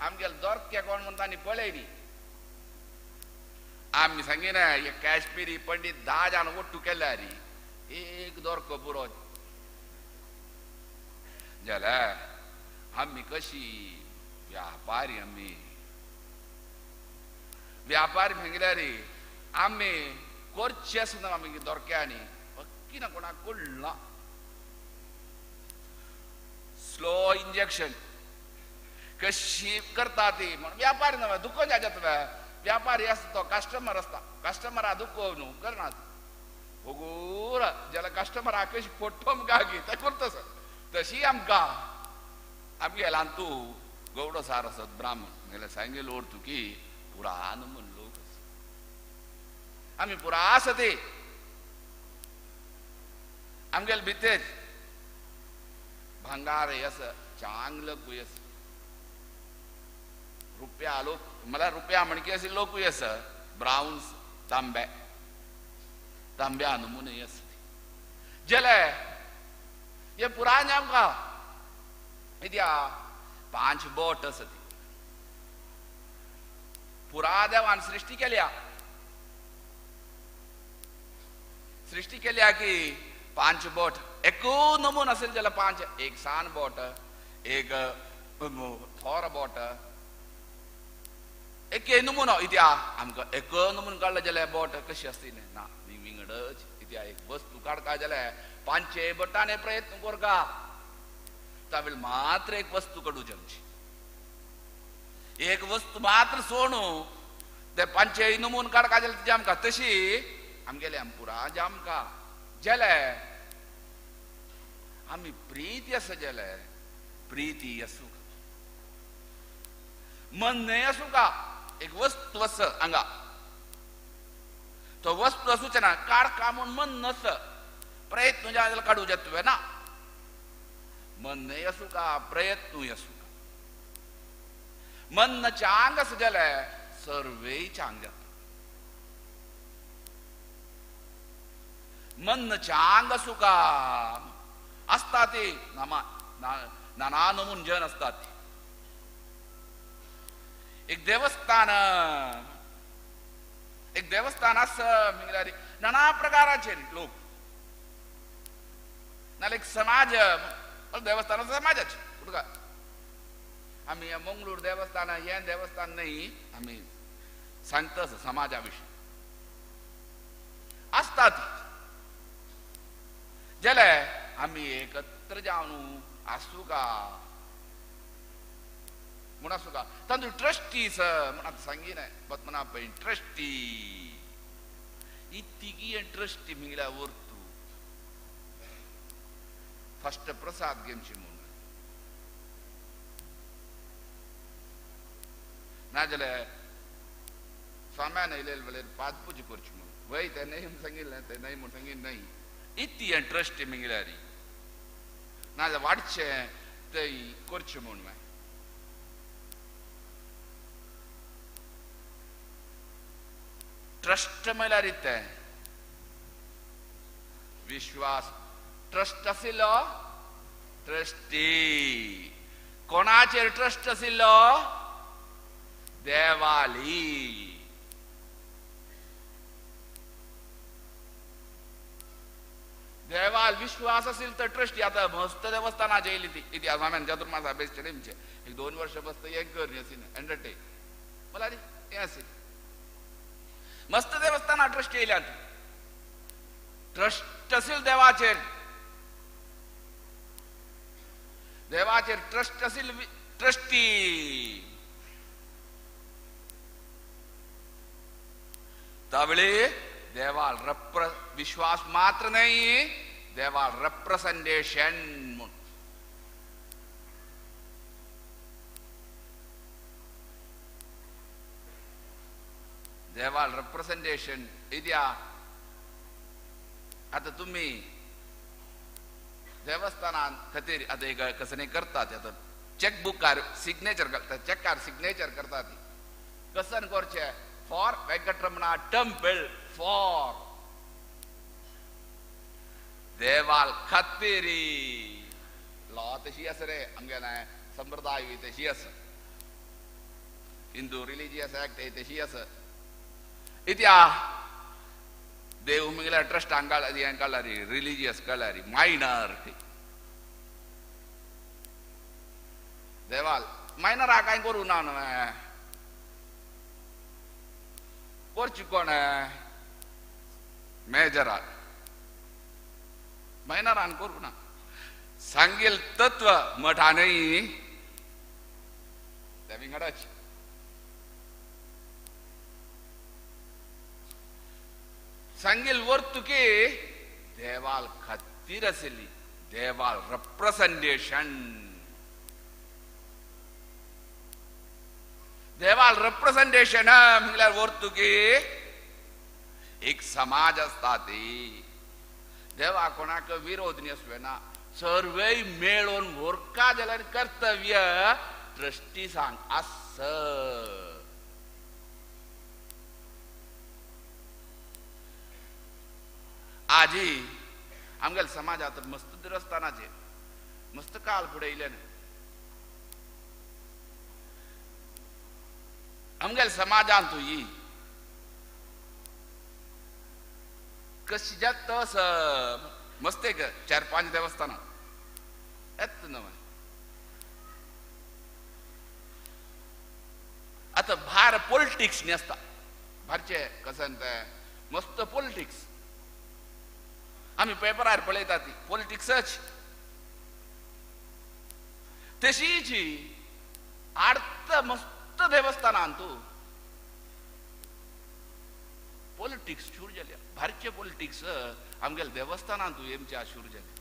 आमगेले दोरके कोण म्हणटा आनी पळय न्ही आमी सांगिना हे काश्मीरी पंडीत 10 जाण ಒಟ್ಟು केल्यार एक दोरको पुरो जाल्यार आमी कशी व्यापारी आमी व्यापारी म्हणल्यार आमी करचे सुद्दां आमी दोरक्यांनी पक्की ना कोणाक कळना. स्लो इंजेक्शन कशी करता ती म्हणून व्यापारी न्हय दुखोन जाता व्यापारी आसता तो कस्टमर आसता कस्टमरा दुखो न्हू करना होगूर जाल्यार कस्टमराक कशी फोटो गी तें करता सर तशी आमकां आमगेल्यान तूं गौडो सारस्वत ब्राह्मण म्हणल्यार सांगेल ओर तुकी पुरान म्हण लोक आमी पुरा आसा ते आमगेले भितर भांगार आसा चांगलं आसा रुपया लोक मला रुपया म्हणकी असे लोकूय आसा ब्राउन्स तांब्या तांब्या नमुने आसा जाल्यार हे पुराण आमकां कित्या 5 बोट आसा ती पुरा देवान सृष्टी केल्या सृष्टी केल्या की 5 बोट एक नमून असेल जाल्यार 5 एक सान बोट एक थोर बोट एक नमुनो इत्या आमकां एक नमून काडलो जाल्यार बोट कशी आसती ना विंगडच इत्या एक वस्तू काडका जाल्यार 5 बोटांनी प्रयत्न करका तावेळ मात्र एक वस्तू काडूची आमची एक वस्तू मात्र सोणू ते 5 नमून काडका जाल्यार ती आमकां तशी आमगेले पुरा जामकां जाल्यार आमी प्रिती आसा जाल्यार प्रिती आसूं मन न्हय आसूं का एक वस्तू आसा हांगा तो वस्तू आसूचें ना काडका म्हूण मन नस प्रयत्न जाल्यार काडूं जाता तुवें ना मन न्हय आसूं का प्रयत्नूय आसूं का मन चांग आसा जाल्यार सर्वेय चांग जाता. मन चांग आसूका आसता ते नाना नमून जन असतात. एक देवस्थान एक देवस्थान आसा म्हळ्यार नाना प्रकाराचे लोक नाल्यार एक समाज देवस्थान समाजाचे कुठं आमी मंगळूर देवस्थान हें देवस्थान न्ही आमी सांगता समाजा विशीं आसतात जाल्यार आमी एकत्र जावन आसूं का म्हूण आसूं का तांचो ट्रस्टी म्हूण आतां सांगिना पद्मनाभ पै ट्रस्टी ही तिगी ट्रस्टी म्हळ्यार वर्तू फस्ट प्रसाद घेवची म्हूण नाजाल्यार स्वाम्यान येयलेले वेळेर पादपुजा करची म्हूण वय ते न्हय म्हूण सांगिल्लें ते न्हय म्हूण सांगिल्लें न्हय इतली ट्रस्टी म्हळ्यार नाजाल्यार वाडचें तें करचें म्हूण मागीर ट्रस्ट म्हळ्यार तें विश्वास ट्रस्ट आशिल्लो ट्रस्टी कोणाचेर ट्रस्ट आशिल्लो देवाली. देवाल विश्वास असेल तर ट्रस्टी. आता मस्त देवस्थानाचे येयली ती इतिहास आमी चतुर्मास अभ्यास केले आमचे एक 2 वर्ष बसत हें कर अंडरटेक मला हें असेल मस्त देवस्थाना ट्रस्ट येयल्यात. ट्रस्ट असेल देवाचेर देवाचेर ट्रस्ट असेल ट्रस्टी त्यावेळी देवाल विश्वास मात्र नाही देवाल रेप्रेझेंटेशन म्हणून देवाल रेप्रेझेंटेशन इद्या. आता तुम्ही देवस्थानान खातीर आता एक कसं नाही करतात आता चेकबुकार सिग्नेचर करतात चेकार सिग्नेचर करतात कसन करचे फॉर वेंकटरमणा टेम्पल फॉर देवाल खातीरी लॉ तशी आसा रे आमगेले संप्रदाय तशी आसा हिंदू रिलिजियस एक्ट तशी आसा इत्या देव म्हळ्यार ट्रस्ट हांगा काडला रे रिलिजियस काडला रे मायनर देवाल मायनरा कांय करूं ना न्हय करची कोण मेजरान मायनरान करूं ना सांगेल तत्व मठानय त्या विंगडाच सांगेल वर्तुके देवाल खातीर आशिल्ली देवाल रेप्रेझेंटेशन देवाल रेप्रेझेंटेशन म्हळ्यार वर्तुके एक समाज आसता ती देवा कोणाक विरोध न्ही आसुना ना सर्वय मेळून व्हरका जाल्यार कर्तव्य ट्रस्टी सांग आस. आजी आमगेले समाजात मस्त देवस्थानाचे मस्त काल फुडें येयले न्ही आमगेले समाजांत ही कशी जाता मस्त एक 4-5 देवस्थानां येत न्हय. आतां भायर पॉलिटिक्स न्ही आसता भायरचे कशें तें मस्त पॉलिटिक्स आमी पेपरार पळयता ती पॉलिटिक्सच तशीच आर्त मस्त देवस्थानान तूं पॉलिटिक्स सुरू जाल्या भायरचे पॉलिटिक्स आमगेले देवस्थानान तूं एमच्या सुरू जालें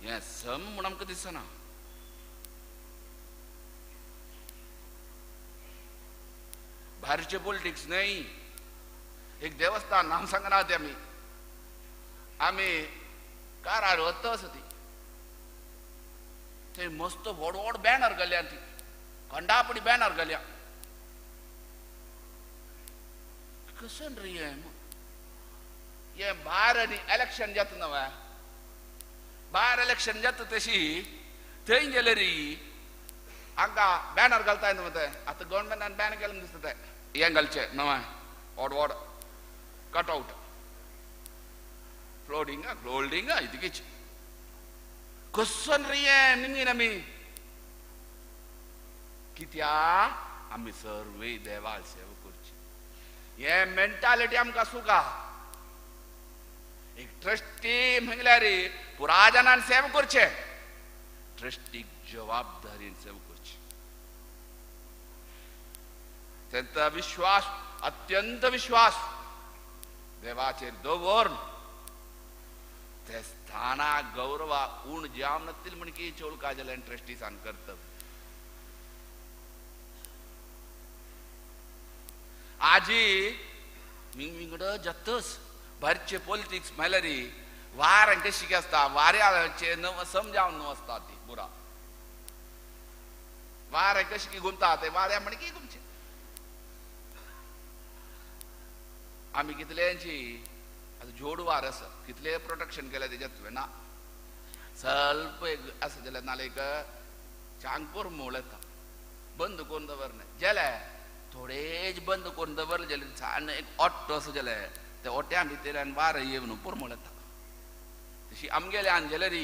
हें सम म्हूण आमकां दिसना. भायरचे पॉलिटिक्स न्हय एक देवस्थान नाम सांगना ते आमी आमी कारार वता आसा ती थंय मस्त व्हड व्हड बॅनर घाल्या ती कंडापडी बॅनर घाल्या कसन रे हें हे भायर आनी इलेक्शन जाता नवे भायर इलेक्शन जाता तशी थंय गेले री हांगा बॅनर घालताय न्हू ते आतां गव्हर्मेंटान बॅन केलें दिसता ते हें घालचें नवें odd odd cut out floating holding इतकीच कसो रे हें निमगीन आमी कित्याक आमी सर्वे देवाल सेवा करची हे मेंटालिटी आमकां सुका एक ट्रस्टी म्हणल्यार पुरा जनान सेवा करचे ट्रस्टीक जबाबदारीन सेवा करची तेंचा विश्वास अत्यंत विश्वास देवाचेर दवर ते स्थाना गौरवा उण जाम नतील म्हण की चोलका जाल्यार ट्रस्टीसान कर्तव्य आजी विंगड जातच भायरचे पॉलिटिक्स म्हणल्यार वार कशी आसता वाऱ्याचे समजावन न्हू आसता ती पुरा वार कशी की घुमता ते वाऱ्या म्हण की घुमचे आमी कितल्यांची आतां जोड वार आसा कितले प्रोटेक्शन केलें तेज्यात ना स्वल्प एक आसा जाल्यार नाल्यार एक चांगपूर मोळ येता बंद करून दवरना जाल्यार थोडेच बंद करून दवरलें जाल्यार सान एक ओट्टो आसा जाल्यार त्या ओट्या भितरल्यान वार येवन पुरमळ येता तशी आमगेल्यान जाल्यार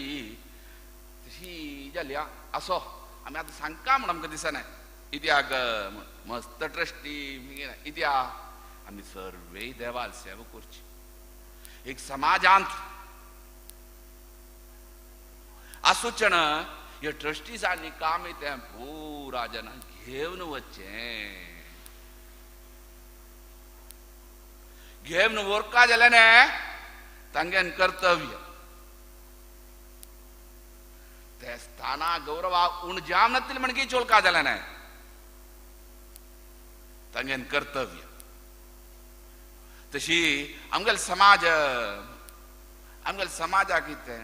तशी जाली असो आमी आतां सांगका म्हूण आमकां दिसना कित्याक मस्त ट्रस्टी कित्याक आमी सर्वे देवाल सेवा करची एक समाजांत आसूचें हे ट्रस्टीजांनी काम तें पुरा जनांक घेवन वचचें घेवन व्हरका जाल्यार न्ही तांगेन कर्तव्य ते स्थाना गौरवा उण जाम नतील म्हण की चोलका जाल्यार न्ही तांगेन कर्तव्य तशी आमगेले समाज आमगेले समाजाक कितें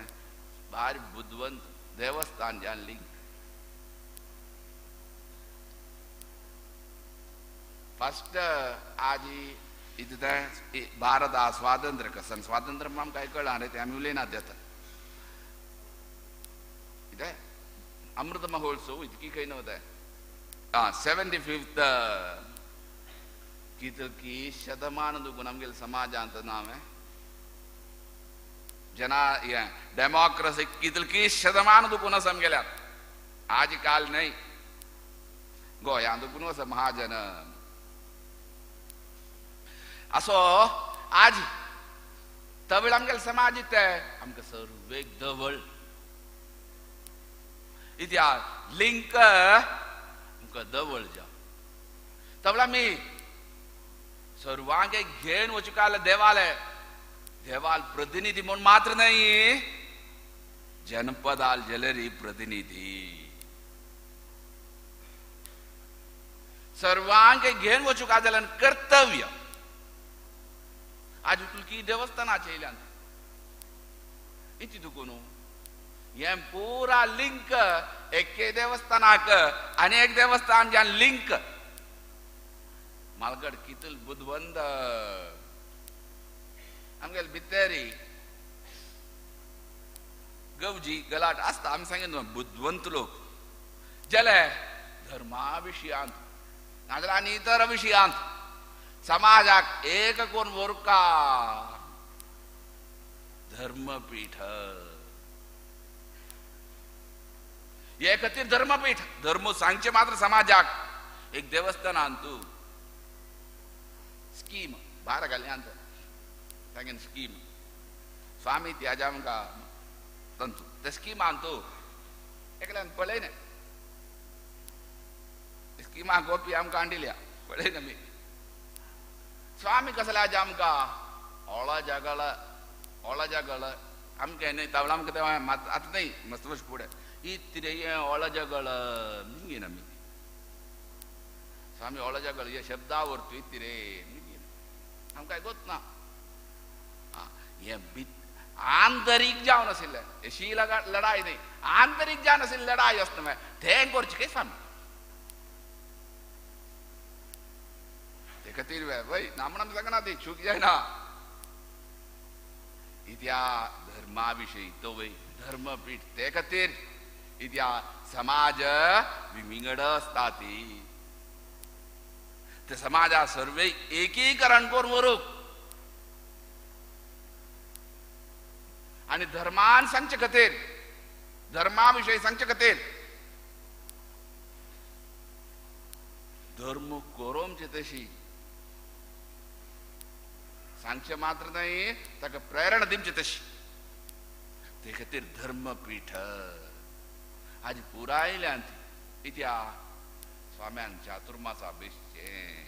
भारी बुदवंत देवस्थान जान लिंक फस्ट आजी इतलें भारत स्वातंत्र्य कसं स्वातंत्र्य म्हण आमकां कळना रे तें आमी उलयनात आतां कितें अमृत महोत्सव इतकी खंय न्हू आं 75th कितकी शतमान दुखून आमगेले समाजांत नांव जना डेमोक्रेसी कितकी शतमान दुखून आसा आमगेल्यात आज काल न्हय गोंयांत दुखून आसा महाजन असो आज तवळ आमगेले समाज ते आमकां सर्वेक दवळ इतिहास लिंक आमकां दवळ जाव तवळ आमी सर्वांक घेवन वचूंक देवाले देवाल प्रतिनिधी म्हूण मात्र न्हय जनपदाल जलरी प्रतिनिधी सर्वांक घेवन वचूंक जाल्यार कर्तव्य आज तुलकी देवस्थानाचे येयल्यान इती तुका न्हू हें पुरा लिंक एके देवस्थानाक आनी एक देवस्थान ज्यान लिंक मालगड कितल बुदवंत आमगेले भितरी गवजी गलाट आसता आमी सांगेन बुदवंत लोक जाल्यार धर्मा विशयांत नाजाल्यार आनी इतर विशयांत समाजाक एक कोण व्हरका धर्मपीठ हे खातीर धर्मपीठ धर्म सांगचे मात्र समाजाक एक देवस्थानान तूं स्कीम भार घाली आमकां तांगेन स्कीम स्वामी त्याजा आमकां तंतू ते स्किमान तूं एकल्यान पळयना स्किमा गोपी आमकां हाडिल्या पळयना आमी स्वामी कसले आज आमकां ओळा जगळ ओळा जगळ आमकां न्हय तावळ आमकां तें आतां न्हय मस्त वर्स फुडें इतरे ओळा जगळ निगीन आमी स्वामी ओळा जगळ हे शब्दावरतू इतरे निगीन आमकां गोत ना हें आंतरीक जावन आशिल्लें अशी लढाय न्हय आंतरीक जावन आशिल्ली लढाय आसता मागीर तें करचें काय स्वामी ते खातीर वय ना म्हण आमी सांगना ती चूक जायना इत्या धर्मा विशयी तो वय धर्मपीठ ते खातीर इत्या समाज विंगड आसता ती ते समाजा सर्वे एकीकरण करून व्हरूंक आनी धर्मान सांगचे खातीर धर्मा विशयी सांगचे खातीर धर्म करोमचे तशी सांगचे मात्र न्हय ताका प्रेरणा दिवची तशी ते खातीर धर्मपीठ आज पुरायल्यांत इत्या स्वाम्यान चातुर्मासा बेसचें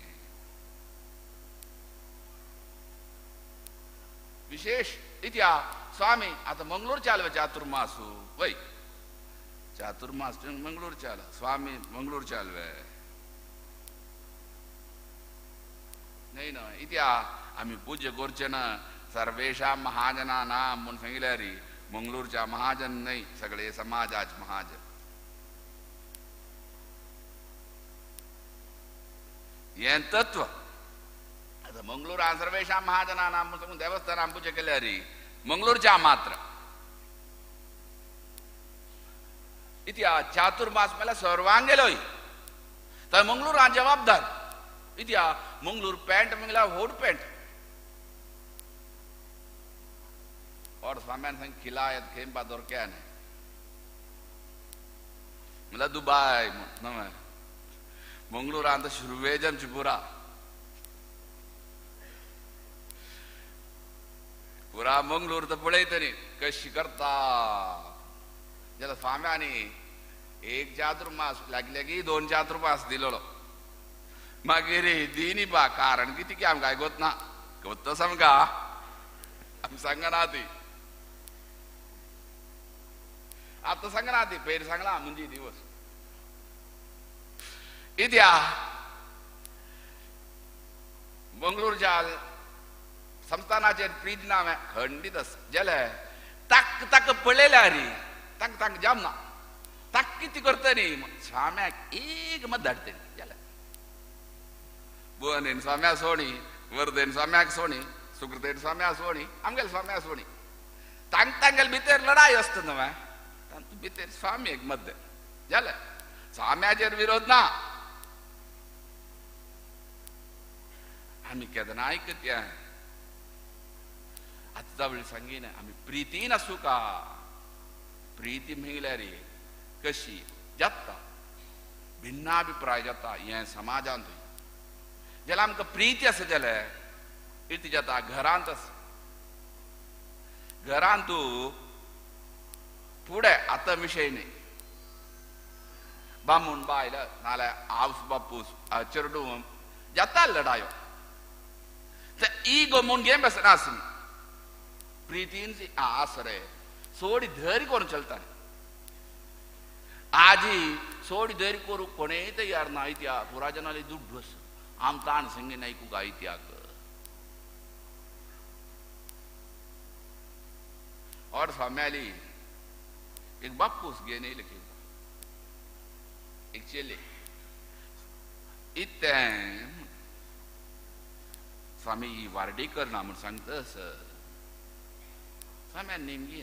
विशेष इत्या स्वामी आतां मंगळूर चालवे चातुर्मासू वय चातुर्मास मंगळूर चाल स्वामी मंगळूर चालवे न्हय न्हय इत्या आमी पूजा करचे ना सर्वेशां महाजनानां म्हूण सांगिल्यार मंगळूरच्या महाजन न्हय सगळे समाजाच महाजन हें तत्व आतां मंगळूरान सर्वेशां महाजनानां म्हूण सांगून देवस्थानां पूजा केल्यार मंगळूरच्या मात्र इत्या चातुर्मास म्हळ्यार सर्वांगेलोय तर मंगळूरान जबाबदार इत्या मंगळूर पॅन्ट म्हळ्यार व्हड पॅन्ट और स्वाम्यान सांग खिलायत खेंपा दोरक्यान म्हळ्यार दुबाय न्हय मंगळूरान तर सुरवेज आमची पुरा पुरा मंगळूर तर पळयत न्ही कशी करता जाल्यार स्वाम्यांनी एक चातुर्मास लागले की दोन चातुर्मास दिलेलो मागीर दिनी बा कारण कितें की आमकां आयकोत ना गोत सामका आमी सांगना ती आतां सांगना ती पयर सांगला म्हणजे दिवस इत्या मंगळूरच्या संस्थानाचेर प्रीत ना खंडीत आसा जाल्यार ताक ताका पळयल्यार तांकां तांकां जामना ताक कितें करतली स्वाम्याक एक मत धाडटली जाल्यार बुवनेन स्वाम्या सोणी वर्धेन स्वाम्याक सोणी सुकृतेन स्वाम्या सोणी आमगेले स्वाम्या सोणी तांक तांगेले भितर लढाई आसता न्हय तांतू भितर स्वामी एक मध्य जालें स्वाम्याचेर विरोध ना आमी केन्नाय करया आतां जावळ सांगिना आमी प्रितीन आसूं का प्रिती म्हणल्यार कशी जाता भिन्नाभिप्राय जाता हें समाजांत जाल्यार आमकां प्रिती आसा जाल्यार इती जाता घरांत आसा घरांत फुडें आतां विशय न्ही बामूण बायल नाल्यार आवस बापूस चेडूं जाता लढायो ते इगो म्हूण गेम आसना आसली प्रितीन आस रे सोडी धैर्य करून चलता आजी सोडी धैर्य करूंक कोणेय तयार ना इत्या पुराजनाली दुड्डू आसा आम ताण संगी नायकू काय इत्याक और स्वाम्याली एक बापूस घेवन येयले एक चेले इतें स्वामी ही वार्डी करना म्हूण सांगता सर स्वाम्यान नेमकी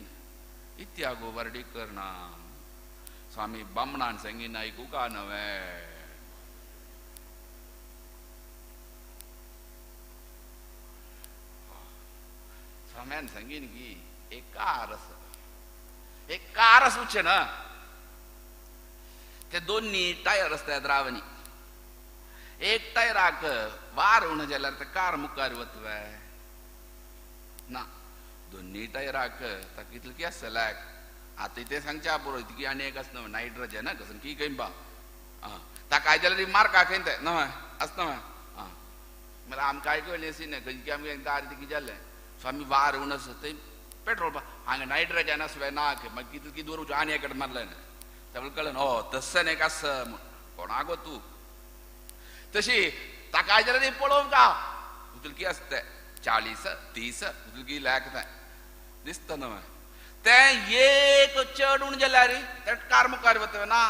इत्या गो वार्डी करना स्वामी बामणान सांगी नायकू का नवें स्वाम्यान सांगीन की एक कार आसा एक कार आसूचें ना ते दोन्ही टायर आसतात रावनी एक टायराक वार उणें जाल्यार ते कार मुखार वतवे ना दोन्ही टायराक ताका इतलें की आसता लायक आतां तें सांगच्या पुरो इतकी आनी एक आसना नायट्रोजन कसन की खंय बा आं ताका आयज जाल्यार मार्क खंय तें न्हय आसना आं म्हणल्यार आमकां आयकलें सी न्हय खंयची आमगें दार कितें जालें स्वामी वार उणें आसा थंय पेट्रोल हांगा नायट्रोजन आसलें ना मागीर कितलें की दवरूचें आनी एकटें मारलें ना ताका कळ्ळें हो तस्सें एक आसा म्हूण कोणा गो तूं तशी ताका आयज जाल्यार पळोवंक का उतलकी आसता तें 40 30 उतलकी लायक तें दिसता न्हय तें एक चड उणें जाल्यार तें कार मुखार वता ना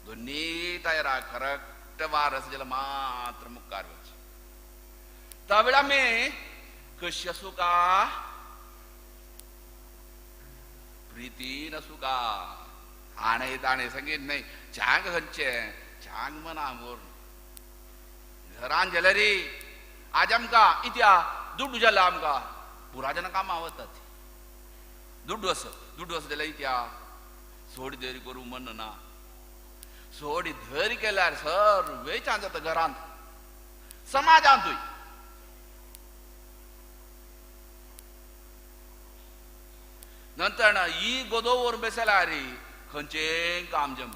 दोन्ही टायरां करेक्ट वार आसा जाल्यार मात्र मुखार वचचें त्या वेळार आमी कशी आसूं का प्रितीन सुका आणे ताणे संगीत न्हय चांग खंयचें चांग मना व्हरून घरान जाल्यार आज आमकां इत्या दुड्डू जाला आमकां पुरा जाणां कामां वतात दुड्डू आसा दुड्डू आसा जाल्यार इत्या सोडी धरी करूं मन ना सोडी धरी केल्यार सर्वे चांग जाता घरांत समाजांतूय. नंतर ही गोदोवर बेसल्यार खंयचें काम जम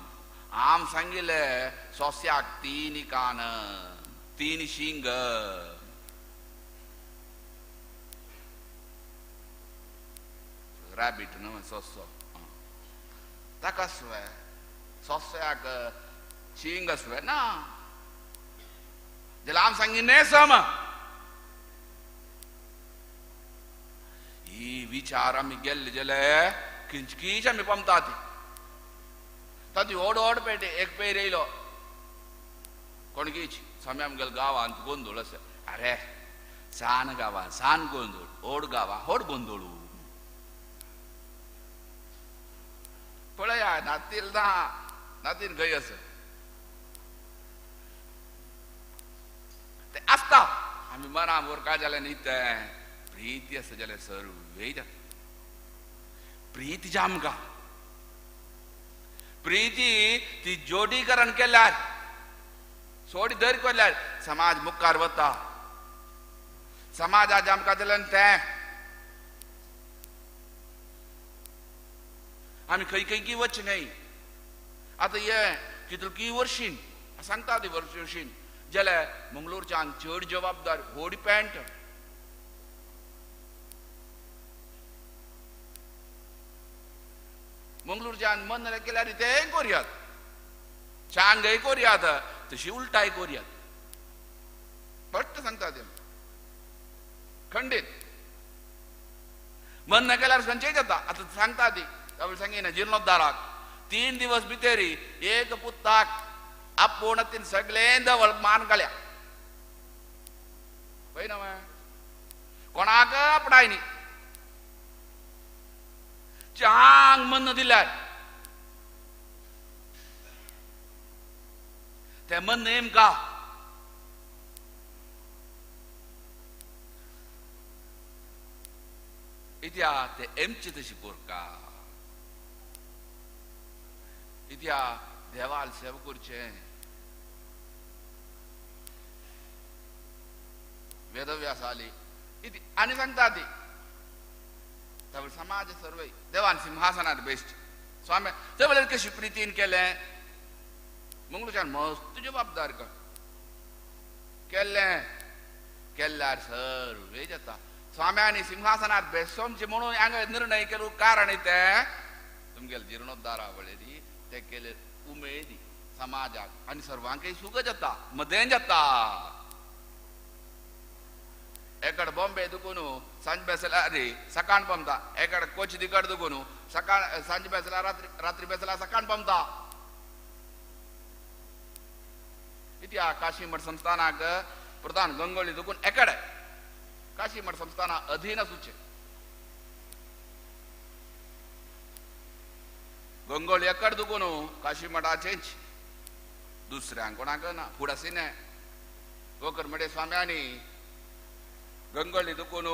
आम सांगिल्लें सोंस्याक 3 कान 3 शिंग रॅबीट न्हय सोंसो ताका आसवे सोंस्याक शिंग आसवे ना जाल्यार आम सांगिल्लें सम ही विचार आमी गेल्ले जाल्यार किंचकीच आमी पमतात तातूंत व्हड व्हड पेटे एक पेर येयलो कोणकीच स्वामी आमगेल्या गांवांत गोंदोळ आसा. अरे सान गांवां सान गोंदोळ व्हड गांवां व्हड गोंदोळ पळया नातील ना नातीन खंय आसा ते आसता आमी मना मोरका जाल्यार न्ही तें प्रिती आसा जाल्यार सर्वे जाता प्रिती जामकां प्रिती ती जोडीकरण केल्यार सोडी धर केल्यार समाज मुखार वता. समाज आज आमकां जाल्यार तें आमी खंय खंय की वच न्हय आतां हे कितली वर्शीन सांगता ती वर्शीन जाल्यार मंगळूरच्यान चड जबाबदार व्हड पॅन्ट मंगळूरच्यान मन केल्यार तें कोरयात चांगय कोरयात तशी उलटाय कोरयात फट सांगता ते खंडीत मन न केल्यार खंयचेय जाता. आतां सांगता ती सांगिना जिर्णोद्धाराक 3 दिवस भितरी एक पुताक आपूण तीन सगळें दवळ मान घाल्या पळय ना कोणाक आपणाय न्ही चांग मन दिल्यार ते मन नेमका इत्या ते एमचे तशी कोरका इत्या देवाल सेवा करचें वेदव्यास आली इति आनी सांगता ती समाज सर्वे देवान सिंहासनार बेस्ट स्वामी ते वेळार कशी प्रितीन केलें मंगळूरच्यान मस्त जबाबदार कर केल्लें केल्यार सर्वे जाता. स्वाम्यांनी सिंहासनार बेसोमचे म्हणून हांगा निर्णय केलो कारण तें तुमगेले जिर्णोद्धारा वळेरी ते केले उमेदी समाजाक आनी सर्वांकय सुख जाता मदें जाता. एकड बॉम्बे दुकून सांज बेसल्यार रे सकाळ पमता एकड कोच दिकड दुकून सकाळ सांज बेसल्यार रात्री रात्री बेसल्यार सकाळ पमता. इत्या काशी मठ संस्थानाक प्रधान गंगोली दुकून एकडे काशी मठ संस्थाना अधीन आसूचे गंगोली एकड दुकून काशी मठाचेंच दुसऱ्यांक कोणाक ना फुड आसिने गोकर मडे स्वाम्यांनी गंगोली दुकून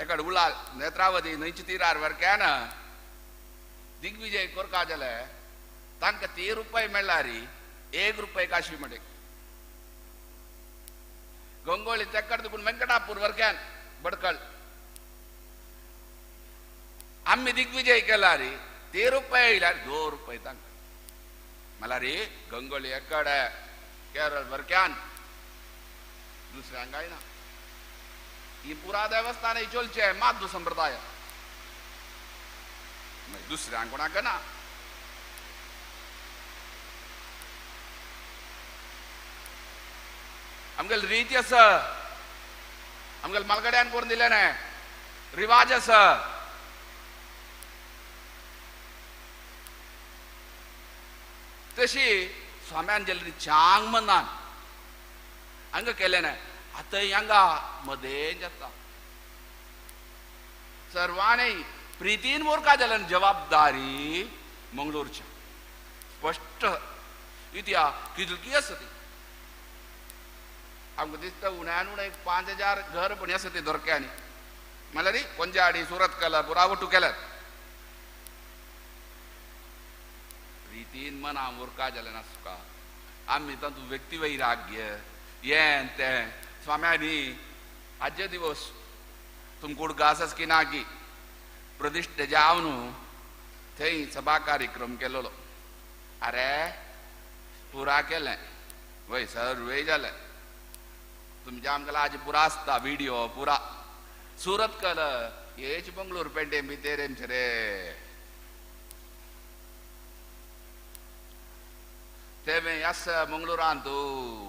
एकड उलाल नेत्रावती न्हंयच्या तिरार वरक्यान दिग्विजय कोरका जाले तांकां 3 रुपये मेळ्ळार 1 रुपये काशी मठेक गंगोली तेकड दुकून वेंकटापूर वरक्यान बडकळ आमी दिग्विजय केला रे 3 रुपये येयल्यार 2 रुपये तांकां मला रे गंगोली एकड केरळ वरक्यान दुसऱ्यांक काय ना. ही पुरा देवस्थान चोलचे माधू संप्रदाय दुसऱ्यांक कोणाक ना. आमगेले रीती आसा आमगेले मालगड्यान करून दिले ना रिवाज आसा. तशी स्वाम्यान जेल्ली चांग मनान हांगा केलें ना आतां हांगा मदें जाता. सर्वांनी प्रीतीन मोरका जाल्यार जबाबदारी मंगळूरच्या स्पश्ट इतिहा कितकी आसा ती आमकां दिसता उण्यान उणें 5000 घर पण आसा ते धोरक्यांनी म्हणल्यार कोंजाडी सुरत केला पुरावटू केल्यात. प्रीतीन मना मोरका जालें ना सुका आमी तातूंत व्यक्ती वैराग्य हें तें स्वाम्यांनी आजचे दिवस तुमकां उडगास की ना की प्रतिश्ठे जावन थंय सभा कार्यक्रम केलेलो. अरे पुरा केलें वय सर्वे जालें तुमच्या आमकां आज पुरा आसता विडियो पुरा सुरत कल हेच बंगलोर पेंटे भितर रे तें आसा मंगळुरांत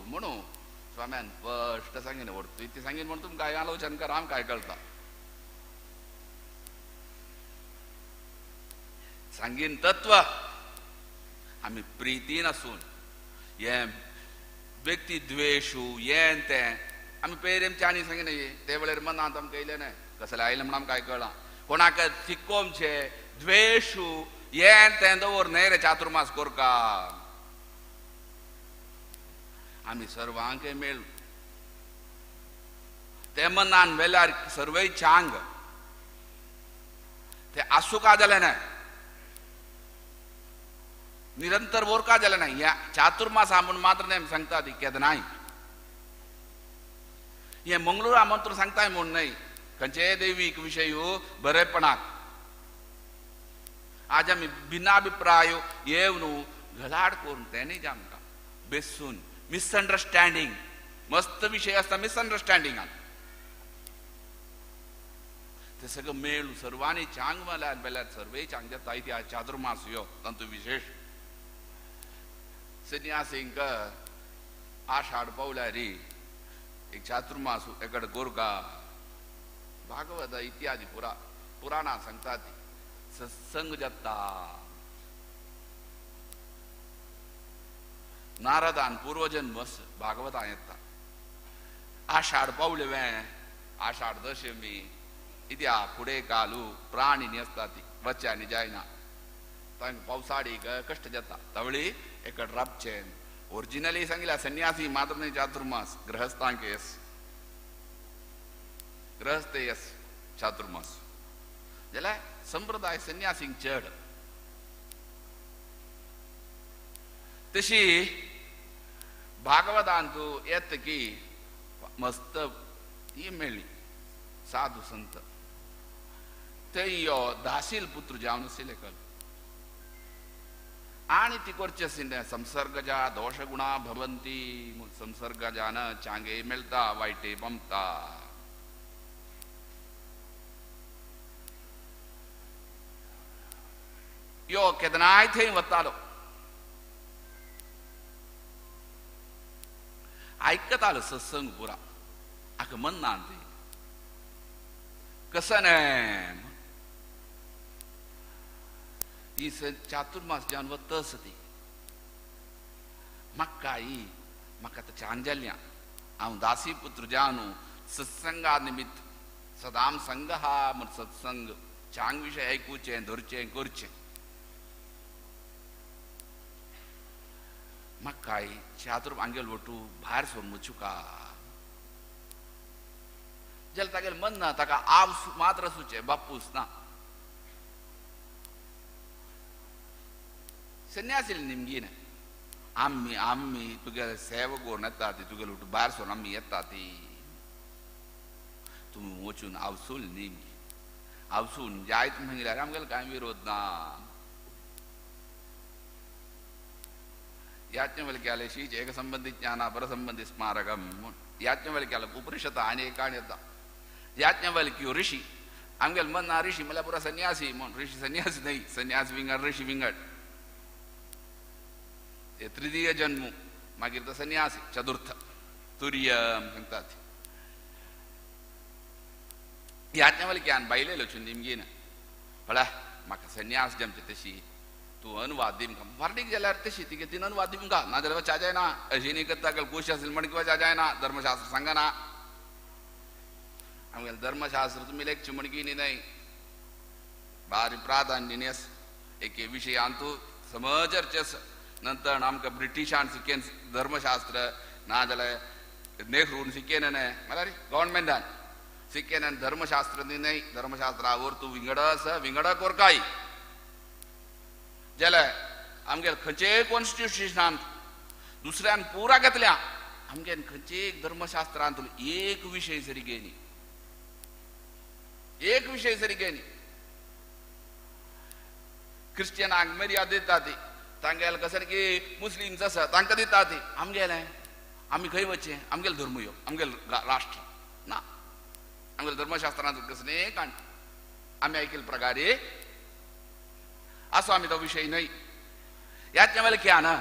म्हणून स्वाम्यान स्पश्ट सांगीन व्हडतो ती सांगीन म्हणून तुमकां आलोचन कर आमकां काय कळटा सांगीन तत्व आमी प्रितीन आसून हें व्यक्ती द्वेशू हें तें आमी पेरेमच्या आनी सांगिन ते वेळेर मनांत आमकां येयलें न्हय कसलें आयलें म्हण आमकां कळ्ळां कोणाक थिकोमचें द्वेशू हें तें दवर न्हय रे चातुर्मास कोरका आमी सर्वांकय मेळू ते मनान वेल्यार सर्वय चांग ते आसूका जालें न्हय निरंतर वोरका जालें न्हय ह्या चातुर्मास म्हूण मात्र न्हय सांगता ती केन्नाय हें मंगळूर आमंत्रण सांगताय म्हूण न्हय खंयचेय दैवीक विशय बरेपणाक आज आमी भिन्नाभिप्राय येवन घलाड करून तें न्ही आमकां बेसून मिसअंडरस्टँडींग मस्त विशय आसता मिसअंडरस्टँडिंगान ते सगळं मेळू सर्वांनी चांग मारल्यार बेल्यार सर्वय चांग जाता इतिहास चातुर्मास यो तातूंत विशेष सन्यासींक आषाढ पावल्यार एक चातुर्मास एकडे गोरगा भागवत इत्यादी पुरा पुराणां सांगता ती सत्संग जाता. नारदान पूर्वजन्म भागवतां येता आषाढ पावले वे आषाढ दशमी इत्या फुडें कालू प्राणी आसता ती बच्यांनी जायना तांकां पावसाळीक कश्ट जाता तवळी एकड राबचें ओरिजिनली सांगिल्ल्या संन्यासी मात्र न्हय चातुर्मास गृहस्थांक येस गृहस्थ येस चातुर्मास जाल्यार संप्रदाय संन्यासींक चड तशी भागवतांतू येत की मस्त ती मेळ्ळी साधू संत ते यो दासील पुत्र जावन आशिल्ले कल आनी ती करचे आशिल्लें संसर्गजा दोशगुणा भवंती संसर्गजान चांगे मेळटा वायटे पमता यो केन्नाय थंय वतालो आयकतालो सत्संग पुरा आका मन्नान ते कसं न्हय ही चातुर्मास जावन वता ती म्हाका ही म्हाका आतां चांग जाल्या हांव दासी पुत्र जावन सत्संगा निमित्त सदाम संग हा म्हण सत्संग चांग विशय आयकुचें धरचें करचें म्हाका चातुर आंगेल वटू भायर सरून वचुका जाल्यार तागेलें मन ना ताका आव मात्र आसूचें बापूस ना संन्यासी निमगी न्हय आमी आमी तुगेले सेवा करून येता ती तुगेले वटू भायर सरून आमी येता ती तुमी वचून आवसूल न्ही आवसून जायत म्हणल्यार आमगेलो कांय विरोध ना. याज्ञवल्क्याले शीच एकसंबंधी ज्ञाना परसंबंधी स्मारकम याज्ञवल्क्याले उपनिषद आनी एक येता याज्ञवल्क्यो ऋषी आमगेल मन ना ऋषी म्हणल्यार पुरा संन्यासी म्हूण ऋषी संन्यासी न्हय संन्यास विंगड ऋषी विंगड ते तृतीय जन्म मागीर तो संन्यासी चतुर्थ तुर्य सांगतात. याज्ञवल्क्यान बायलेलो निमगीन पळय म्हाका संन्यास जमचे तशी तूं अनुवाद दिमका फाटीक जाल्यार तशी तिगे तीन अनुवाद दिमका ना जाल्यार च्या जायना अशी न्ही करता कुश आसल म्हण किंवा च्या जायना धर्मशास्त्र सांगना आमगेलें धर्मशास्त्र तुमी लेखचें म्हणकी न्ही न्हय भारी प्राधान्य आसा एके विशयांतू समचर्चे आसा. नंतर आमकां ब्रिटिशान शिकेन धर्मशास्त्र नाजाल्यार नेहरून शिकेन न्हय म्हळ्यार गव्हर्मेंटान शिकेन धर्मशास्त्र न्हय. धर्मशास्त्रा वर तूं विंगड आसा विंगड कोरकाय जाल्यार आमगेर खंयचेय कॉन्स्टिट्युशनांत दुसऱ्यान पुरा घेतल्या आमगेर खंयचेय धर्मशास्त्रांत एक विशय जरी घेयनी एक विशय जरी घेयनी. क्रिश्चियनांक मर्याद दिता ती तांगेले कशें की मुस्लिम्स आसा तांकां दिता ती. आमगेलें आमी खंय वचचें? आमगेलो धर्म यो आमगेलो राष्ट्र ना आमगेले धर्मशास्त्रांत कसलें काण आमी आयकिल्ले प्रकारे असो आमी तो विशय न्हय. ह्याच वेळार क्या ना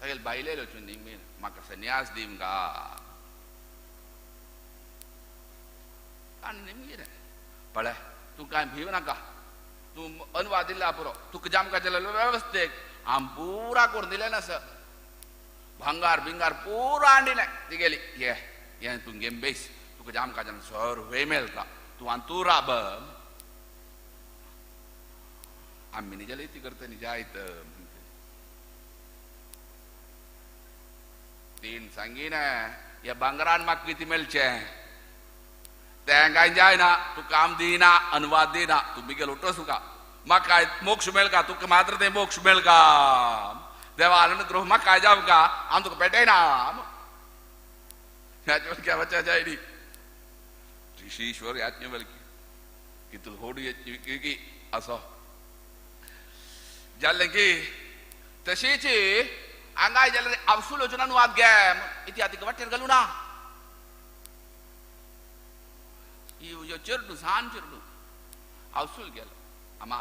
तागेले बायले वचून निमगीन म्हाका संन्यास दी गा आनी निमगीन पळय तूं कांय भिव नाका तूं अनुवाद दिला पुरो तुका जामकां जाल्यार वेवस्थेक आम पुरा करून दिलें ना सर भांगार बिंगार पुरा हाडिलें तिगेली ये हें तूं गेम बेस तुका जामकां जाल्यार सर्वे मेळटा तूं आनी तूं राब आमी न्ही जाल्यार ती करता न्ही जायत. तीन सांगिना ह्या भांगरान म्हाका कितें मेळचें तें कांय जायना तुका आम दिना अनुवाद दिना तूं बिगेल उठो तुका म्हाका मोक्ष मेळका तुका मात्र तें मोक्ष मेळका देवा अनुग्रह म्हाका काय जावका आम तुका पेटयना याज्ञवल्क्या वचा जायनी. ऋषीश्वर याज्ञवल्क्य कितलो होड यज्ञ असो जालें की तशीच हांगाय जाल्यार आवसूल वचून अनुवाद घे इतिहास तिका वाटेर घालूं ना. ही चेरडू सान चेरडू आवसूल गेलो आमा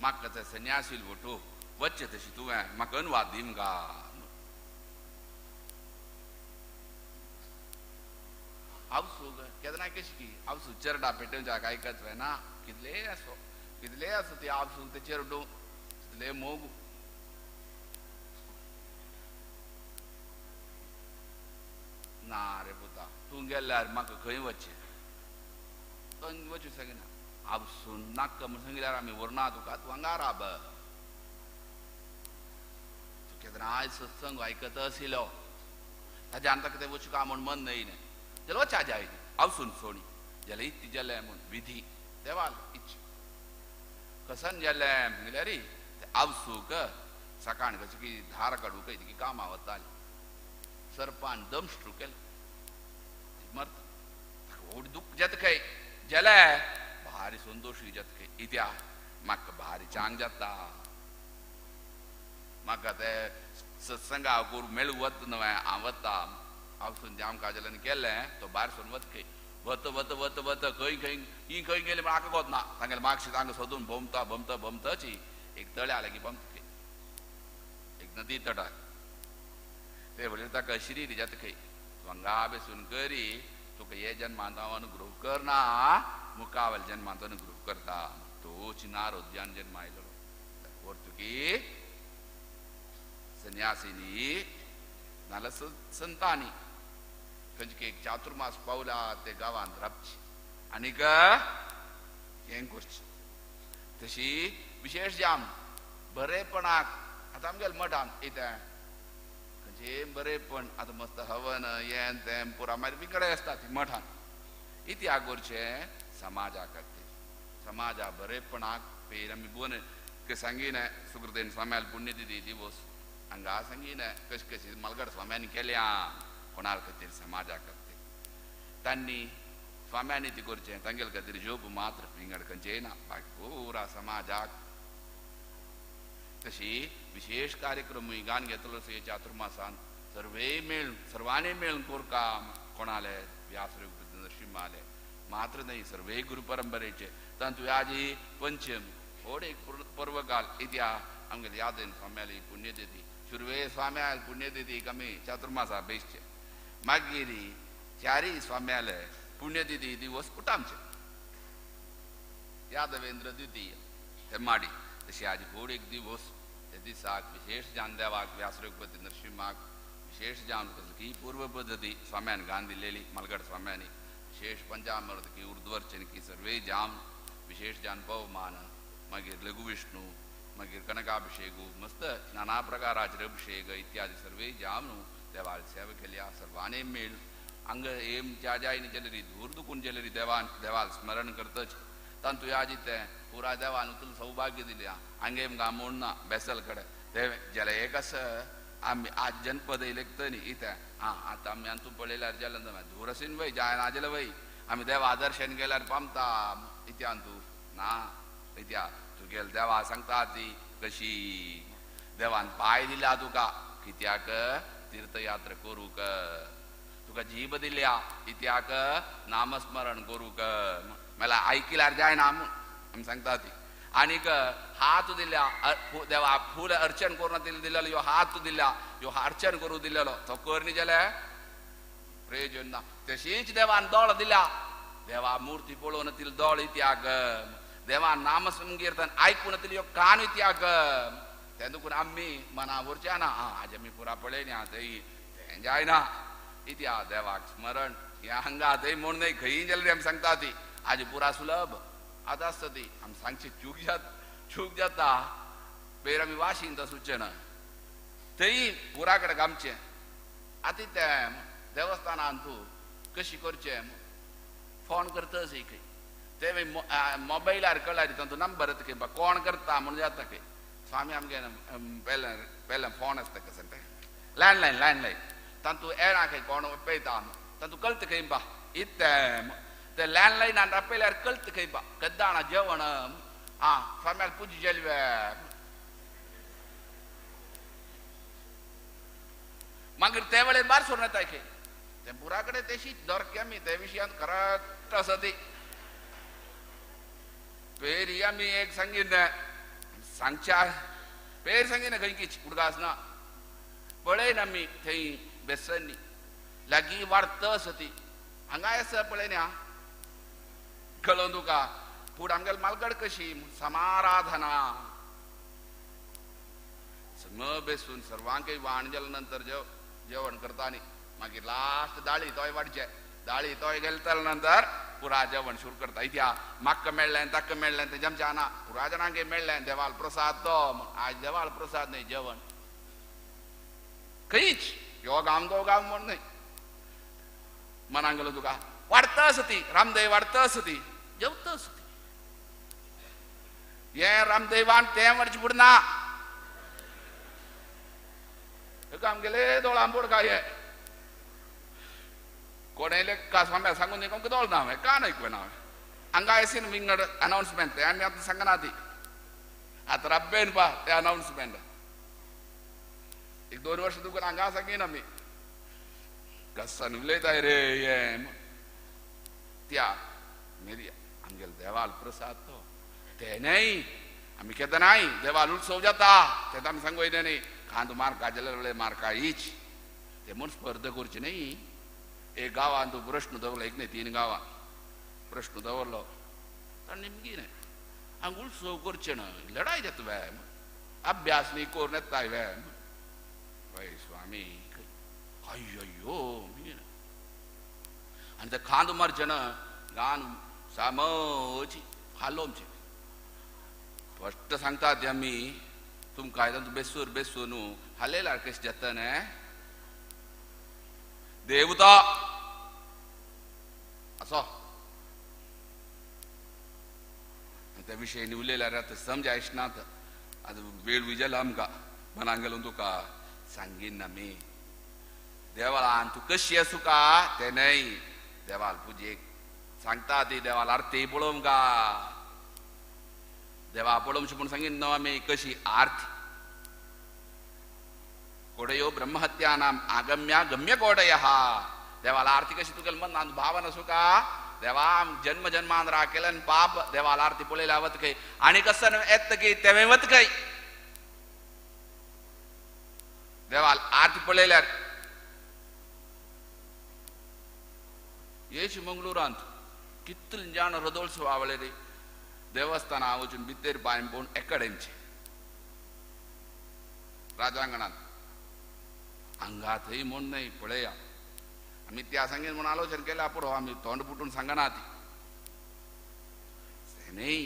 म्हाका ते संन्यासील वटू वच्चे तशी तुवें म्हाका अनुवाद दी गा. आवसू केन्ना कशी की आवसू चेरडा पेटोवच्या आयकत ना कितले आसो कितले आसो ते आवसू ते चेरडू तितले मोग. ना रे पुता तूं गेल्यार म्हाका खंय वचचें तो वचूं सांगिना आवसून नाका म्हूण सांगिल्यार आमी व्हरना तुका तूं हांगा राब. तूं केन्नाय सत्संग आयकत आशिल्लो ताज्या आनी ताका तें वचूं काय म्हूण मन न्हय न्हय जाल्यार वचा जाय आवसून सोणी जाल्यार इत्ती जालें म्हूण विधी देवाल इच्छा कसन जालें म्हणल्यार ते आवसूक सकाळ कशें की धार काडूंक तिकी कामां वताली सर्पान दमश्टू केलें मरता ताका व्हड दुख्ख जाता खंय जाल्यार भारी संतोश जाता खंय इत्या म्हाका भारी चांग जाता म्हाका ते सत्संगा करूं मेळूं वत न्हय हांव वता. आवसून जाम काजल्यान केलें तो भायर सोन वत खंय वत वत वत वत खंय खंय ही खंय गेली म्हण आका कोत ना तांगेले मागशी तांकां सोदून भोमता भोमता भोमताची एक तळ्या लागीं भोमता खंय एक नदी तटाक ते व्हडले ताका शिरी जाता खंय हांगा बेसून करी तुका हे जन्मांत हांव अनुग्रह करना मुखावेल जन्मांत अनुग्रह करता तोच नारोद्यान जन्म आयलो पोर्तुगी संन्यासिनी नाल्यार संतांनी खंयचे एक चातुर्मास पावला ते गांवांत राबची आनीक हें करचें. तशी विशेश जाम बरेपणाक आतां आमगेले मठान येता खंयचें बरेपण आतां मस्त हवन हें तें पुरा मागीर विंगडे आसता ती मठान इतिहास करचें समाजा खातीर समाजा बरेपणाक पेर आमी बोन सांगिना सुकृतेन स्वाम्याल पुण्यतिथी दिवस हांगा सांगिना कशें कशें मालगड स्वाम्यांनी केल्या कोणा खातीर समाजा खातीर तांणी स्वाम्यांनी ती करचें तांगेले खातीर जोप मात्र विंगड खंयचें ना बाकी पुरा समाजाक. तशी विशेष कार्यक्रमूय गान घेतलो चातुर्मासान सर्वे मेळून सर्वांनी मेळून कोरका कोणाले व्यास नरसिंहाले मात्र न्हय सर्वे गुरु परंपरेचे तांतू आजी पंचम होड एक पर्वकाल इत्या आमगेले यादेन स्वाम्याली पुण्यतिथी सुरवे स्वाम्याल पुण्यतिथी आमी चातुर्मासा बेसचे मागीर चारी स्वाम्याले पुण्यतिथी दिवस कुटामचे यादवेंद्र द्वितीय ते माडी. तशी आज होड एक दिवस ते दिसाक विशेष जान देवाक व्यास रघुपती नरसिंहाक विशेष जावन की पूर्व पद्दती स्वाम्यान गान दिलेली मालगड स्वाम्यांनी विशेष पंचामृत की उर्ध्वर्चन की सर्वे जाम विशेष जान पवमान मागीर लघुविष्णू मागीर कनकाभिषेक मस्त नाना प्रकाराचे अभिषेक इत्यादी सर्वे जावन देवाल सेवा केल्या सर्वांनी मेळ हांगा एम ज्या ज्या जेलरी दूर दुकून जेलरी देवान देवाल स्मरण करतच तांतू याजी तें पुरा देवान तुला सौभाग्य दिल्या हांगे आमकां म्हूण ना बेसल कडेन ते जेले एक आसा आमी आज जनपद येयले न्ही इतें आं आतां आमी आनी तूं पळयल्यार जालें दूर आसून वय जायना जालें वय आमी देवा दर्शन केल्यार पामता इत्यान तूं ना इत्या तुगेल देवा सांगता ती कशी देवान पांय दिल्या तुका कित्याक तीर्थयात्रा करूंक तुका जीभ दिल्या इत्याक नामस्मरण करूंक मला आयकिल्यार जायना म्हूण आमी सांगता ती आनीक हात दिल्या देवा फूल अर्चन करून दिलेलो ह्यो हात दिल्या ह्यो अर्चन करूं दिलेलो तो कर न्ही जाल्यार प्रयोजन ना. तशीच देवान दोळ दिल्या देवा मूर्ती पळोवन तिल दोळ इत्याक देवा नामसंकीर्तन आयकून तिल ह्यो कान इत्याक तें दुखून आमी मना उरच्या ना आं आज आमी पुरा पळयनी आं थंय तें जायना इत्या देवाक स्मरण हें हांगा थंय म्हूण न्हय खंयी जाल्यार आमी सांगता ती आज पुरा सुलभ आतां आसता ती आमी सांगची चूक जाता पयर आमी वाशीन तो सुचना थंय पुरा कडेन आमचें आतां तें देवस्थानान तूं कशी करचें फोन करतच एक ते मोबायलार कळ्ळ्यार तांचो नंबर येता खंय कोण करता म्हूण जाता खंय स्वामी आमगे पेले पेले फोन आसता कशें तें लँडलायन लँडलायन तांतू येना खंय कोण पळयता तांतू कळटा खंय बा इतें ते लँडलायनान आपयल्यार कळटा खंय बा केद्दां जाणा जेवण आं स्वाम्याल पुजा जेलवे मागीर ते वेळेर बार सोडून येता खंय ते पुरा कडेन तेशी दरके आमी ते विशयांत करक्ट आसा ती पेरी आमी एक सांगिल्लें सांगच्या पेर सांगिना खंयकीच उडगास ना पळयन आमी थंय बेसनी लागीं वाडत आसा ती हांगा आसा पळयन आं कळोन तुका पूण आमगेली मालगड कशी समाराधना सम बेसून सर्वांकय वाण जाल्या नंतर जेवण करता न्ही मागीर लास्ट दाळी तोय वाडचे दाळी तोय गेले नंतर पुरा जेवण सुरू करता इत्या म्हाका मेळ्ळें ताका मेळ्ळें तें आमचें ना पुरा जाणांक मेळ्ळें देवाल प्रसाद तो आज देवाल प्रसाद न्हय जेवण खंयच ह्यो गांव तो गांव म्हूण न्हय मनाक गेलो तुका वाडता आसा ती रामदेव वाडता आसा ती जेवता आसा ती हें रामदेवान तें वरचें पूण ना आमगेले दोळांपोड काय हें कोणेले का स्वाम्या सांगून न्ही कोण दोळ ना हांवें कान आयकूना हांवें हांगा आयसीन विंगड अनावन्समेंट तें आमी आतां सांगना ती आतां रब्बेन पा तें अनावन्समेंट एक 2 वर्ष तुका हांगा सांगीन आमी कसन उलयताय रे हें त्या मेरी आमगेले देवाल प्रसाद तो ते न्हय आमी केन्नाय देवाल उत्सव जाता तें आमी सांगू येना न्ही खांद मारका जाल्यार वेळे मारका हीच ते म्हूण स्पर्धा करची न्हय. एक गांवांत तूं प्रश्न दवरलो एक न्हय 3 गांवां प्रश्न दवरलो ताणें नेमकी न्हय हांगा उत्सव करचें न्हय लडाय जाता वे अभ्यास न्ही करून येताय वे वय स्वामी अय्यो आनी ते खांद मारचें ना गान सामची हालो आमचें फस्ट सांगता ते आमी तुमकां आयज बेसूर बेसून न्हू हालयल्यार कशें जाता न्हय देवता असो त्या विशय उलयल्यार आतां समजायच ना आतां वेळ विजेला आमकां मनाक गेलो तुका सांगीन ना मी देवान तूं कशी आसूं का तें न्हय देवाल पुजेक सांगता ती देवाल आरती पळोवंक का देवा पळोवंक म्हूण सांगीन न्हू आमी कशी आरती कोडयो ब्रह्महत्यानाम आगम्या गम्य कोडय देवाला आरती कशी तुगेल मनान भावना आसूं का देवा जन्म जन्मान राकेलन पाप देवाला आरती पळयल्या वत खंय आनी कसन येत की तेवें वत खंय देवाल आरती पळयल्यार येश मंगळुरांत कितले जाण रदोत्सव आवळे रे देवस्थाना वचून भितर पांय पळोवन एकाडेमचे राजांगणांत हांगा थंय म्हूण न्हय पळया आमी त्या सांगीन म्हूण आलोचन केल्या पुरो आमी तोंड फुटून सांगना ती न्ही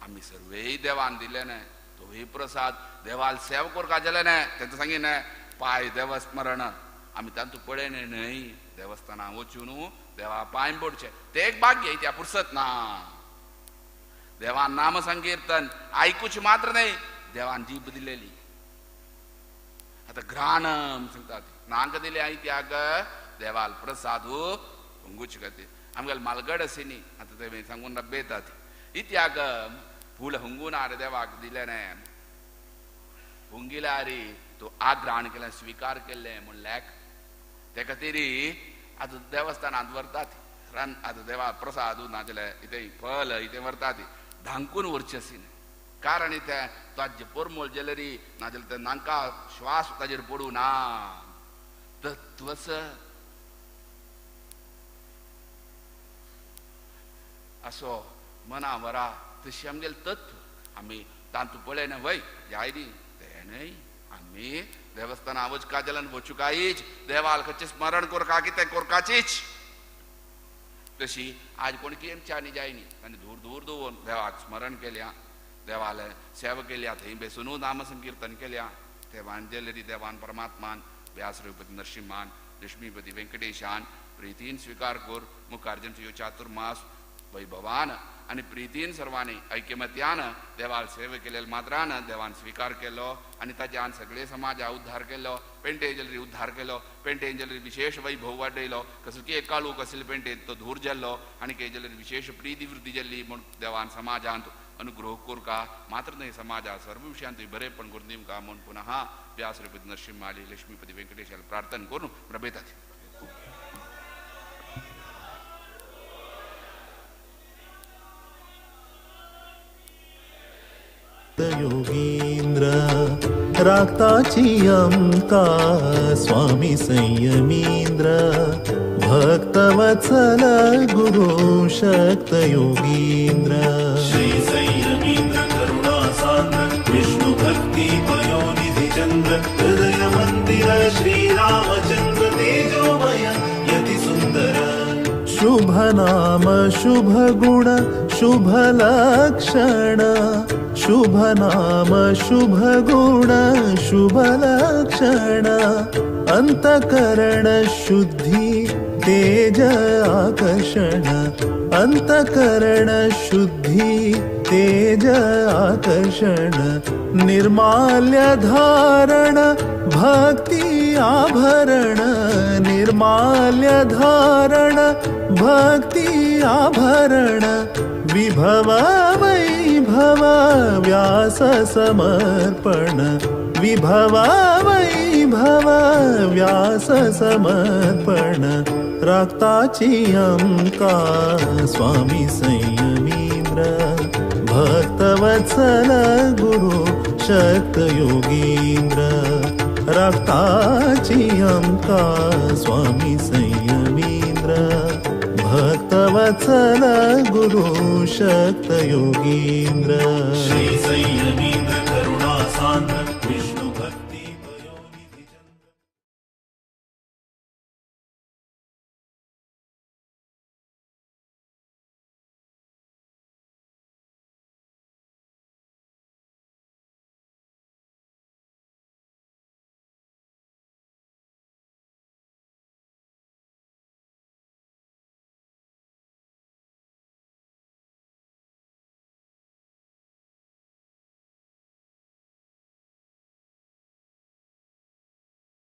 आमी सर्वेय देवान दिले न्हय तोय प्रसाद देवाल सेवा करका जाले न्हय तेंका सांगी न्हय पाय देवस्मरण आमी तातूंत पळय न्हय देवस्थानां वचून देवा पांय पडचे ते एक भाग्य त्या पुरसत ना. देवान नाम संकीर्तन आयकूच मात्र न्हय देवान जीभ दिलेली. आतां घ्राणम सांगतात नांक दिले आई त्याग देवाल प्रसादू हुंगूच खातीर आमगेले मालगड आसी न्ही आतां ते सांगून रब्बेतात इत्याग फूल हुंगून आरे देवाक दिले न्हय हुंगिल्यारी तो आग्रहण केलें स्विकार केल्लें म्हूण लेख ते खातीर आतां देवस्थानांत व्हरतात रान आतां देवा प्रसाद नाजाल्यार इतें फल इतें व्हरतात धांकून व्हरचें आसी न्हय कारण इतें ताजें परमळ जेलरी नाजाल्यार ते नांका श्वास ताजेर पडूं ना तत्वस असो मना वरा तशी आमगेलें तत्व आमी तातूंत पळय न्हय वय जाय न्ही तें न्हय आमी देवस्थानां वचका जाल्यार वचुकायच देवाल खंयचें स्मरण करका कितें करकाचीच तशी आज कोण केमच्यानी जाय न्ही आनी दूर दूर दवरून देवाक स्मरण केल्या देवाले सेवा केल्या थंय बेसुनू नाम संकीर्तन केल्या देवान जेलेरी देवान परमात्मान व्यास रघुपती नरसिंहान लक्ष्मीपती वेंकटेशान प्रितीन स्विकार कर मुखार जेमचे ह्यो चातुर्मास वैभवान आनी प्रितीन सर्वांनी ऐक्यमत्यान देवाल सेवा केलेले मात्रान देवान स्विकार केलो आनी ताज्यान सगळे समाजा उद्धार केलो पेंटे जलरी उद्धार केलो पेंटे जलरी विशेष वैभव वाडयलो कसली एक काळू कसली पेंटे तो धूर जाल्लो आनी के जलरी विशेष प्रिती वृद्धी जाल्ली म्हूण देवान समाजांत अनुग्रह कोरका मात्र न्हय समाजा सर्व विशयांत बरेपण करून दिवका म्हूण पुनः व्यास रघुपती नरसिंह आली लक्ष्मीपती वेंकटेशाल प्रार्थना करून प्रभेतात. योगींद्र राखताची आमका स्वामी संयमींद्र भक्तवत्सल गुरु शक्त योगींद्र. श्री संयमींद्र करुणा सान्द्र विष्णु भक्ति पयोनिधि चंद्र हृदय मंदिर श्री रामचंद्र तेजोमय यति सुंदर. शुभ नाम शुभ गुण शुभ लक्षण शुभ नाम शुभ गुण शुभ लक्षण अंतकरण शुद्धि तेज आकर्षण अंतकरण शुद्धि तेज आकर्षण निर्माल्य धारण भक्ति आभरण निर्माल्य धारण भक्ति आभरण विभव वैभव व्यास समर्पण विभव वैभव व्यास समर्पण राखताची आमका स्वामी संयमींद्र भक्तवत्सल गुरु शक्त योगींद्र राखताची आमका स्वामी संयमींद्र भक्तवत्सल गुरु शक्त योगींद्र. श्री